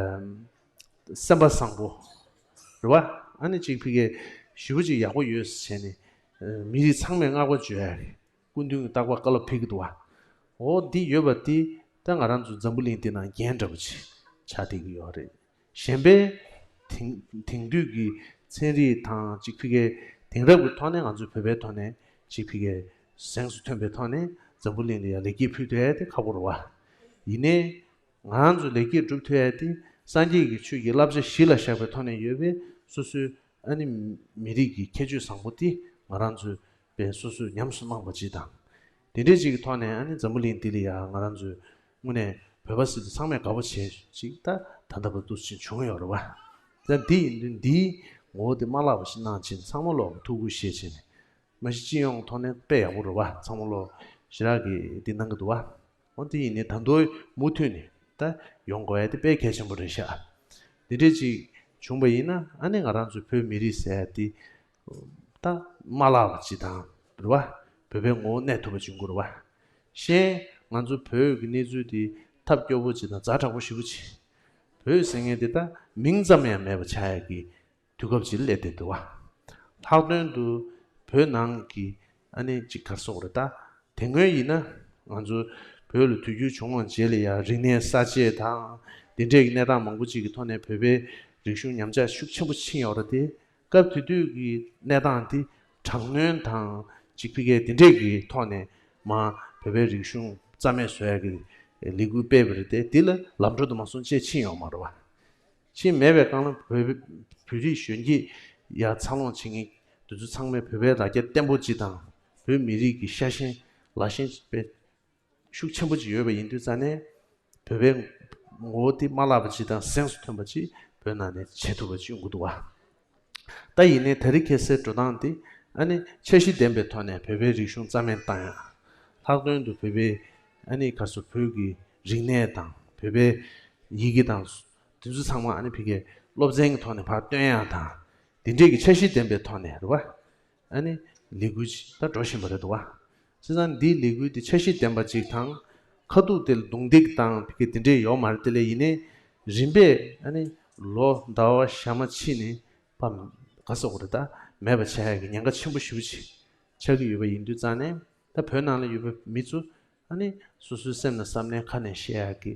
སེམས་པ་བཟང་པོ། རེད་བ། ཨ་ནི་ཅིག་ཕི་གའི་ཞེ་པོ་ཅིག་ཡག་པོ་ཡོད་ཟེར་བྱས་ནས་ཨ་མི་རིགས་ཚང་མས་བསྔགས་པ་བརྗོད་ཡ་རེད། སྐུ་མདུན་གྱི་རྟག་པར་བཀའ་སློབ་ཕེབས་ཀྱི་འདུག་བ། འོ་འདི་ཡོད་པ་འདི་ད་ང་རང་ཚོ་འཛམ་བུ་གླིང་འདི་ནང་རྒྱན་འདྲ་པོ་ཅིག་ཆགས་བསྡད་ཀྱི་ཡོད་རེད། གཞན་པའི་དེང་དེང་དུས་ཀྱི་ཚན་རིག་དང་ཅིག་ཕི་གའི་དེང་རབས་ཀྱི་ཐོག་ནས་ང་ཚོའི་བོད་པའི་ཐོག་ནས་ཅིག་ཕི་གའི་གཟེངས་སུ་ཐོན་པའི་ཐོག་ནས་འཛམ་བུ་གླིང་ལ་ཡང་ལེགས་སྐྱེས་ཕུལ་ཐུབ་ཡ་དེ་ཁག་པོ་རེད་བ། ཡིན་ནའི་ང་རང་ཚོས་ལེགས་སྐྱེས་སྒྲུབ་ཐུབ་ཡ་དེ་སངས་རྒྱས་ཀྱི་ཆོས་ཀྱི་བསླབ་བྱ་གཞི་ལ་བཞག་པའི་ཐོག་ནས་ཡོད་པའི་སོ་སོའི་ཨ་ནི་མི་རིགས་ཀྱི་ཁྱད་ཆོས་བཟང་པོ་དེ་ང་རང་ཚོས་པའི་སོ་སོས་ཉམས་སུ་བླངས་པ་ཅིག་དང་། དེ་འདྲའི་ཅིག་གི་ཐོག་ནས་ཨ་ནི་འཛམ་བུ་གླིང་འདི་ལ་ཡང་ང་རང་ཚོས་དངོས་གནས་བོད་པ་ཟེར་དུས་ཚང་མས་དགའ་པོ་བྱེད་ཅིག་ད་ད་ལྟ་བར་དུ་ཅིག་བྱུང་ཡོད་རེད་བ། ད་འདི་ཡིན་དུས་འདིའི་ངོ་བོ་དེ་མ་བརླག་པ་ཞིག་གནང་བྱས་ནས་ཚང་མ་ལོག་ཐུགས་ཁུར་བཞེས་བྱས་ནས། མ་གཞི་སྤྱི་ཡོངས་ཐོག་ནས་དཔེ་ཡག་པོ་རེད་བ། ཚང་མ་ལོ་ཞེ་དྲག་གི་འདི་གནང་གི་འདུག་བ། འོ་དེ་ཡིན་ནའི་ད་དུང་མུ་མཐུད་ནས་ད་ཡོང་དགོས་ཡ་དེ་དཔེ་གལ་ཆེན་པོ་རེད་ཤག་འདི་འདྲས་ཅིག་བྱུང་པ་ཡིན་ན་ཨ་ནི་ང་རང་ཚོའི་བོད་མི་རིགས་ཟེར་ཡ་དེ་ད་མ་བརླག་པ་ཅིག་དང་རེད་བ། བོད་པའི་ངོ་བོ་གནས་ཐུབ་པ་བྱུང་དགོས་རེད་བ། གཞན་ང་ཚོ་བོད་ཀྱི་གནས་ཚུལ་དེ་ཐབས་སྐྱོ་པོ་ཅིག་དང་ཛ་དྲག་པོ་ཞེ་པོ་ཅིག་བོད་ཟེར་མཁན་དེ་ད་མིང་ཙམ་ཡང་མེད་པ་ཆགས་ཡ་གི་དུས་སྐབས་ཅིག་སླེབས་བསྡད་འདུག་བ། ལྷག་དོན་དུ་བོད་ནང་གི་ཨ་ནི་ཅིག་ག་རེ་ཟེར་དགོས་རེད་ད། དེ་སྔོན་ཡིན་ན་ང་ཚོ་བོད་ལ་དུས་འགྱུར་བྱུང་བའི་རྗེས་ལ་ཡང་རིག་གནས་གསར་བརྗེ་དང་དེ་འདྲས་ཀྱི་གནས་སྟངས་མང་པོ་ཅིག་གི་ཐོག་ནས་བོད་པའི་རིག་གཞུང་ཉམས་ཆག་ཤུགས་ཆེན་པོ་ཕྱིན་ཡོད་རེད་དེ། སྐབས་དེ་དུས་ཀྱི་གནས་སྟངས་དེ་དྲག་གནོན་དང་ཅིག་ཕི་གའི་དེ་འདྲས་ཀྱི་ཐོག་ནས་མ་བོད་པའི་རིག་གཞུང་རྩ་མེད་བཟོ་ཡ་གི་ལས་འགུལ་སྤེལ་བ་རེད་དེ། དེ་ལ་ལམ་འགྲོ་དུ་མ་སོང་བཅས་ཕྱིན་ཡོད་མ་རེད་བ། ཕྱིན་མེད་པའི་སྒང་ལ་བོད་བོད་རིགས་གཞོན་སྐྱེས་ཡར་འཚར་ལོངས་བྱེད་མཁན་དེ་ཚོ་ཚང་མས་བོད་པའི་ལ་རྒྱ་བརྟན་པོ་ཅིག་དང་བོད་མི་རིགས་ཀྱི་ཤ་ཞེན་ལག་ཞེན་དཔེ་ཤུགས་ཆེན་པོ་ཅིག་ཡོད་པ་ཡིན་དུས་ཙང་ནས་བོད་པའི་ངོ་བོ་དེ་མ་བརླག་པ་ཅིག་དང་གཟེངས་སུ་ཐོན་པ་ཅིག་བོད་ནང་ནས་བྱེད་ཐུབ་པ་ཅིག་ཡོང་གི་འདུག་བ། ད་ཡིན་ནའི་དེ་རིང་ཁ་སང་འགྲོ་སྟངས་དེ་ཨ་ནི་འཆར་གཞི་ལྡན་པའི་ཐོག་ནས་བོད་པའི་རིག་གཞུང་རྩ་མེད་བཏང་ཡ། ལྷག་དོན་དུ་བོད་པའི་ཨ་ནི་ག་རེ་ཟེར་བོད་ཀྱི་རིག་གནས་དང་བོད་པའི་ཡི་གེ་དང་དེ་ཚོ་ཚང་མ་ཨ་ནི་ཕ་གིའི་སློབ་ཚན་གྱི་ཐོག་ནས་ཕར་བཏོན་ཡ་དང་དེ་འདྲས་ཀྱི་འཆར་གཞི་ལྡན་པའི་ཐོག་ནས་རེད་བ། ཨ་ནི་ལས་འགུལ་ཅིག་ད་འགྲོ་བཞིན་པ་རེད་འདུག་བ། བྱས་ཙང་འདིའི་ལས་འགུལ་འདི་འཆར་གཞི་ལྡན་པ་ཅིག་དང་། ཁ་ཐུག་དེ་ལ་རྡུང་རྡེག་དང་ཕ་གི་དེ་འདྲས་ཡོད་མ་རེད། དེ་ལས་ཡིན་ནའི་རིམ་པས་ཨ་ནི་ལོ་ཟླ་བ་ཞག་མ་ཕྱིན་ནས་ཕ་ག་ཟེར་དགོས་རེད་ད། མེད་པ་བྱ་ཡག་གི་ཉེན་ཁ་ཆེན་པོ་ཞེ་པོ་ཅིག་ཆགས་ཀྱི་ཡོད་པ་ཡིན་དུས་ཙང་ནས། ད་བོད་ནང་ལ་ཡོད་པའི་མི་ཚོ་ཨ་ནི་སོ་སོའི་སེམས་ལ་བསམ་ནས་ཁ་ནས་བཤད་ཡག་གི་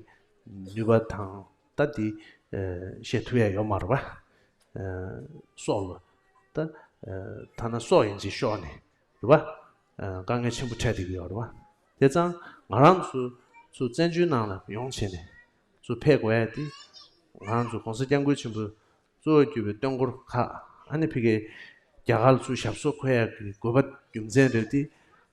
ནུས་པ་དང་ད་དེ་ཨ་བཤད་ཐུབ་ཡག་ཡོད་མ་རེད་པ། ཨ་སྲོག་ལ་ད་ཨ་ཐ་ན་སྲོག་ཡིན་གཅིག་ཤོར་ནས་རེད་པ། ཨ་དཀའ་ངལ་ཆེན་པོ་འཕྲད་བསྡད་ཀྱི་ཡོད་རེད་པ། དེ་ཙང་ང་རང་ཚོ་ཚོ་བཙན་བྱོལ་ནང་ལ་ཡོང་བྱས་ནས་ཚོ་ཕེབས་དགོས་ཡ་དེ་ང་རང་ཚོ་༸གོང་ས་༸སྐྱབས་མགོན་ཆེན་པོ་གཙོ་བོ་གྱུར་པའི་སྟོན་འཁོར་ཁག་ཨ་ནི་ཕ་གིའི་རྒྱ་གར་ལ་ཚུར་ཞབས་སོར་འཁོད་ཡག་གི་དགོས་པ་རྒྱུ་མཚན་རེད་དེ།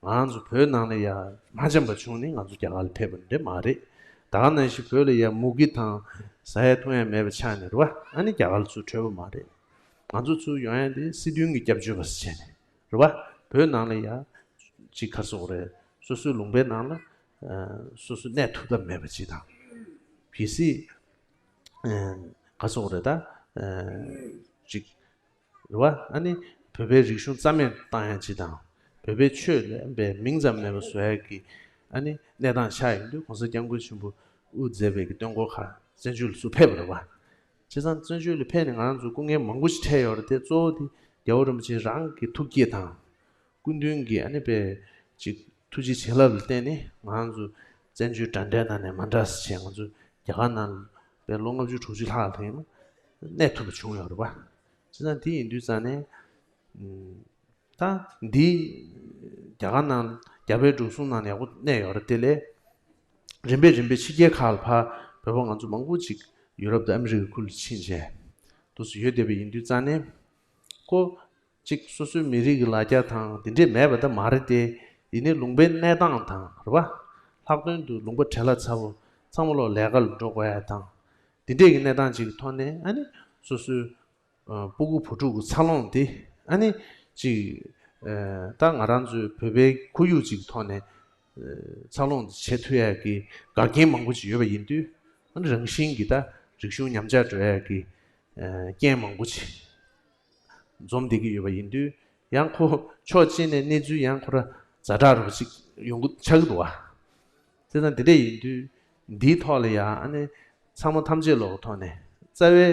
ང་རང་ཚོ་བོད་ནང་ལ་ཡ་མ་འཆམ་པ་བྱུང་ནས་ང་ཚོ་རྒྱ་གར་ལ་ཕེབས་པ་འདྲ་མ་རེད། ད་ག་ནང་བཞིན་བོད་ལ་ཡ་མུ་གེ་དང་ཟ་ཡ་འཐུང་ཡ་མེད་པ་ཆགས་ནས་རེད་པ། ཨ་ནི་རྒྱ་གར་ལ་ཚུར་བྲོས་པ་མ་རེད། ང་ཚོ་ཚུར་ཡོང་ཡ་དེ་སྲིད་དོན་གྱི་སྐྱབས་བཅོལ་བ་ཟེར་བྱས་ནས་རེད་པ། བོད་ནང་ལ་ཡ་ཅིག་ག་རེ་ཟེར་དགོས་རེད། སོ་སོའི་ལུང་པའི་ནང་ལ་ཨ་སོ་སོ་གནས་ཐུབ་ཐབས་མེད་པ་ཅིག་དང་། གལ་སྲིད་ཨ་ག་རེ་ཟེར་དགོས་རེད། ད་ཨ་ཅིག་རེད་པ། ཨ་ནི་བོད་པའི་རིག་གཞུང་རྩ་མེད་བཏང་ཡ་ཅིག་དང་། བོད་པའི་ཆོས་ལ་པའི་མིང་ཙམ་མེད་པ་བཟོ་ཡ་གི་ཨ་ནི་གནས་སྟངས་ཆགས་ཡོང་དུས་༸གོང་ས་༸སྐྱབས་མགོན་ཆེན་པོ་དབུ་མཛད་པའི་གི་སྟོན་འཁོར་ཁག་བཙན་བྱོལ་ལ་ཚུར་ཕེབས་པ་རེད་པ། བྱས་ཙང་བཙན་བྱོལ་ལ་ཕེབས་ནས་ང་རང་ཚོ་སྐུ་ངལ་མང་པོ་ཞིག་འཕྲད་ཡོད་རེད་དེ། གཙོ་བོ་དེ་རྒྱལ་བ་རིན་པོ་ཆེ་རང་གི་ཐུགས་བསྐྱེད་དང་། སྐུ་མདུན་གྱི་ཨ་ནི་པའི་ཅིག་ཐུགས་རྗེ་བྱིན་རླབས་ལ་བརྟེན་ནས་ང་རང་ཚོ་བཙན་བྱོལ་འདྲ་འདྲའི་ནང་ནས་མ་འདྲ་ཟེར་བྱས་ང་ཚོ་རྒྱ་གར་ནང་ལ་པའི་ལོ་ལྔ་བཅུ་དྲུག་ཅུ་ལྷག་ལ་ཐེངས་གནས་ཐུབ་པ་བྱུང་ཡོད་རེད་པ། བྱས་ཙང་དེ་ཡིན་དུས་ཙང་ནས་ཨུམ། ད་འདི་རྒྱ་གར་ནང་རྒྱ་བལ་འབྲུག་གསུམ་ནང་ཡག་པོ་གནས་ཡོད་རེད། དེ་ལས་རིམ་པས་རིམ་པས་ཕྱི་རྒྱལ་ཁག་ལ་ཕར་བོད་པ་ང་ཚོ་མང་པོ་ཅིག་ཡུ་རོབ་དང་ཨ་མི་རི་ཀའི་ཁུལ་ལ་ཕྱིན་བྱས་འདུག་སེ་ཡོད་བསྡད་པ་ཡིན་དུས་ཙང་ནས་ཁོ་ཅིག་སོ་སོའི་མི་རིགས་ཀྱི་ལ་རྒྱ་དང་དེ་འདྲས་མེད་པ་ད་མ་རེད་དེ། ཡིན་ནའི་ལུང་པའི་གནས་སྟངས་དང་རེད་པ། ལྷག་དོན་དུ་ལུང་པ་བྲེལ་བ་ཚ་པོ་ཚང་མ་ལོག་ལས་ཀ་ལ་འགྲོ་དགོས་ཡ་དང་། དེ་འདྲས་ཀྱི་གནས་སྟངས་ཅིག་གི་ཐོག་ནས་ཨ་ནི་སོ་སོའི་ཨ་སྤུ་གུ་བུ་ཕྲུག་གི་འཚར་ལོངས་དེ་ཨ་ནི་ཅིག་ཨ་ད་ང་རང་ཚོའི་བོད་པའི་ཁོར་ཡུག་ཅིག་གི་ཐོག་ནས་ཨ་འཚར་ལོངས་བྱེད་ཐུབ་ཡག་གི་འགལ་རྐྱེན་མང་པོ་ཅིག་ཡོད་པ་ཡིན་དུས། ཨ་ནི་རང་བཞིན་གྱིས་ད་རིག་གཞུང་ཉམས་ཆག་འགྲོ་ཡག་གི་ཨ་རྐྱེན་མང་པོ་ཅིག་འཛོམས་བསྡད་ཀྱི་ཡོད་པ་ཡིན་དུས། ཡང་ཁོ་ཕྱོགས་གཅིག་ནས་གནས་ཚུལ་ཡང་ཁོ་ར་ཛ་དྲག་རུ་ཅིག་ཡོང་གི་ཆགས་ཀྱི་འདུག་བ། དེ་དང་དེ་འདྲ་ཡིན་དུས་འདིའི་ཐོག་ལ་ཡང་ཨ་ནི་ཚང་མ་ཐམས་ཅད་ལོག་གི་ཐོག་ནས་རྩ་བའི་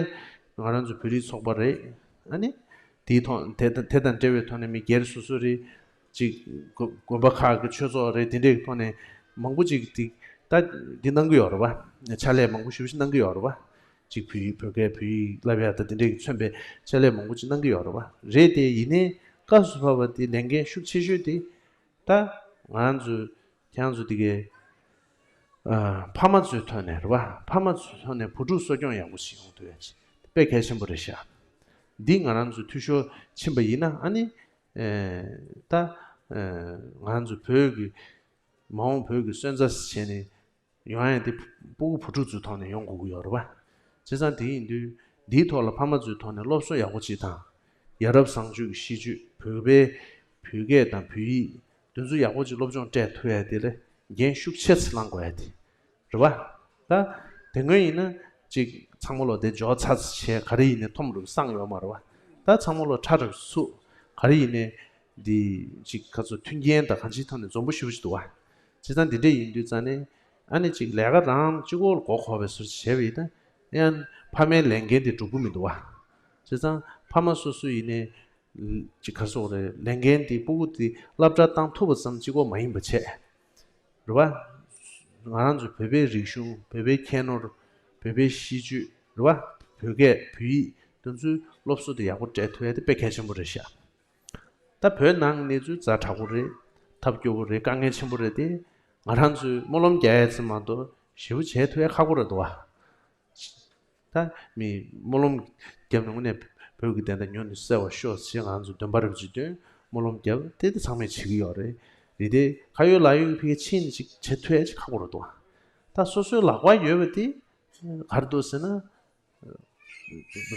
ང་རང་ཚོ་བོད་རིགས་ཚོགས་པ་རེད། ཨ་ནི་དེའི་ཐོག་དེ་དང་དེ་དང་འབྲེལ་བའི་ཐོག་ནས་མི་སྒེར་སོ་སོ་རེད། ཅིག་དགོན་དགོན་པ་ཁག་གི་ཆོས་ཚོགས་རེད། དེ་འདྲའི་ཐོག་ནས་མང་པོ་ཅིག་དེ་ད་འདི་གནང་གི་ཡོད་རེད་བ། ཕྱག་ལས་མང་པོ་ཞེ་པོ་ཅིག་གནང་གི་ཡོད་རེད་བ། ཅིག་བོད་ཡིག་བོད་སྐད་བོད་ཡིག་བསླབ་ཡ་ད་དེ་འདྲའི་མཚོན་པའི་ཕྱག་ལས་མང་པོ་ཅིག་གནང་གི་ཡོད་རེད་བ། རེད་དེ་ཡིན་ནའི་སྐབས་སུ་བབས་པ་དེ་ལས་འགན་ཤུགས་ཆེ་ཤོས་དེ་ད་ང་རང་ཚོ་ཁྱེད་རང་ཚོ་དེ་གའི་ཨ་ཕ་མ་ཚོའི་ཐོག་ནས་རེད་བ། ཕ་མ་ཚོའི་ཐོག་ནས་བུ་ཕྲུག་གསོ་སྐྱོང་ཡག་པོ་ཞིག་ཡོང་ཐུབ་ཡ་ཅིག་དཔེ་གལ་ཆེན་པོ་རེད་ཤག་འདི་ང་རང་ཚོ་འཐུས་ཤོར་ཕྱིན་པ་ཡིན་ན་ཨ་ནི་ཨེ་ད་ཨེ་ང་རང་ཚོ་བོད་ཀྱི་མ་འོངས་བོད་ཀྱི་སོན་རྩ་བྱས་ནས་ཡོང་ཡ་དེ་སྤུ་གུ་བུ་ཕྲུག་ཚོའི་ཐོག་ནས་ཡོང་དགོས་ཀྱི་ཡོད་རེད་བ། བྱས་ཙང་དེ་ཡིན་དུས་འདིའི་ཐོག་ལ་ཕ་མ་ཚོའི་ཐོག་ནས་སློབ་གསོ་ཡག་པོ་ཅིག་དང་། ཡ་རབས་བཟང་སྤྱོད་ཀྱི་གཤིས་སྤྱོད། བོད་པའི་བོད་སྐད་དང་བོད་ཡིག་དེ་ཚོ་ཡག་པོ་ཅིག་སློབ་སྦྱོང་སྤྲད་ཐུབ་ཡ་དེ་ལ་འགན་ཤུགས་ཆེ་ཙམ་བླང་དགོས་ཡ་དེ་རེད་བ། ད་དེ་སྔོན་ཡིན་ན་ཅིག་ཚང་མ་ལོ་དེ་འཇོག་ཚར་ཚར་བྱས་ག་རེ་ཡིན་ནའི་འཐོམ་རུབ་སངས་ཡོད་མ་རེད་བ། ད་ཚང་མ་ལོ་ཁྲ་རུབ་ཚུགས་ག་རེ་ཡིན་ནའི་འདི་ཅིག་ག་ཚོད་མཐུན་རྐྱེན་དང་གང་ཅིའི་ཐོག་ནས་འཛོམས་པོ་ཞེ་པོ་ཅིག་འདུག་བ། བྱས་ཙང་འདི་འདྲ་ཡིན་དུས་ཙང་ནས་ཨ་ནི་ཅིག་ལས་ཀ་རང་གཅིག་པོ་ལ་མགོ་འཁོར་བའི་བཟོ་ཅིག་བྱས་པ་ཡིན་ན་ཡང་ཕ་མའི་ལས་འགན་དེ་འགྲུབ་ཀྱི་མི་འདུག་བ། བྱས་ཙང་ཕ་མ་སོ་སོ་ཡིན་ནའི་ཅིག་ག་རེ་ཟེར་དགོས་རེད། ལས་འགན་དེ་སྤུ་གུ་དེ་སློབ་གྲྭ་བཏང་ཐུབ་པ་ཙམ་གཅིག་པོ་མ་ཡིན་པ་བྱས། རེད་བ། ང་རང་ཚོ་བོད་པའི་རིག་གཞུང་། བོད་པའི་ཁྱད་ནོར། བོད་པའི་གཤིས་སྤྱོད། རེད་བ། བོད་སྐད་བོད་ཡིག་དེ་ཚོའི་སློབ་གསོ་དེ་ཡག་པོ་སྤྲད་ཐུབ་ཡ་དེ་དཔེ་གལ་ཆེན་པོ་རེད་ཤག་ད་བོད་ནང་གནས་ཚུལ་ཛ་དྲག་པོ་རེད། ཐབས་སྐྱོ་པོ་རེད། དཀའ་ངལ་ཆེན་པོ་རེད་དེ། ང་རང་ཚོས་སྨོན་ལམ་རྒྱག་ཡ་ཙམ་མ་གཏོགས་ཞེ་པོ་བྱེད་ཐུབ་ཡ་ཁག་པོ་རེད་འདུག་བ། ད་མི་སྨོན་ལམ་བརྒྱབ་ནས་དངོས་གནས་བོད་ཀྱི་བདེན་མཐའ་མྱུར་དུ་གསལ་བར་ཤོག་ཅེས་ང་ཚོ་འདོན་པ་རེ་བ་ཅིག་འདོན། སྨོན་ལམ་བརྒྱབ། དེ་དེ་ཚང་མས་བྱེད་ཀྱི་ཡོད་རེད། རེད་དེ། ཁ་ཡོད་ལག་ཡོད་ཀྱི་ཕ་གིར་ཕྱིན་ནས་ཅིག་བྱེད་ཐུབ་ཡ་ཅིག་ཁག་པོ་རེད་འདུག་ད་སོ་སོའི་ལག་པར་ཡོད་པ་དེ་ག་རེ་འདུག་ཟེར་ན།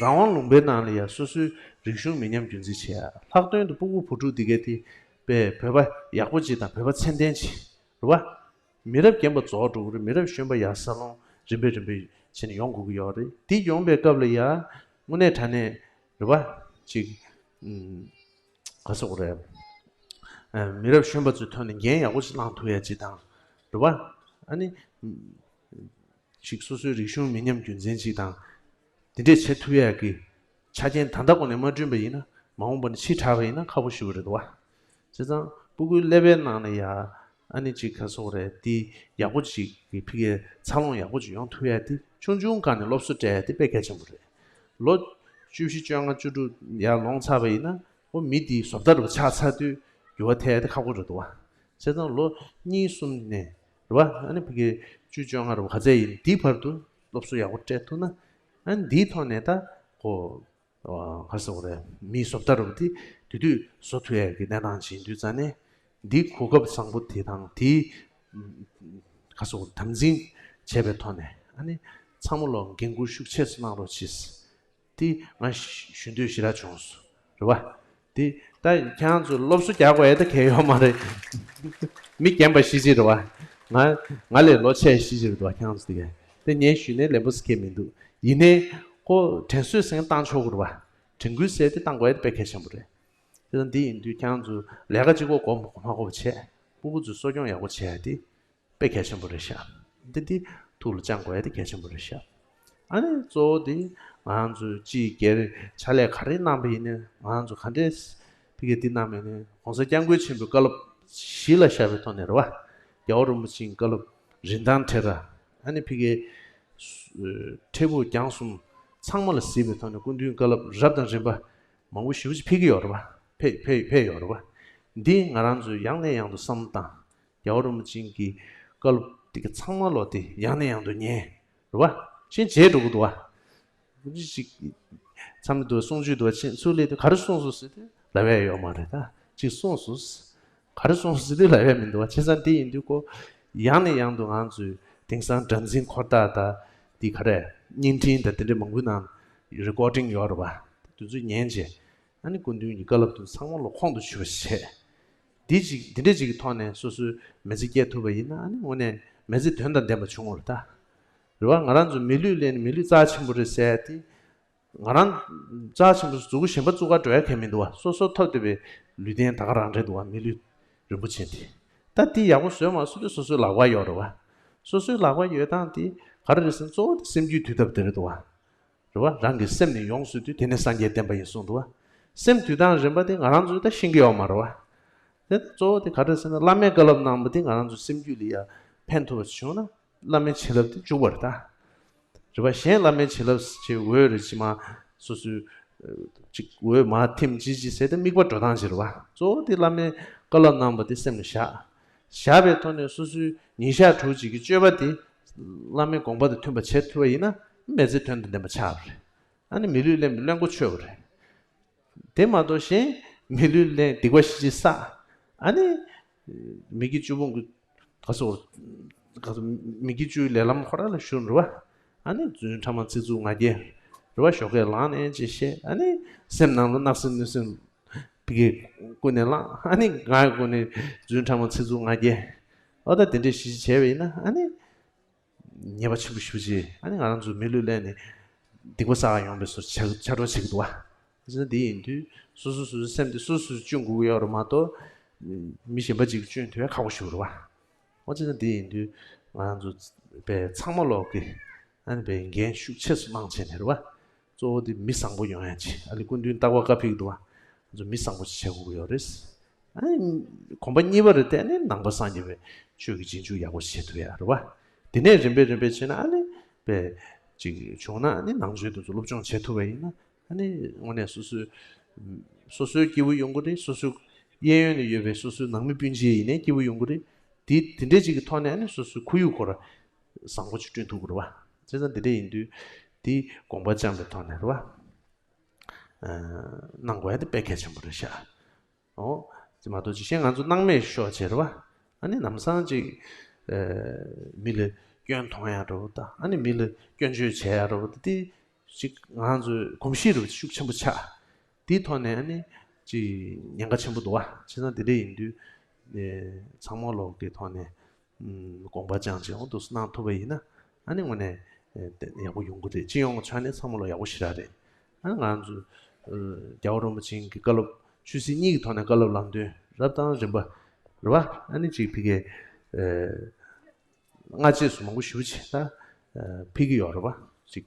རང་དབང་ལུང་པའི་ནང་ལ་ཡ་སོ་སོའི་རིག་གཞུང་མི་ཉམས་རྒྱུན་འཛིན་བྱེད་ཡ། ལྷག་དོན་དུ་སྤུ་གུ་བུ་ཕྲུག་འདི་གས་དེ་དཔེ་བོད་པ་ཡག་པོ་ཅིག་དང་བོད་པ་ཚད་ལྡན་ཅིག་རེད་བ། མི་རབས་རྒན་པ་རྫོགས་འགྲོ་གི་རེད། མི་རབས་གཞོན་པ་ཡར་འཚར་ལོངས་རིམ་པས་རིམ་པས་བྱས་ནས་ཡོང་དགོས་ཀྱི་ཡོད་རེད། འདི་ཡོང་པའི་སྐབས་ལ་ཡ་དངོས་གནས་དྲང་གནས་རེད་བ། ཅིག་ཨུམ། ག་ཟེར་དགོས་རེད། ཨ། མི་རབས་གཞོན་པ་ཚོའི་ཐོག་ནས་འགན་ཡག་པོ་ཞིག་བླངས་ཐུབ་ཡ་ཅིག་དང་། རེད་བ། ཨ་ནི། ཅིག་སོ་སོའི་རིག་གཞུང་མི་ཉམས་རྒྱུན་འཛིན་ཅིག་དང་། འདི་འདྲས་བྱེད་ཐུབ་ཡ་གི་ཆ་རྐྱེན་ད་ལྟ་གོང་ནས་མ་བསྐྲུན་པ་ཡིན་ན། མ་འོངས་པ་ནས་ཕྱི་དྲགས་པ་ཡིན་ན་ཁག་པོ་ཞེ་པོ་རེད་འདུག་བ། བྱས་ཙང་ སྤུ་གུའི་ཀླད་པའི་ནང་ལ་ཡ་ཨ་ནི་ཅིག་ག་ཟེར་དགོས་རེད། དེ་ཡག་པོ་ཅིག་གི་ཕ་གིའི་འཚར་ལོངས་ཡག་པོ་ཅིག་ཡོང་ཐུབ་ཡ་དེ་ཆུང་ཆུང་སྒང་ནས་སློབ་གསོ་སྤྲད་ཡ་དེ་དཔེ་གལ་ཆེན་པོ་རེད། ལོ་བཅུ་བཞི་བཅོ་ལྔ་བཅུ་དྲུག་ཡར་ལོངས་ཚར་བ་ཡིན་ན་ཨོ་མི་དེ་བཟོ་ལྟ་རུ་ཆགས་ཚར་དུས་འགྱུར་བ་ཐེབས་ཡ་དེ་ཁག་པོ་རེད་འདུག་བ། བྱས་ཙང་ལོ་གཉིས་གསུམ་ནས་རེད་བ། ཨ་ནི་ཕ་གི་བཅུ་བཅོ་ལྔ་རུ་ག་ཚད་ཡིན་དེའི་བར་དུ་སློབ་གསོ་ཡག་པོ་སྤྲད་ཐུབ་ན། ཨ་ནི་འདིའི་ཐོག་ནས་ད་ཁོ་ག་ཟེར་དགོས་རེད། མིའི་བཟོ་ལྟ་རུ་དེ་དེ་དུས་བཟོ་ཐུབ་ཡ་གི་གནས་སྟངས་ཅིག་ཡིན་དུས་ཙང་ནས་འདིའི་གོ་སྐབས་བཟང་པོ་དེ་དང་དེའི་ག་ཟེར་དགོས་དམ་འཛིན་བྱས་པའི་ཐོག་ནས་ཨ་ནི་ཚང་མ་ལོ་འགན་འཁུར་ཤུགས་ཆེ་ཙམ་གནང་རོགས་གྱིས། དེ་ང་ཞུ་འདོད་ཞེ་དྲག་བྱུང་སོང་རེད་བ། དེ་ད་ཁྱེད་རང་ཚོ་སློབ་གསོ་རྒྱག་དགོས་ཡ་ད་གལ་ཡོད་མ་རེད། མི་རྒན་པ་ཤི་ཅིག་རེད་བ། ང་ང་ལས་ལོ་ཆེ་ཤི་ཅིག་རེད་བ། ཁྱེད་རང་ཚོ་དེ་ག་དེ་ངས་ཞུས་ནས་ལན་པོ་སྐྱེ་མི་འདུག་ཡིན་ནའི་ཁོ་དྲན་གསོས་སེང་བཏང་ཆོག་གི་རེད་བ། དྲན་སྐུལ་ཟེར་དེ་བཏང་དགོས་ཡ་དེ་དཔེ་གལ་ཆེན་པོ་རེད། དེ་ད་འདི་ཡིན་དུས་ཁྱེད་རང་ཚོ་ལས་ཀ་གཅིག་པོ་གོ་མ་གོ་བ་བྱས། སྤུ་གུ་ཚོ་གསོ་སྐྱོང་ཡག་པོ་བྱས་ཡ་དེ་དཔེ་གལ་ཆེན་པོ་རེད་ཤག་འདི་འདི་ཐུགས་ལ་བཅངས་དགོས་ཡ་དེ་གལ་ཆེན་པོ་རེད་ཤག་ཨ་ནི་གཙོ་བོ་དེ་ང་རང་ཚོའི་སྤྱིའི་སྒེར་ཕྱག་ལས་ག་རེ་གནང་པ་ཡིན་ནའི་ང་རང་ཚོ་ག་འདྲས་ཕ་གི་འདི་གནང་མིན་ནའི་༸གོང་ས་༸སྐྱབས་མགོན་ཆེན་པོའི་བཀའ་སློབ་གཞི་ལ་བཞག་པའི་ཐོག་ནས་རེད་བ། རྒྱལ་བ་རིན་པོ་ཆེའི་བཀའ་སློབ་རིན་ཐང་བྲལ་ར། ཨ་ནི་ཕ་གི་འཕྲལ་ཕུགས་རྒྱང་གསུམ་ཚང་མ་ལ་གཟིགས་པའི་ཐོག་ནས་སྐུ་མདུན་བཀའ་སློབ་རབ་དང་རིམ་པ་མང་པོ་ཞེ་པོ་ཅིག་ཕེབས་ཀྱི་ཡོད་རེད་བ། ཕེབས་ཕེབས་ཕེབས་ཡོད་རེད་བ། འདི་ང་རང་ཚོས་ཡང་ནས་ཡང་དུ་བསམ་བློ་བཏང་། རྒྱལ་བ་རིན་པོ་ཆེ་གི་བཀའ་སློབ་དེ་ག་ཚང་མ་ལོ་དེ་ཡང་ནས་ཡང་དུ་ཉན། རེད་བ། ཤེས་བྱས་འགྲོ་གི་འདུག་བ། ཅིག་མཚམས་འདུག་གསུང་ཆོས་འདུག་བ་ཕྱིན་ཚུར་སླེབས་དུས་ག་རེ་གསུངས་སོང་ཟེར་དུས་ལབ་ཡ་ཡོད་མ་རེད་ད། ཅིག་གསུངས་སོང་། ག་རེ་གསུངས་སོང་ཟེར་དུས་ལབ་ཡ་མི་འདུག་བ། བྱས་ཙང་དེ་ཡིན་དུས་ཁོ་ཡང་ནས་ཡང་དུ་ང་ཚོས་དེང་སང་སྒྲ་འཛིན་འཁོར་ཐག་དང་དེ་ག་རེ་བརྙན་འཕྲིན་དང་དེ་འདྲའི་མང་པོའི་ནང་རི་ཀོར་ཌིང་ཡོད་རེད་བ། དེ་ཚོ་ཉན་བྱས། ཨ་ནི་སྐུ་མདུན་གྱི་བཀའ་སློབ་དེ་ཚང་མ་ལོ་ཁོང་དུ་ཆུད་པ་བྱས། འདི་ཅིག་འདི་འདྲ་ཅིག་གི་ཐོག་ནས་སོ་སོའི་མི་ཚེ་སྐྱེལ་ཐུབ་པ་ཡིན་ན་ཨ་ནི་དངོས་གནས་མི་ཚེ་དོན་དང་ལྡན་པ་བྱུང་བ་རེད་ད། རེད་བ། ང་རང་ཚོ་མི་ལུས་ལེན་ནས་མི་ལུས་རྩ་ཆེན་པོ་རེད་ཟེར་ཏེ། ང་རང་རྩ་ཆེན་པོ་མཛུ་གུ་གཞན་པ་བཙུགས་ག་འགྲོ་ཡ་གལ་མི་འདུག་བ། སོ་སོ་ཐོབ་བསྡད་པའི་ལུས་རྟེན་ད་ག་རང་རེད་འདུག་བ། མི་ལུས་རིན་པོ་ཆེ་འདི། ད་འདི་ཡག་པོ་བཟོས་མ་བཟོས་དེ་སོ་སོའི་ལག་པ་ཡོད་རེད་བ། སོ་སོའི་ལག་པ་ཡོད་སྟངས་དེ་ག་རེ་རེད་ཟེར་ན་གཙོ་བོ་དེ་སེམས་རྒྱུད་དུལ་ཐབས་དེ་རེད་འདུག་བ། རེད་བ། རང་གི་སེམས་ནི་ཡོངས་སུ་དུལ། དེ་ནི་སངས་རྒྱས་བསྟན་པ་ཡིན་གསུངས་འདུག་བ། སེམས་དུལ་སྟངས་རིམ་པ་དེ་ང་རང་ཚོས་ད་ཤེས་ཀྱི་ཡོད་མ་རེད་བ། དེ་གཙོ་བོ་དེ་ག་རེ་ཟེར་ན་བླ་མའི་བཀའ་སློབ་གནང་བ་དེ་ང་རང་ཚོའི་སེམས་རྒྱུད་ལ་ཡ་ཕན་ཐོགས་པ་བྱུང་ན་བླ་མའི་བྱིན་རླབས་དེ་འཇུག་པ་རེད་ད། རེད་བ། གཞན་བླ་མའི་བྱིན་རླབས་ཅིག་འོས་རེད་ཅི་མ་སོ་སོའི་ཅིག་འོས་མ་ཐིམ་ཅི་ཅི་ཟེར་ཏེ་དམིགས་པ་འགྲོ་སྟངས་ཅིག་རེད་བ། གཙོ་བོ་དེ་བླ་མའི་བཀའ་སློབ་གནང་བ་དེ་སེམས་ལ་བཞག་བཞག་པའི་ཐོག་ནས་སོ་སོའི་ཉིན་ཞག་དྲུག་ཅིག་གི་སྤྱོད་པ་དེ་བླ་མའི་དགོངས་པ་དང་མཐུན་པ་བྱེད་ཐུབ་པ་ཡིན་ན་མི་ཚེ་དོན་དང་ལྡན་པ་ཆགས་པ་རེད། ཨ་ནི་མི་ལུས་ལེན་པའི་བློན་པོ་ཆོད་པ་རེད། དེ་མ་གཏོགས་གཞན་མི་ལུས་ལེན་སྡིག་པ་ཤི་ཅི་བསགས། ཨ་ནི་མི་དགེ་བཅུ་སྤོང་གི་ག་སོ་ག་སོ་མི་དགེ་བཅུའི་ལས་ལམ་ཁོ་རང་ལ་ཞུགས་རེད་བ། ཨ་ནི་རྫུན་ཕྲ་མ་ཚིག་རྩུབ་ང་རྒྱལ་རེད་བ། ཞོགས་ཀས་ལངས་ནས་ཅི་བཤད། ཨ་ནི་སེམས་ནང་ལ་བརྣབ་སེམས་གནོད་སེམས་ཕ་གི་ཀུན་ནས་བསླངས། ཨ་ནི་ངའི་སྒོ་ནས་རྫུན་ཕྲ་མ་ཚིག་རྩུབ་ང་རྒྱལ། ཨོ་ད་དེ་འདྲས་ཞི་ཞི་བྱས་པ་ཡིན་ན་ཨ་ནི་ཉེས་པ་ཆེན་པོ་ཞེ་པོ་ཅིག་ཨ་ནི་ང་རང་ཚོ་མི་ལུས་ལེན་ནས་སྡིག་པ་བསགས་ཡོང་བའི་བཟོ་ཆགས་ཆགས་འགྲོ་བྱེད་ཀྱི་འདུག་བ། བྱས་ན་དེ་ཡིན་དུས་སོ་སོ་སོ་སོའི་སེམས་དེ་སོ་སོས་སྐྱོང་དགོས་ཀྱི་ཡོད་རེད་མ་གཏོགས་མི་གཞན་པ་ཅིག་གིས་སྐྱོང་ཐུབ་ཡ་ཁག་པོ་ཞིག་རེད་བ། འོ་བྱས་ན་དེ་ཡིན་དུས་ང་རང་ཚོ་པའི་ཚང་མ་ལོག་གི་ཨ་ནི་པའི་འགན་ཤུགས་ཆེ་ཙམ་བླངས་བྱས་ནས་རེད་བ། གཙོ་བོ་དེ་མི་བཟང་པོ་ཡོང་ཡ་ཆེད་ཨ་ལི་སྐུ་མདུན་རྟག་པར་བཀའ་ཕེབས་ཀྱི་འདུག་བ། ང་ཚོ་མི་བཟང་པོ་ཞིག་བྱེད་དགོས་ཀྱི་ཡོད་རེད། ཨ་ནི་གོམ་པ་གཉིས་པ་རེད་དེ་ཨ་ནི་ནང་པ་སངས་རྒྱས་པའི་ཆོས་ཀྱི་རྗེས་འཇུག་ཡག་པོ་བྱེད་ཐུབ་ཡ་རེད་བ། དེ་ནས་རིམ་པས་རིམ་པས་བྱས་ན་ཨ་ནི་པའི་ཅིག་བྱུང་ན་ཨ་ནི་ནང་ཆོས་དེ་ཚོ་སློབ་སྦྱོང་བྱེད་ཐུབ་པ་ཡིན་ན་ཨ་ནི་དངོས་གནས་སོ་སོའི་སོ་སོའི་སྐྱིད་པོ་ཡོང་གི་རེད། སོ་སོའི་གཡས་གཡོན་ནས་ཡོད་པའི་སོ་སོའི་ནང་མི་སྤུན་མཆེད་ཡིན་ནའི་སྐྱིད་པོ་ཡོང་གི་རེད། དེ་དེ་འདྲས་ཅིག་གི་ཐོག་ནས་ཨ་ནི་སོ་སོའི་ཁོར་ཡུག་ཁོ་ར་བཟང་པོ་ཅིག་བསྐྲུན་ཐུབ་ཀྱི་རེད་བ། བྱས་ཙང་དེ་འདྲ་ཡིན་དུས་དེ་དགོངས་པ་བཅངས་པའི་ཐོག་ནས་རེད་བ། གནང་དགོས་ཡ་དེ་དཔེ་གལ་ཆེན་པོ་རེད་ཤག་འོ། དེ་མ་གཏོགས་ཅིག་གཞན་ང་ཚོ་སྣང་མེད་ཤོག་བྱས་རེད་བ། ཨ་ནི་ལམ་སང་ཅིག་མི་ལ་སྐྱོན་མཐོང་ཡ་འདྲ་བོ་དང་ཨ་ནི་མི་ལ་སྐྱོན་བརྗོད་བྱས་ཡ་འདྲ་བོ་དེ་ཅིག་ང་ཚོའི་གོམས་གཤིས་རུ་ཤུགས་ཆེན་པོ་ཆགས། དེའི་ཐོག་ནས་ཨ་ནི་ཅིག་ཉེན་ཁ་ཆེན་པོ་འདུག་བ། བྱས་ཙང་དེ་འདྲ་ཡིན་དུས་ཚང་མ་ལོག་གི་ཐོག་ནས་དགོངས་པ་བཅངས་བྱས་འོ་འདུག་སེ་གནང་ཐུབ་པ་ཡིན་ན་ཨ་ནི་དངོས་གནས་ཡག་པོ་ཡོང་གི་རེད། སྤྱི་ཡོངས་ཆ་ནས་ཚང་མ་ལོག་ཡག་པོ་ཞེ་དྲག་རེད། ཨ་ནི་ང་ཚོ་རྒྱལ་བ་རིན་པོ་ཆེ་གི་བཀའ་སློབ་ཆོས་སྲིད་གཉིས་ཀྱི་ཐོག་ནས་བཀའ་སློབ་ལམ་སྟོན་རབ་དང་རིམ་པ་རེད་བ། ཨ་ནི་ཅིག་ཕ་གིའི་སྔ་རྗེས་སུ་མང་པོ་ཞེ་པོ་ཅིག་ད་ཕེབས་ཀྱི་ཡོད་རེད་བ། ཅིག་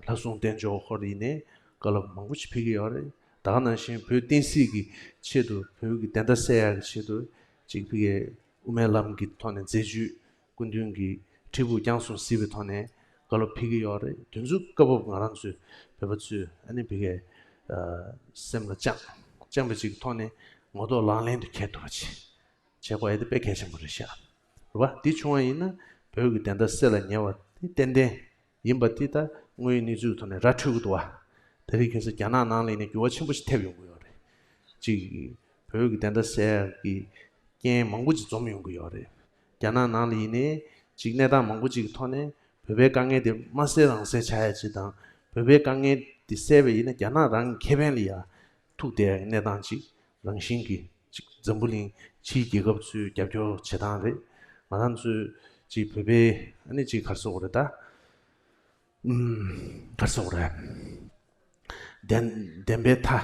ལྷ་སྲུང་བསྟེན་ཆོག་ཧོར་ཡིན་ནའི་བཀའ་སློབ་མང་པོ་ཞིག་ཕེབས་ཀྱི་ཡོད་རེད། ད་ག་ནང་བཞིན་བོད་བསྟན་སྲིད་ཀྱི་ཆེད་དུ། བོད་ཀྱི་བདེན་མཐའ་གསལ་ཡག་གི་ཆེད་དུ། ཅིག་ཕ་གིའི་དབུ་མའི་ལམ་གྱི་ཐོག་ནས་མཛད་བརྗོད། སྐུ་མདུན་གྱི་ཁྲི་དབུ་བསྐྱངས་སོང་ཟེར་བའི་ཐོག་ནས། བཀའ་སློབ་ཕེབས་ཀྱི་ཡོད་རེད། དེ་ཚོ་སྐབས་བབ་ང་རང་ཚོའི་བོད་པ་ཚོས་ཨ་ནི་ཕ་གིའི་ཨ་སེམས་ལ་བཅངས། བཅངས་པ་ཅིག་གི་ཐོག་ནས་ངོ་ཐོག་ལག་ལེན་དུ་འཁྱེར་ཐུབ་པ་ཅིག་བྱེད་དགོས་ཡ་དེ་དཔེ་གལ་ཆེན་པོ་རེད་ཤག་རེད་བ། འདི་བྱུང་བ་ཡིན་ན་བོད་ཀྱི་བདེན་མཐའ་གསལ་ལ་ཉེ་བ་དེ་ཏན་ཏན་ཡིན་པ་དེ་ད་དངོས་ཡོད་གནས་ཚུལ་ཐོག་ནས་ར་འཕྲོད་ཀྱི་འདུག་བ། དེ་རིང་ཁ་སང་རྒྱ་ནག་ནང་ལ་ཡིན་ནའི་འགྱུར་བ་ཆེན་པོ་ཞིག་ཐེབས་ཡོང་གི་ཡོད་རེད། གཅིག་བོད་ཀྱི་བདེན་མཐའ་གསལ་གྱི་རྐྱེན་མང་པོ་ཅིག་འཛོམས་ཡོང་གི་ཡོད་རེད། རྒྱ་ནག་ནང་ལ་ཡིན་ནའི་གཅིག་གནས་སྟངས་མང་པོ་ཅིག་གི་ཐོག་ནས་བོད་པའི་དཀའ་ངལ་དེ་མ་སེལ་རང་སེལ་ཆགས་ཡ་ཅིག་དང་། བོད་པའི་དཀའ་ངལ་དེ་སེལ་བ་ཡིན་ན་རྒྱ་ནག་རང་གི་ཁེ་ཕན་ལ་ཡ་ཐུག་བསྡད་ཡ་གི་གནས་སྟངས་ཅིག་རང་བཞིན་གྱིས་ཅིག་འཛམ་བུ་གླིང་ཕྱིའི་རྒྱལ་ཁབ་ཚོའི་རྒྱབ་སྐྱོར་བྱེད་སྟངས་རེད། ང་རང་ཚོས་ཅིག་བོད་པའི་ཨ་ནི་ཅིག་ག་རེ་ཟེར་དགོས་རེད་ད། ཨུམ། ག་རེ་ཟེར་དགོས་རེད། བདེན་བདེན་པའི་མཐའ་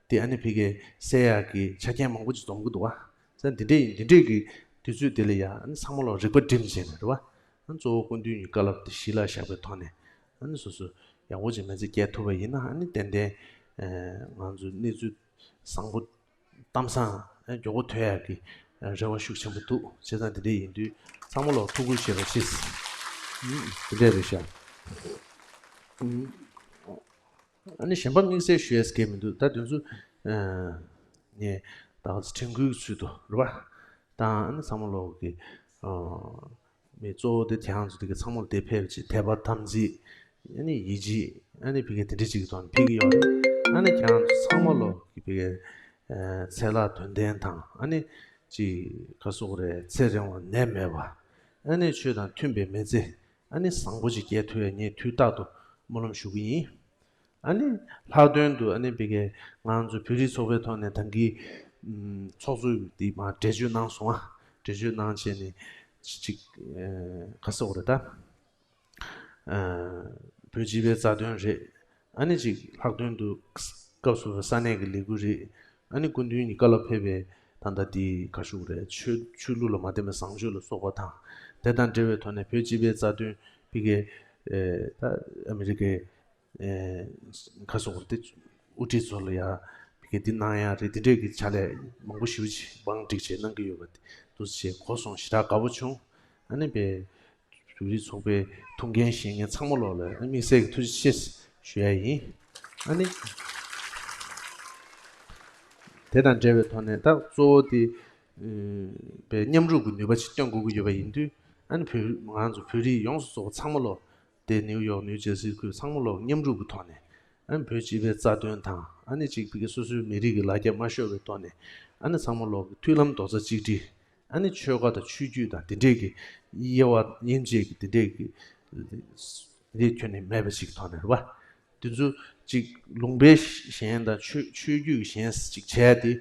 དེ་ཨ་ནི་ཕ་གིའི་གསལ་ཡག་གི་ཆ་རྐྱེན་མང་པོ་ཅིག་འཛོམས་ཀྱི་འདུག་བ། ས་འདི་འདྲའི་འདི་འདྲའི་གི་དུས་ཚོད་དེ་ལ་ཡ་ཨ་ནི་ཚང་མ་ལོག་རིག་པ་བསྒྲིམས་བྱས་ནས་རེད་བ། ཨ་ནི་གཙོ་བོ་སྐུ་མདུན་གྱི་བཀའ་སློབ་དེ་གཞི་ལ་བཞག་པའི་ཐོག་ནས། ཨ་ནི་སོ་སོ་ཡག་པོ་ཅིག་མི་ཚེ་སྐྱེལ་ཐུབ་པ་ཡིན་ན། ཨ་ནི་ཏན་ཏན་ཨ་ང་ཚོའི་གནས་ཚུལ་བཟང་པོ་གཏམ་བཟང་ཨ་མགྱོགས་པོ་ཐོན་ཡག་གི་རེ་བ་ཤུགས་ཆེན་པོ་འདུག་བྱས་ཙང་དེ་འདྲ་ཡིན་དུས་ཚང་མ་ལོག་ཐུགས་ཁུར་བཞེས་པ་ཅིག་ཨུམ། དེ་འདྲ་རེད་ཤག་ཨུམ། ཨ་ནི་གཞན་པ་དམིགས་བསལ་ཞུ་ཡས་གང་ཡང་མི་འདུག་ད་དེ་ཚོ་ཨ་ངས་ད་ག་ཚོད་དྲན་སྐུལ་གྱི་ཚུལ་དུ་རེད་བ། ད་ཨ་ནི་ཚང་མ་ལོག་གི་ཨ་མི་གཙོ་བོ་དེ་དེ་ཡང་ཚོ་དེ་ག་ཚང་མ་ལ་དེ་ཕེབས་ཅིག་དད་པ་དམ་ཚིག་ཨ་ནི་ཡིད་ཆེས། ཨ་ནི་ཕ་གི་དེ་འདྲ་ཅིག་གི་ཐོག་ནས་ཕེབས་ཀྱི་ཡོད་རེད། ཨ་ནི་ཁྱེད་རང་ཚོ་ཚང་མ་ལོག་གི་ཕ་གི་ཨ་ཚེ་ལྷ་དོན་ལྡན་དང་། ཨ་ནི་ཅིག་ག་རེ་ཟེར་དགོས་རེད། ཚེ་རིང་བ་ནད་མེད་པ། ཨ་ནི་ཆོས་དང་མཐུན་པའི་མི་ཚེ་ཨ་ནི་བཟང་པོ་ཅིག་སྐྱེལ་ཐུབ་ཡ་ངས་དུས་རྟག་ཏུ་སྨོན་ལམ་ཞུ་གི་ཡིན། ཨ་ནི་ལྷག་དོན་དུ་ཨ་ནི་ཕ་གི་ང་ཚོ་བོད་རིགས་ཚོགས་པའི་ཐོག་ནས་ད་གིན་ཨུམ་ཚོགས་གཙོས་དེ་མར་འགྲེལ་བརྗོད་གནང་སོང་ང་། འགྲེལ་བརྗོད་གནང་བྱས་ནས་ཅིག་ཨ་ག་རེ་ཟེར་དགོས་རེད་ད། ཨ་བོད་སྤྱི་པའི་རྩ་དོན་རེད། ཨ་ནི་ཅིག་ལྷག་དོན་དུ་སྐབས་སུ་ས་གནས་ཀྱི་ལས་འགུལ་རེད། ཨ་ནི་སྐུ་མདུན་གྱི་བཀའ་སློབ་ཕེབས་པའི་ད་ལྟ་དེ་ག་རེ་ཞུ་དགོས་རེད། ཆོས་ཆོས་ལུགས་ལ་མ་བརྟེན་པའི་བཟང་སྤྱོད་ལ་སོགས་པ་དང་། དེ་དང་འབྲེལ་བའི་ཐོག་ནས་བོད་སྤྱི་པའི་རྩ་དོན་ཕ་གི་ཨ་ད་ཨ་མི་རི་ཀའི་ཨེ་ག་རེ་ཟེར་དགོས་རེད། དེ་དབུ་ཁྲིད་ཚོ་ལ་ཡ་ཕ་གི་འདི་གནང་ཡ་རེད། འདི་འདྲས་ཀྱི་ཕྱག་ལས་མང་པོ་ཞེ་པོ་ཅིག་བང་སྒྲིག་བྱས་གནང་གི་ཡོད་པ་དེ་འདུག་སེ་གོ་སོང་། ཞེ་དྲག་དགའ་པོ་བྱུང་། ཨ་ནི་བོད་རིགས་ཚོགས་པའི་ཐུགས་འགན་བཞེས་མཁན་ཚང་མ་ལོག་ལ་དམིགས་བསལ་གྱི་ཐུགས་རྗེ་ཆེ་ཞུ་ཡ་ཡིན། ཨ་ནི་དེ་དང་འབྲེལ་བའི་ཐོག་ནས་ད་གཙོ་བོ་དེ་ཨེ་བའི་མཉམ་རུབ་ཀྱི་ནུས་པ་ཅིག་སྟོན་དགོས་ཀྱི་ཡོད་པ་ཡིན་དུས། ཨ་ནི་བོད་ང་ཚོ་བོད་རིགས་ཡོངས་སུ་རྫོགས་པ་ཚང་མ་ལོག་དེ་ནིའུ་ཡོག་ནིའུ་ཇར་སི་ཁུལ་ཚང་མ་ལོག་མཉམ་རུབ་ཀྱི་ཐོག་ནས། ཨ་ནི་བོད་སྤྱི་པའི་རྩ་དོན་དང་། ཨ་ནི་གཅིག་ཕ་གི་སོ་སོའི་མི་རིགས་ཀྱི་ལ་རྒྱ་མ་ཤོར་བའི་ཐོག་ནས། ཨ་ནི་ཚང་མ་ལོག་གི་མཐུན་ལམ་རྡོག་རྩ་གཅིག་སྒྲིལ། ཨ་ནི་ཆོལ་ཁ་དང་ཆོས་བརྒྱུད་དང་དེ་འདྲས་ཀྱི་དབྱེ་བ་དབྱེ་འབྱེད་ཀྱི་དེ་འདྲས་ཀྱི་དེ་འདྲས་ཁྱོན་ནས་མེད་པ་ཞིག་ཐོག་ནས་རེད་བ། དེ་ཚོ་གཅིག་ལུང་པའི་ཞེན་དང་ཆོས་ཆོས་བརྒྱུད་ཀྱི་ཞེན་ཅིག་བྱས་ཏེ།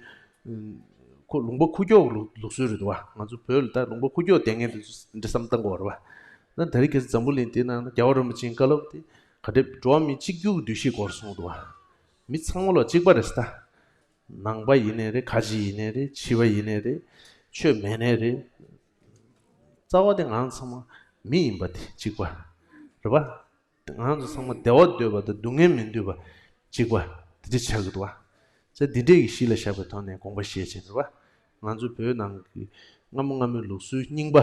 ཁོ་ལུང་པ་ཁུག་ཀྱོག་ལུགས་ལུགས་སྲོལ་རེད་འདུག་བ། ང་ཚོ་བོད་ལ་ད་ལུང་པ་ཁུག་ཀྱོག་བསྡད་མཁན་དེ་ཚོ་འདྲ་བསམ་བཏང་དགོས་རེད་བ། ད་དེ་རིང་ཁ་སང་འཛམ་བུ་གླིང་འདི་ནང་ན་རྒྱལ་བ་རིན་པོ་ཆེའི་བཀའ་སློབ་དེ་ག་འདྲ་འགྲོ་བ་མི་གཅིག་གྱུར་གྱི་འདུ་ཤེས་སྐོར་གསུངས་འདུག་བ། མི་ཚང་མ་ལོག་གཅིག་པ་རེད་ཟེར་ད། ནང་པ་ཡིན་ནའི་རེད། ཁ་ཆེ་ཡིན་ནའི་རེད། ཕྱི་པ་ཡིན་ནའི་རེད། ཆོས་མེད་ནའི་རེད། རྩ་བ་དེ་ང་ཚང་མ་མི་ཡིན་པ་དེ་གཅིག་པ་རེད་བ། ང་ཚོ་ཚང་མ་བདེ་བ་འདོད་པ་དང་སྡུག་བསྔལ་མི་འདོད་པ་གཅིག་པ་དེ་འདྲ་ཆགས་ཀྱི་འདུག་བ། ཚེ་འདི་འདྲས་ཀྱི་གཞི་ལ་བཞག་པའི་ཐོག་ནས་དགོངས་པ་བཞེས་བྱས་རེད་བ། ང་ཚོ་བོད་ནང་གི་སྔ་མོ་སྔ་མོའི་ལུགས་སྲོལ་རྙིང་པ་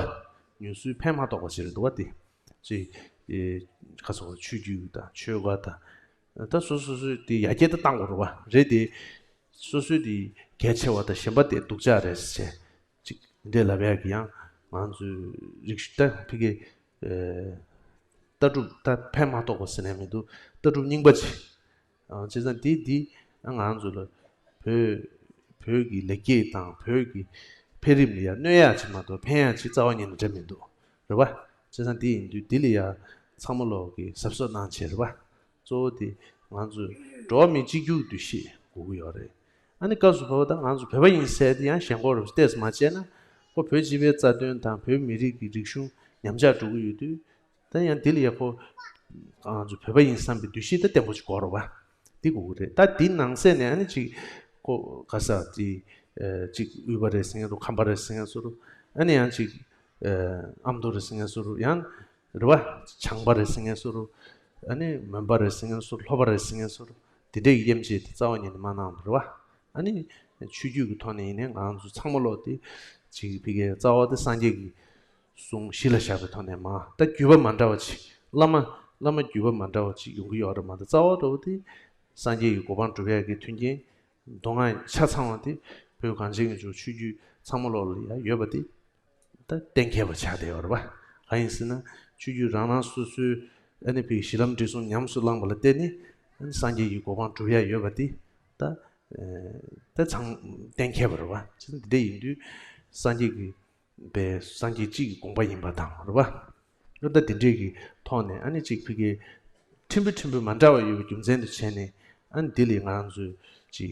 ཉམས་སུ་ཕན་མ་ཐོགས་པ་ཞིག་རེད་འདུག་བ། དེ་ཚེ་ཨེ་ཁ་སོགས་ཆོས་བརྒྱུད་དང་ཆོལ་ཁ་དང་། ད་སོ་སོ་སོས་དེ་ཡར་རྒྱས་ད་བཏང་དགོས་རེད་བ། རེད་དེ། སོ་སོའི་དེ་གལ་ཆེ་བ་དང་གཞན་པ་དེ་སྡུག་ཅག་རེད་ཟེར་ཅིག་འདི་འདྲས་ལབ་ཡག་གི་ཡང་ང་ཚོའི་རིག་གཞུང་ད་ཕ་གི་ཨེ་ལྟ་གྲུབ་ད་ཕན་མ་ཐོགས་པ་ཟེར་ནས་མི་འདུག་ལྟ་གྲུབ་རྙིང་པ་ཅིག་ཨ་བྱས་ཙང་དེ་དེ་ང་ཚོ་ལ་བོད་བོད་ཀྱི་ལེགས་སྐྱེས་དང་བོད་ཀྱི་འཕེལ་རིམ་ལ་ཡང་གནོད་ཡག་ཅིག་མ་གཏོགས་ཕན་ཡག་ཅིག་རྩ་བ་ཉིད་ནས་འདྲ་མི་འདུག་རེད་བ། བྱས་ཙང་དེ་ཡིན་དུས་འདི་ལ་ཡང་ཚང་མ་ལོག་གི་གཟབ་གཟབ་གནང་བྱས་རེད་བ། གཙོ་བོ་དེ་ང་ཚོས་འགྲོ་བ་མི་གཅིག་གྱུར་འདུ་ཤེས་དགོས་ཀྱི་ཡོད་རེད། ཨ་ནི་སྐབས་སུ་བབ་པ་དང་ང་ཚོ་བོད་པ་ཡིན་ཟེར་དེ་ཡང་ཞེན་ཁོག་རུ་ཏོག་ཙམ་མ་བྱས་ན། ཁོ་བོད་སྤྱི་པའི་རྩ་དོན་དང་བོད་མི་རིགས་ཀྱི་རིག་གཞུང་ཉམས་ཆག་འགྲོ་གི་ཡོད་དུས། ད་ཡང་འདི་ལ་ཡག་པོ་ང་ཚོ་བོད་པ་ཡིན་བསམ་པའི་འདུ་ཤེས་ད་བརྟན་པོ་ཅིག་དགོས་རེད་བ། འདི་དགོས་ཀྱི་རེད། ད་འདི་ནང་གསེས་ནས་ཨ་ནི་ཅིག་ཁོ་ག་ས་ཅིག་ཨ་ཅིག་དབུས་པ་རེད་ཟེར་མཁན་རུ། ཁམས་པ་རེད་ཟེར་མཁན་སུ་རུ། ཨ་ནི་ཡང་ཅིག་ཨ་ཨ་མདོ་རེད་ཟེར་མཁན་སུ་རུ། ཡང་རེད་བ། བྱང་པ་རེད་ཟེར་མཁན་སུ་རུ། ཨ་ནི་མོན་པ་རེད་ཟེར་མཁན་སུ་རུ། ལྷོ་པ་རེད་ཟེར་མཁན་སུ་རུ། དེ་འདྲའི་གི་དབྱེ་འབྱེད་དེ་རྩ་བ་ཉིད་ནས་མ་གནང་བ་རེད་བ། ཨ་ནི་ཆོས་བརྒྱུད་ཀྱི་ཐོག་ནས་ཡིན་ནའི་ང་ཚོ་ཚང་མ་ལོག་དེ་ཅིག་ཕ་གིའི་རྩ་བ་དེ་སངས་རྒྱས་ཀྱི་གསུང་གཞི་ལ་བཞག་པའི་ཐོག་ནས་མ། ད་བརྒྱུད་པ་མ་འདྲ་བ་ཅིག་བླ་མ་བླ་མ་བརྒྱུད་པ་མ་འདྲ་བ་ཅིག་ཡོང་གི་ཡོད་རེད་མ་གཏོགས། རྩ་བ་འདྲ་བོ་དེ་སངས་རྒྱས་ཀྱི་གོ་འཕང་སྒྲུབ་ཡག་གི་མཐུན་རྐྱེན་མདོ་སྔགས་ཆ་ཚང་བ་དེ་བོད་གངས་ཅན་གྱི་ལྗོངས་ཆོས་བརྒྱུད་ཚང་མ་ལོག་ལ་ཡང་ཡོད་པ་དེ་ད་གཏན་འཁེལ་བ་ཆགས་བསྡད་ཡོད་རེད་བ། གང་ཡིན་ཟེར་ན་ཆོས་བརྒྱུད་རང་རང་སོ་སོའི་ཨ་ནི་ཕ་གི་གཞི་ལམ་འབྲས་གསུམ་ཉམས་སུ་བླངས་པ་ལ་བརྟེན་ནས་ཨ་ནི་སངས་རྒྱས་ཀྱི་གོ་འཕང་སྒྲུབ་ཡག་ཡོད་པ་དེ་ད་ཨ་ད་ཚང་གཏན་འཁེལ་བ་རེད་བ། བྱས་ཙང་འདི་འདྲ་ཡིན་དུས་སངས་རྒྱས་ཀྱི་པའི་སངས་རྒྱས་གཅིག་གི་དགོངས་པ་ཡིན་པ་དང་རེད་བ། ཨ་ད་དེ་འདྲས་ཀྱི་ཐོག་ནས་ཨ་ནི་གཅིག་ཕ་གི་ཕྲན་བུ་ཕྲན་བུ་མ་འདྲ་བ་ཡོད་པའི་རྒྱུ་མཚན་དུ་བྱས་ནས་ཨ་ནི་དེ་ལས་ང་ཚོས་ཅིག་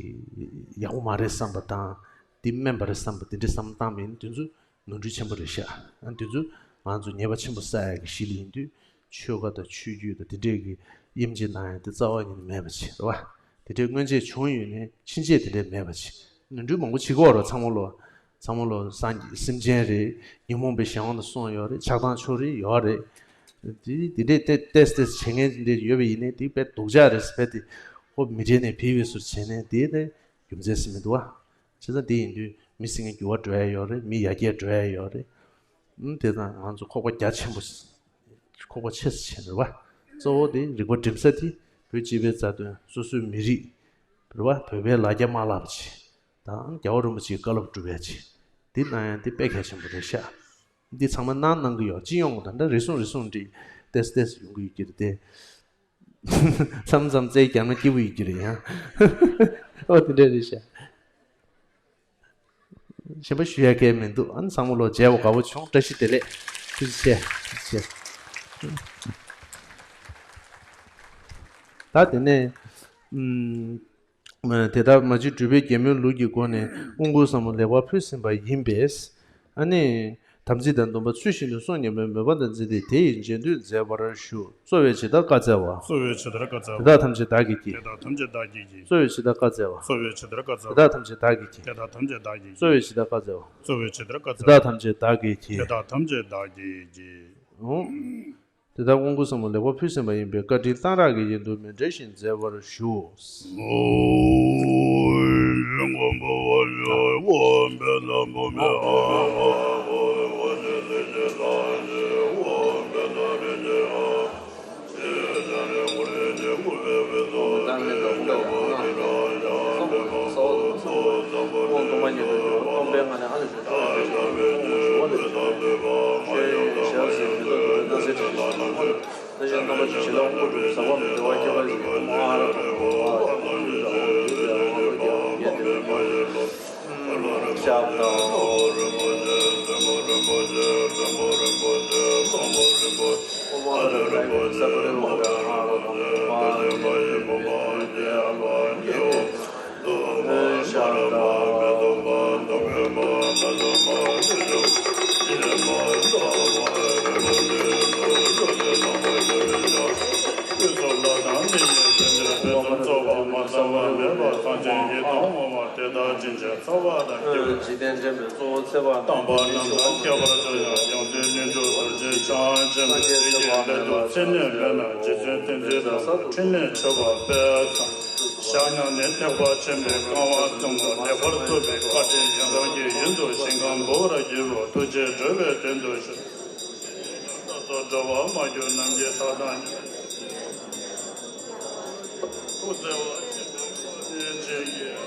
ཡག་པོ་མ་རེད་བསམ་པ་དང་། འདི་དམན་པ་རེད་བསམ་པ་དེ་འདྲས་བསམ་བློ་བཏང་བ་ཡིན་ན་དེ་ཚོ་ནོར་འཁྲུལ་ཆེན་པོ་རེད་ཤག་ཨ་ནི་དེ་ཚོ་ང་ཚོ་ཉེས་པ་ཆེན་པོ་བསགས་ཡག་གི་གཞི་ལ་ཡིན་དུས་ཆོལ་ཁ་དང་ཆོས་བརྒྱུད་དང་དེ་འདྲས་ཀྱི་དབྱེ་འབྱེད་གནང་ཡག་དེ་རྩ་བ་ཉིད་ནས་མེད་པ་བྱས་རེད་བ། དེ་འདྲའི་སྔོན་ཆད་བྱུང་ཡོད་ནའི་ཕྱིན་ཆད་དེ་འདྲས་མེད་པ་བྱས། ནོར་འཁྲུལ་མང་པོ་བྱེད་ཀྱི་ཡོད་རེད་ཚང་མ་ལོ། ཚང་མ་ལོ་སངས་རྒྱས་སེམས་ཅན་རེད། ཉོན་མོངས་པའི་གཞན་དབང་དུ་སོང་ཡོད་རེད། ཆགས་སྡང་ཕྱོགས་རིས་ཡོད་རེད། དེ་དེ་འདྲས་ཏེ་ཏེས་ཏེས་བྱེད་མཁན་དེ་འདྲས་ཡོད་པ་ཡིན་ནའི་དེ་དཔེ་སྡུག་ཅག་རེད་ཟེར་བས་དེ་ཁོ་མི་དྲན་ནས་བི་བི་སུར་བྱས་ནས་དེ་ནས་རྒྱུ་མཚན་ཟེར་མི་འདུག་བ། བྱས་ཙང་དེ་ཡིན་དུས་མི་སེམས་ཀྱི་འགྱུར་བ་འགྲོ་ཡ་ཡོད་རེད། མི་ཡར་རྒྱས་འགྲོ་ཡ་ཡོད་རེད། ཨུམ་དེ་དང་ང་ཚོ་ཁོག་པ་རྒྱ་ཆེན་པོ་ཁོག་པ་ཆེ་ས་ཆེན་རེད་བ། གཙོ་བོ་དེ་རིག་པ་སྒྲིམ་ས་དེ་བོད་སྤྱི་པའི་རྩ་དོན་སོ་སོའི་མི་རིགས་རེད་བ། བོད་པའི་ལ་རྒྱ་མ་བརླག་པ་བྱེད། དང་རྒྱལ་བ་རིན་པོ་ཆེའི་བཀའ་སློབ་སྒྲུབ་ཡ་བྱེད། འདི་གནང་ཡ་འདི་དཔེ་གལ་ཆེན་པོ་རེད་ཤག་འདི་ཚང་མ་གནང་གནང་གི་ཡོད། སྤྱི་ཡོངས་ད་ལྟ་རེ་ཟུང་རེ་ཟུང་འདི་ཏེས་ཏེས་ཡོང་གི་ཡོད་ཀྱི་རེད་དེ། མཚམས་མཚམས་རྩལ་རྒྱག་ན་སྐྱིད་པོ་ཡོད་ཀྱི་རེད་ཡང་། ཨོ་དེ་འདྲ་རེད་ཤག་གཞན་པ་ཞུ་ཡ་གལ་མི་འདུག་ཨ་ནི་ཚང་མ་ལོ་མཇལ་བ་དགའ་པོ་བྱུང་། བཀྲ་ཤིས་བདེ་ལེགས། ཐུགས་རྗེ་ཆེ། ཐུགས་རྗེ་ཆེ། ད་དེ་ནས་ཨུམ། དེ་ལྟར་མ་གཅིག་སྒྲུབ་པའི་རྒྱལ་མོའི་ལུགས་ཀྱི་སྒོ་ནས་དབུ་འགུགས་ཟབ་མོ་ལེགས་པར་ཕུལ་ཟིན་པ་ཡིན་པས། ཨ་ནི། དམ་ཚིག་དང་སྡོམ་པ་ཚུལ་བཞིན་དུ་སྲུང་སྙམ་པའི་མོས་པ་དང་འཛིན་ཏེ། དེ་ཡི་རྗེས་ཟློས་མཛད་པར་ཞུ། གཙོ་བོས་ཇི་ལྟར་བཀའ་སྩལ་པ། གཙོ་བོས་ཇི་ལྟར་བཀའ་སྩལ་པ། དེ་དག་ཐམས་ཅད་བདག་གིས་བགྱི། དེ་དག་ཐམས་ཅད་བདག་གིས་བགྱི། གཙོ་བོས་ཇི་ལྟར་བཀའ་སྩལ་པ། གཙོ་བོས་ཇི་ལྟར་བཀའ་སྩལ་པ། དེ་དག་ཐམས་ཅད་བདག་གིས་བགྱི། དེ་དག་ཐམས་ཅད་བདག་གིས་བགྱི། གཙོ་བོས་ཇི་ལྟར་བཀའ་སྩལ་པ། གཙོ་བོས་ཇི་ལྟར་བཀའ་སྩལ་པ། དེ་དག་ཐམས་ཅད་བདག་གིས་བགྱི། དེ་དག་ཐམས་ཅད་བདག་གིས་བགྱི། ཨོ། དེ་ལྟར་དབུ་འགུགས་ཟབ་མོ་ལེགས་པར་ཕུལ་ཟིན་པ་ཡིན་པས་བཀའ་དྲིན་གཏང་རག་གི་ཡིན་དུ་མི་འབྲལ་ཞིང་མཛད་པར་ཞུ། འཇིག་རྟེན་འདྲེན་པའི་གཙོ་བོ་ཚེ་དཔག་དང་། དམ་པ་རྣམས་ལ་ཁྱད་པར་དུ་ཡང་ཡོངས་འཛིན་ནུས་མཐུ་རྡོ་རྗེ་འཆང་ཆེན་པོས་དེ་ཡི་སླད་དུ་ཚེ་ནི་མེད་ན་རྗེ་བཙུན་བསྟན་འཛིན་ལ་ཕྲིན་ལས་མཆོད་པ་སྤེལ་ཙམ། ཞག་ཉིན་ནི་ཐེག་པ་ཆེན་པོའི་རྐང་པ་བཙུན་མོ་ལེགས་པར་ཐུབ་པའི་བཀའ་དྲིན་ཡོན་ཏན་གྱི་ཡུན་དུ་ཞིང་ཁམས་འབུལ་བར་བགྱིའོ། ཐུགས་རྗེས་སྒྲུབ་པའི་དོན་དུ་ཞུ། སོ་སོ་འགྲོ་བ་མ་གྱུར་ནམ་མཁའི་མཐའ་དང་མཉམ། ཐུགས་བརྩེ་བ་ཆེན་པོས་ནི་ཇི་སྙེད་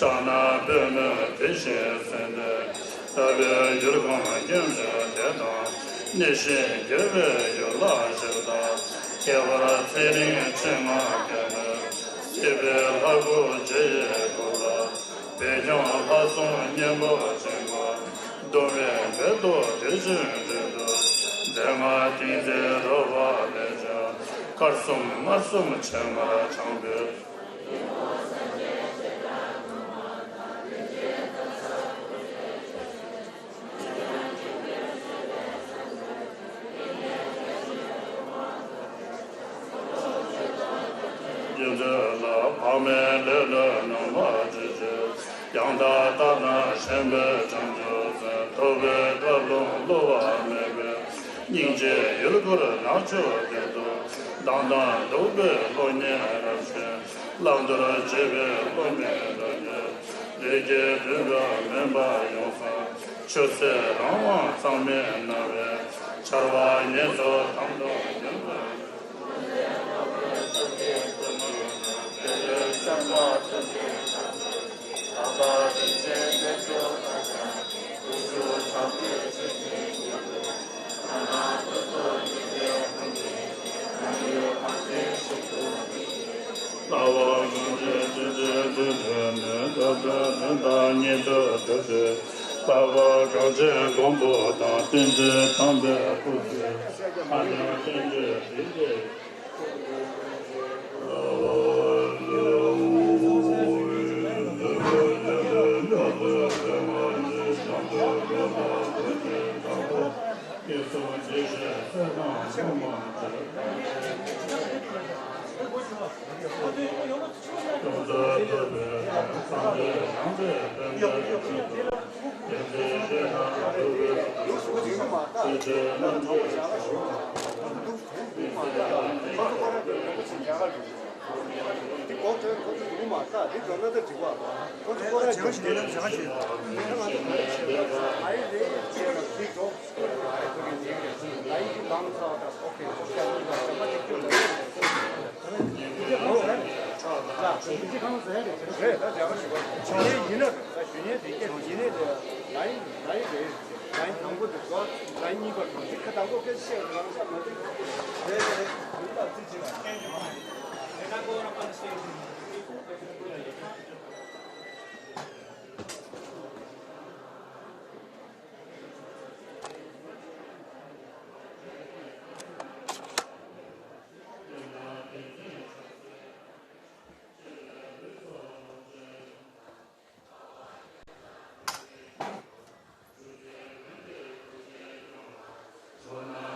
ཕྱག་ན་པདྨོ་དེ་བཞིན་གསལ་ལྟ་བུའི་ཡུལ་གངས་ཅན་གྱི་དེ་དང་། གནས་ཤིང་རྒྱས་པའི་ཡུལ་ལ་གཤེགས་དང་། ཁྱད་པར་ཚེ་རིང་མཆེད་ལྔ་རྒྱལ་མོས། སྲིད་པའི་ལྷ་སྐུ་མཇལ་བའི་སྐབས་ལ། བོད་ལྗོངས་ལྷ་སྲུང་གཉན་པོ་ཆེན་པོ། གདུང་བའི་བེ་ཏོ་དྲི་ཆུའི་མགྲིན་དུ། མཛེས་ལྔ་ཏིང་འཛིན་རོལ་པ་ལས་བྱུང་། དཀར་གསུམ་དམར་གསུམ་ཕྱེ་མར་དྲངས་པའི། རྒྱུ་མཚན་ལ་འཕགས་མའི་ལེ་ལོའི་ནང་མ་བརྗོད་ཅིང་། ཡང་དག་ལྟ་ན་ཞེན་པའི་བྱང་ཆུབ་སེམས། ཐུབ་པའི་བཀའ་ལུང་བསླུ་བ་མེད་པའི། སྙིང་རྗེའི་ཡུལ་སྐོར་ནག་ཕྱོགས་དེར་འདུག། མདངས་དང་སྡུག་པའི་གློག་བརྙན་རབ་བཞད། བླང་དོར་འབྱེད་པའི་བློ་མེད་རབ་རྒྱས། ལས་ཀྱི་དུད་འགྲོ་མུན་པ་ཡོངས་སངས། ཆོས་སྲིད་རང་དབང་གཙང་མའི་སྣང་བས། ཆར་པ་ངན་སོང་དམ་དུ་ཉམས་པ། ལྟ་བ་གང་ཞིག་ཐུགས་རྗེའི་མཐུ་ལས་ནི། ཐོབ་དོན་དོན་དང་ཉིད་དུ་གྲུབ་སྟེ། ལྟ་བ་གང་ཞིག་སྒོམ་པ་དང་། ཏིང་འཛིན་དམ་པའི་སྐུ་ཚུལ། ཧ་ཅང་བསྟན་བཅོས་འདི་སྐད། འདི་གོ་ཐོས་ཁོ་ཚོ་འདུག་མ་ས་འདི་ག་ན་ད་འགྲིག་པ། ཁོ་ཚོ་ཁོ་རང་འཇོག་བྱེད་ན་ཇ་ཞིག་ཨ་ཡི་རེད་ཅེས་ན་འགྲིག་འགྲོ། ཨ་ཡི་ཁོ་གི་འཇིག་རེད། ཨ་ཡི་གི་ལམ་ས་ད་ཨོ་ཁེ་ཁོ་ཤ་ནི་ད་ཞབས་པ་གཅིག་ཁྱོད་ལ་འདི་ག་ནོ་རེད། ལ་འདི་ག་ནོ་ཟེར་རེད། རེད་ད་ཇ་ཞིག་ཡིན་ན་ད་ཞུ་ཉན་དེ་སྐད་ཡིན་ནས་ད་ལ་ཡི་ལ་ཡི་རེད། ལ་ཡི་དང་པོ་དེ་ཚོ་ལ་ཡི་གཉིས་པ་དང་དེ་ཁ་དང་པོ་སྐད་ཆ་བཤད་རང་ཤ་མ་འདུག་རེད་རེད་རེད། ད་ཙི་ཙི་ལ་ཁྱེད་ཀྱི་མ་རེད། ད་ཁོ་རང་པ་ཤེས་ཀྱི་མ་རེད། རྣམ་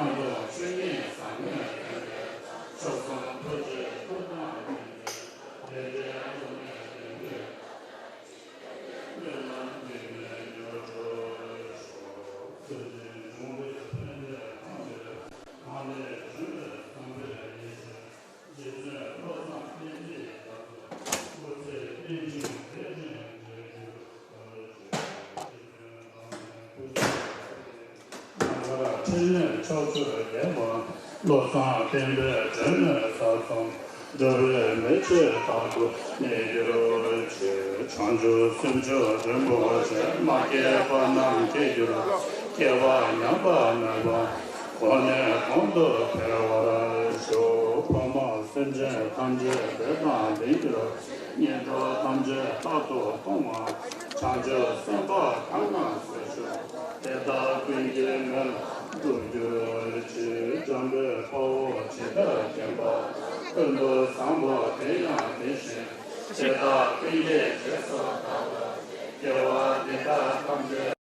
དཀར་ཕྲིན་ལས་ཕྱོགས་བཅུར་རྒྱས་པ། བློ་བཟང་བསྟན་པའི་སྒྲོན་མེ་ས་གསུམ། འགྲོ་བའི་མི་ཚེ་རྟག་ཏུ་གནས་གྱུར་ཅིག། བྱང་ཆུབ་སེམས་མཆོག་རིན་པོ་ཆེ། མ་སྐྱེས་པ་རྣམས་སྐྱེ་གྱུར། སྐྱེས་པ་ཉམས་པ་མེད་པ། གོང་ནས་གོང་དུ་འཕེལ་བར་ཤོག། ཕ་མ། ཆོས་ཐམས་ཅད་བདེ་དང་ལྡན་གྱུར། ངན་འགྲོ་ཐམས་ཅད་རྟག་ཏུ་སྟོངས་པ། བྱང་ཆུབ་སེམས་དཔའ་གང་ན་བཞུགས། དེ་དག་ཀུན་གྱི་མོས་གུས་འགྲུབ་གྱུར་ཅིག་འཇམ་དཔལ་དཔའ་བོས་ཇི་ལྟར་མཁྱེན་པ། ཀུན་ཏུ་བཟང་པོ་དེ་ཡང་དེ་བཞིན་ཏེ། དེ་དག་ཀུན་གྱི་རྗེས་སུ་བདག་སློབ་ཅིང་། དགེ་བ་འདི་དག་ཐམས་ཅད།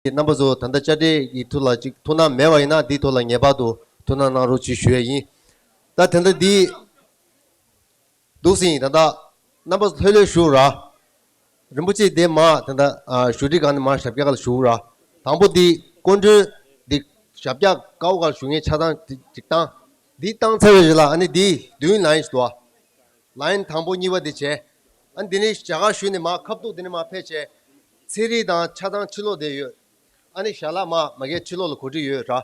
རྣམ་པ་ཚོ་ད་ལྟ་དཔྱ་ཁྲལ་གྱི་ཐོག་ལ་ཅིག་ཐུགས་སྣང་མེད་པ་ཡིན་ན་འདིའི་ཐོག་ལ་ངེས་པར་དུ་ཐུགས་སྣང་གནང་རོགས་ཅིག་ཞུ་ཡས་ཡིན། ད་དེ་འདྲ་འདི་འདུག་སེ་ཡིན། ད་ལྟ་རྣམ་པ་ཚོ་ལྷོད་ལྷོད་བཞུགས་ར། རིན་པོ་ཆེ་དེ་མ་དེ་འདྲ་ཨ་བཞུགས་ཁྲི་སྒང་ནས་མ་ཞབས་བཀྱག་ལ་བཞུགས་ར། དང་པོ་འདི་སྐུ་མགྲོན་འདི་ཞབས་བཀྱག་ཀ་བ་སྒང་བཞུགས་མཁན་ཆ་ཚང་འདི་ཅིག་བཏང་། འདི་བཏང་ཚར་བའི་རྗེས་ལ་ཨ་ནི་འདི་མདུན་ལ་ཡིན་ཞུ་དོ། ལ་ཡིན་དང་པོ་གཉིས་པ་དེ་བྱས། ཨ་འདི་ནི་ཞྭ་སྒར་བཞུགས་ནས་མར་ཁ་ཐུག་འདི་ནས་མར་ཕེབས་བྱས། ཚན་རིག་དང་ཆ་ཚང་ཕྱི་ལོགས་བསྡད་ཡོད། ཨ་ནི་ཞལ་ལག་མར་མ་གིར་ཕྱི་ལོགས་ལ་གོ་སྒྲིག་ཡོད་ར།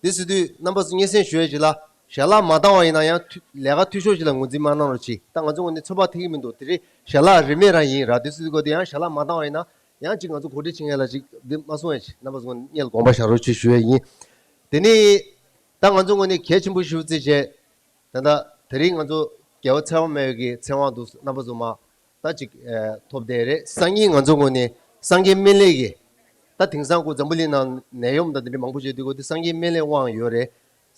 དེ་སྲིད་དུས་རྣམ་པ་ཚོ་སྙན་སེང་ཞུ་ཡས་ཅིག་ལ། ཞལ་ལག་མ་བཏང་བ་ཡིན་ན་ཡང་འཐུས་ལས་ཀ་འཐུས་ཤོར་ཅིག་ལ་ངོས་འཛིན་མ་གནང་རོགས་གྱིས། ད་ང་ཚོ་ངོས་ནས་ཚོད་དཔག་ཐེག་གི་མི་འདུག་དེ་རིང་ཞལ་ལག་རིན་མེད་རང་ཡིན་ར། དེ་སྲིད་དུས་གོ་དེ་ཡང་ཞལ་ལག་མ་བཏང་བ་ཡིན་ན་ཡང་ཅིག་ང་ཚོ་གོ་སྒྲིག་བྱེད་མཁན་ལ་ཅིག་འདི་མ་གསུང་ཡས་ཅིག་རྣམ་པ་ཚོ་ངོས་ནས་སྙན་ལ་དགོངས་པ་བཞག་རོགས་གྱིས་ཞུ་ཡས་ཡིན། དེ་ནས་ད་ང་ཚོ་ངོས་ནས་གལ་ཆེན་པོ་ཞིག་བརྩིས་བྱས། ད་ལྟ་དེ་རིང་ང་ཚོ་རྒྱལ་བ་ཚེ་དབང་མེས་ཀྱི་ཚེ་དབང་དུ་རྣམ་པ་ཚོ་མ་ད་ཅིག་ཨེ་ཐོབ་བསྡད་རེད། སང་ཉིན་ང་ཚོ་ངོས་ནས་སངས་རྒྱས་སྨན་བླའི་གི་ད་དེང་སང་ཁོ་འཛམ་བུ་གླིང་ནང་ནད་ཡམས་དང་དེ་འདྲ་མང་པོ་བྱུང་དུས་ཁོ་དེ་སངས་རྒྱས་སྨན་བླའི་དབང་ཡོད་རེད།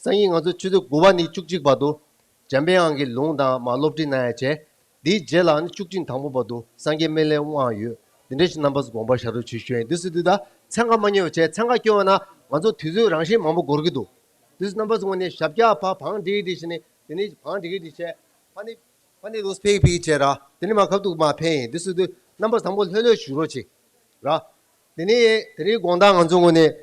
སང་ཉིན་ང་ཚོ་ཆུ་ཚོད་དགུ་པ་ནས་བཅུ་གཅིག་བར་དུ་འཇམ་པའི་དབྱངས་ཀྱི་ལུང་དང་མ་སློབ་ཁྲིད་གནང་ཡ་བྱས། དེའི་རྗེས་ལ་ནི་བཅུ་གཅིག་དང་པོ་བར་དུ་སངས་རྒྱས་སྨན་བླའི་དབང་ཡོད། འདི་འདྲ་ཞིག་རྣམ་པ་ཚོ་དགོངས་པ་བཞག་རོགས་བྱེད་ཞུ་ཡིན། དུས་སུ་དུས་ད་འཚང་ཁ་མ་ཉེ་བ་བྱས། འཚང་ཁ་སྐྱོ་བ་ན་ང་ཚོ་དུས་ཚོད་རང་བཞིན་མང་པོ་འགོར་གྱི་འདུག་དུས་སུ་རྣམ་པ་ཚོ་ངོས་ནས་ཞབས་བཀྱག་ཕར་བང་སྒྲིག་སྒྲིག་བྱས་ནས་དེ་ནས་བང་སྒྲིག་སྒྲིག་བྱས། ཕ་ནི་ཕ་ནི་རུས་ཕེག་ཕེག་བྱས་ར། དེ་ནས་མ་ཁབ་ཏུ་མ་ཕན་ཡིན། དུས་སུ་དུས་རྣམ་པ་དང་པོ་ལྷོད་ལྷོད་བཞུགས་རོགས་བྱེད་ར། དེ་ནས་དེ་རིང་དགོང་དག་ང་ཚོ་ངོས་ནས་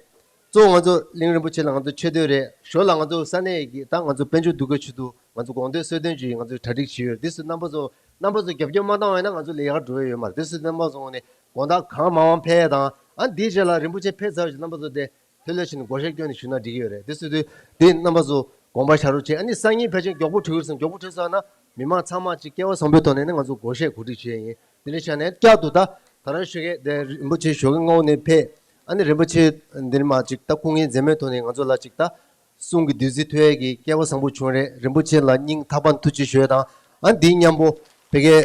གཙོ་བོ་ང་ཚོ་གླིང་རིན་པོ་ཆེ་ལ་ང་ཚོ་ཆེ་བསྟོད་རེད། ཞོར་ལ་ང་ཚོ་ས་གནས་ཀྱི་ད་ང་ཚོ་དཔལ་འབྱོར་འདུ་འགོད་ཆེད་དུ་ང་ཚོ་དགོངས་དོན་གསོལ་སྟོན་ཅིག་ང་ཚོ་གྲ་སྒྲིག་བྱས་ཡོད། དེ་ཚོ་རྣམ་པ་ཚོ་རྣམ་པ་ཚོ་རྒྱབ་སྐྱོར་མ་བཏང་བ་ཡིན་ན་ང་ཚོ་ལས་ཀ་འགྲོ་ཡི་ཡོད་མ་རེད། དེ་ཚོ་རྣམ་པ་ཚོ་ངོས་ནས་དགོང་དག་གང་མང་མང་ཕེབས་ཡ་དང་། ཨ་འདིའི་རྗེས་ལ་རིན་པོ་ཆེ་ཕེབས་ཚར་བའི་རྣམ་པ་ཚོ་དེ་ལྷོད་ལྷོད་བྱས་ནས་བགོ་བཤའ་སྐྱོན་ནས་བཞུགས་ན་འགྲིག་གི་ཡོད་རེད། དེ་ཚོ་དུས་དེ་རྣམ་པ་ཚོ་དགོངས་པ་བཞག་རོགས་བྱེད། ཨ་ནི་སང་ཉིན་ཕལ་ཆེར་མགྱོགས་པོ་གྲོལ་གི་རེད་བསམ། མགྱོགས་པོ་གྲོལ་སོང་ན་མི་མང་ཚང་མ་ཅིག་སྐལ་བ་བཟང་པོའི་ཐོག་ནས་ནི་ང་ཚོ་བགོ་བཤའ་གོ་སྒྲིག་བྱས་ཡིན། དེ་འདྲ་བྱས་ནས་བསྐྱར་དུ་ད་ ད་རང་ཞོགས་ཀས་དེ་རིན་པོ་ཆེ་ཞོགས་ཀས་སྔ་པོ་ནས་ཕེབས། ཨ་ནི་རིན་པོ་ཆེ་འདིར་མ་ཅིག་ད་སྐུ་ངལ་འཛེམས་མེད་ཐོག་ནས་ང་ཚོ་ལ་ཅིག་ད་གསུང་གི་བདུད་རྩི་ཐོས་ཡས་ཀྱི་སྐལ་བ་བཟང་པོ་བྱུང་རེད། རིན་པོ་ཆེ་ལ་སྙིང་ཐག་པ་ནས་ཐུགས་རྗེ་ཞུ་ཡས་དང་། ཨ་འདི་མཉམ་པོ་བི་གའི་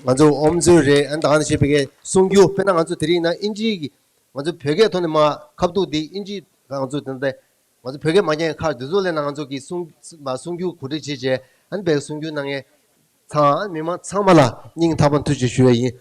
ང་ཚོ་ཨོམ་ཚོད་རེད། ཨ་ད་ག་ནང་བཞིན་བི་གའི་གསུང་རྒྱུ། དཔེར་ན་ང་ཚོ་དེ་རིང་ན་ཨིན་ཇིའི་གི་ང་ཚོ་བོད་སྐད་ཐོག་ནས་མ་ཁ་ཐུག་འདི་ཨིན་ཇི་ང་ཚོ་དེ་འདྲ་ང་ཚོ་བོད་སྐད་མ་སྦྱང་ཡས་ཁག་འདི་ཚོ་ལས་ན་ང་ཚོ་གི་གསུང་མ་གསུང་རྒྱུ་གོ་སྒྲིག་བྱེད་བྱས། ཨ་ནི་བི་གའི་གསུང་རྒྱུ་གནང་མཁན་ཚང་མི་མང་ཚང་མ་ལ་སྙིང་ཐག་པ་ནས་ཐུགས་རྗེ་ཞུ་ཡས་ཡིན།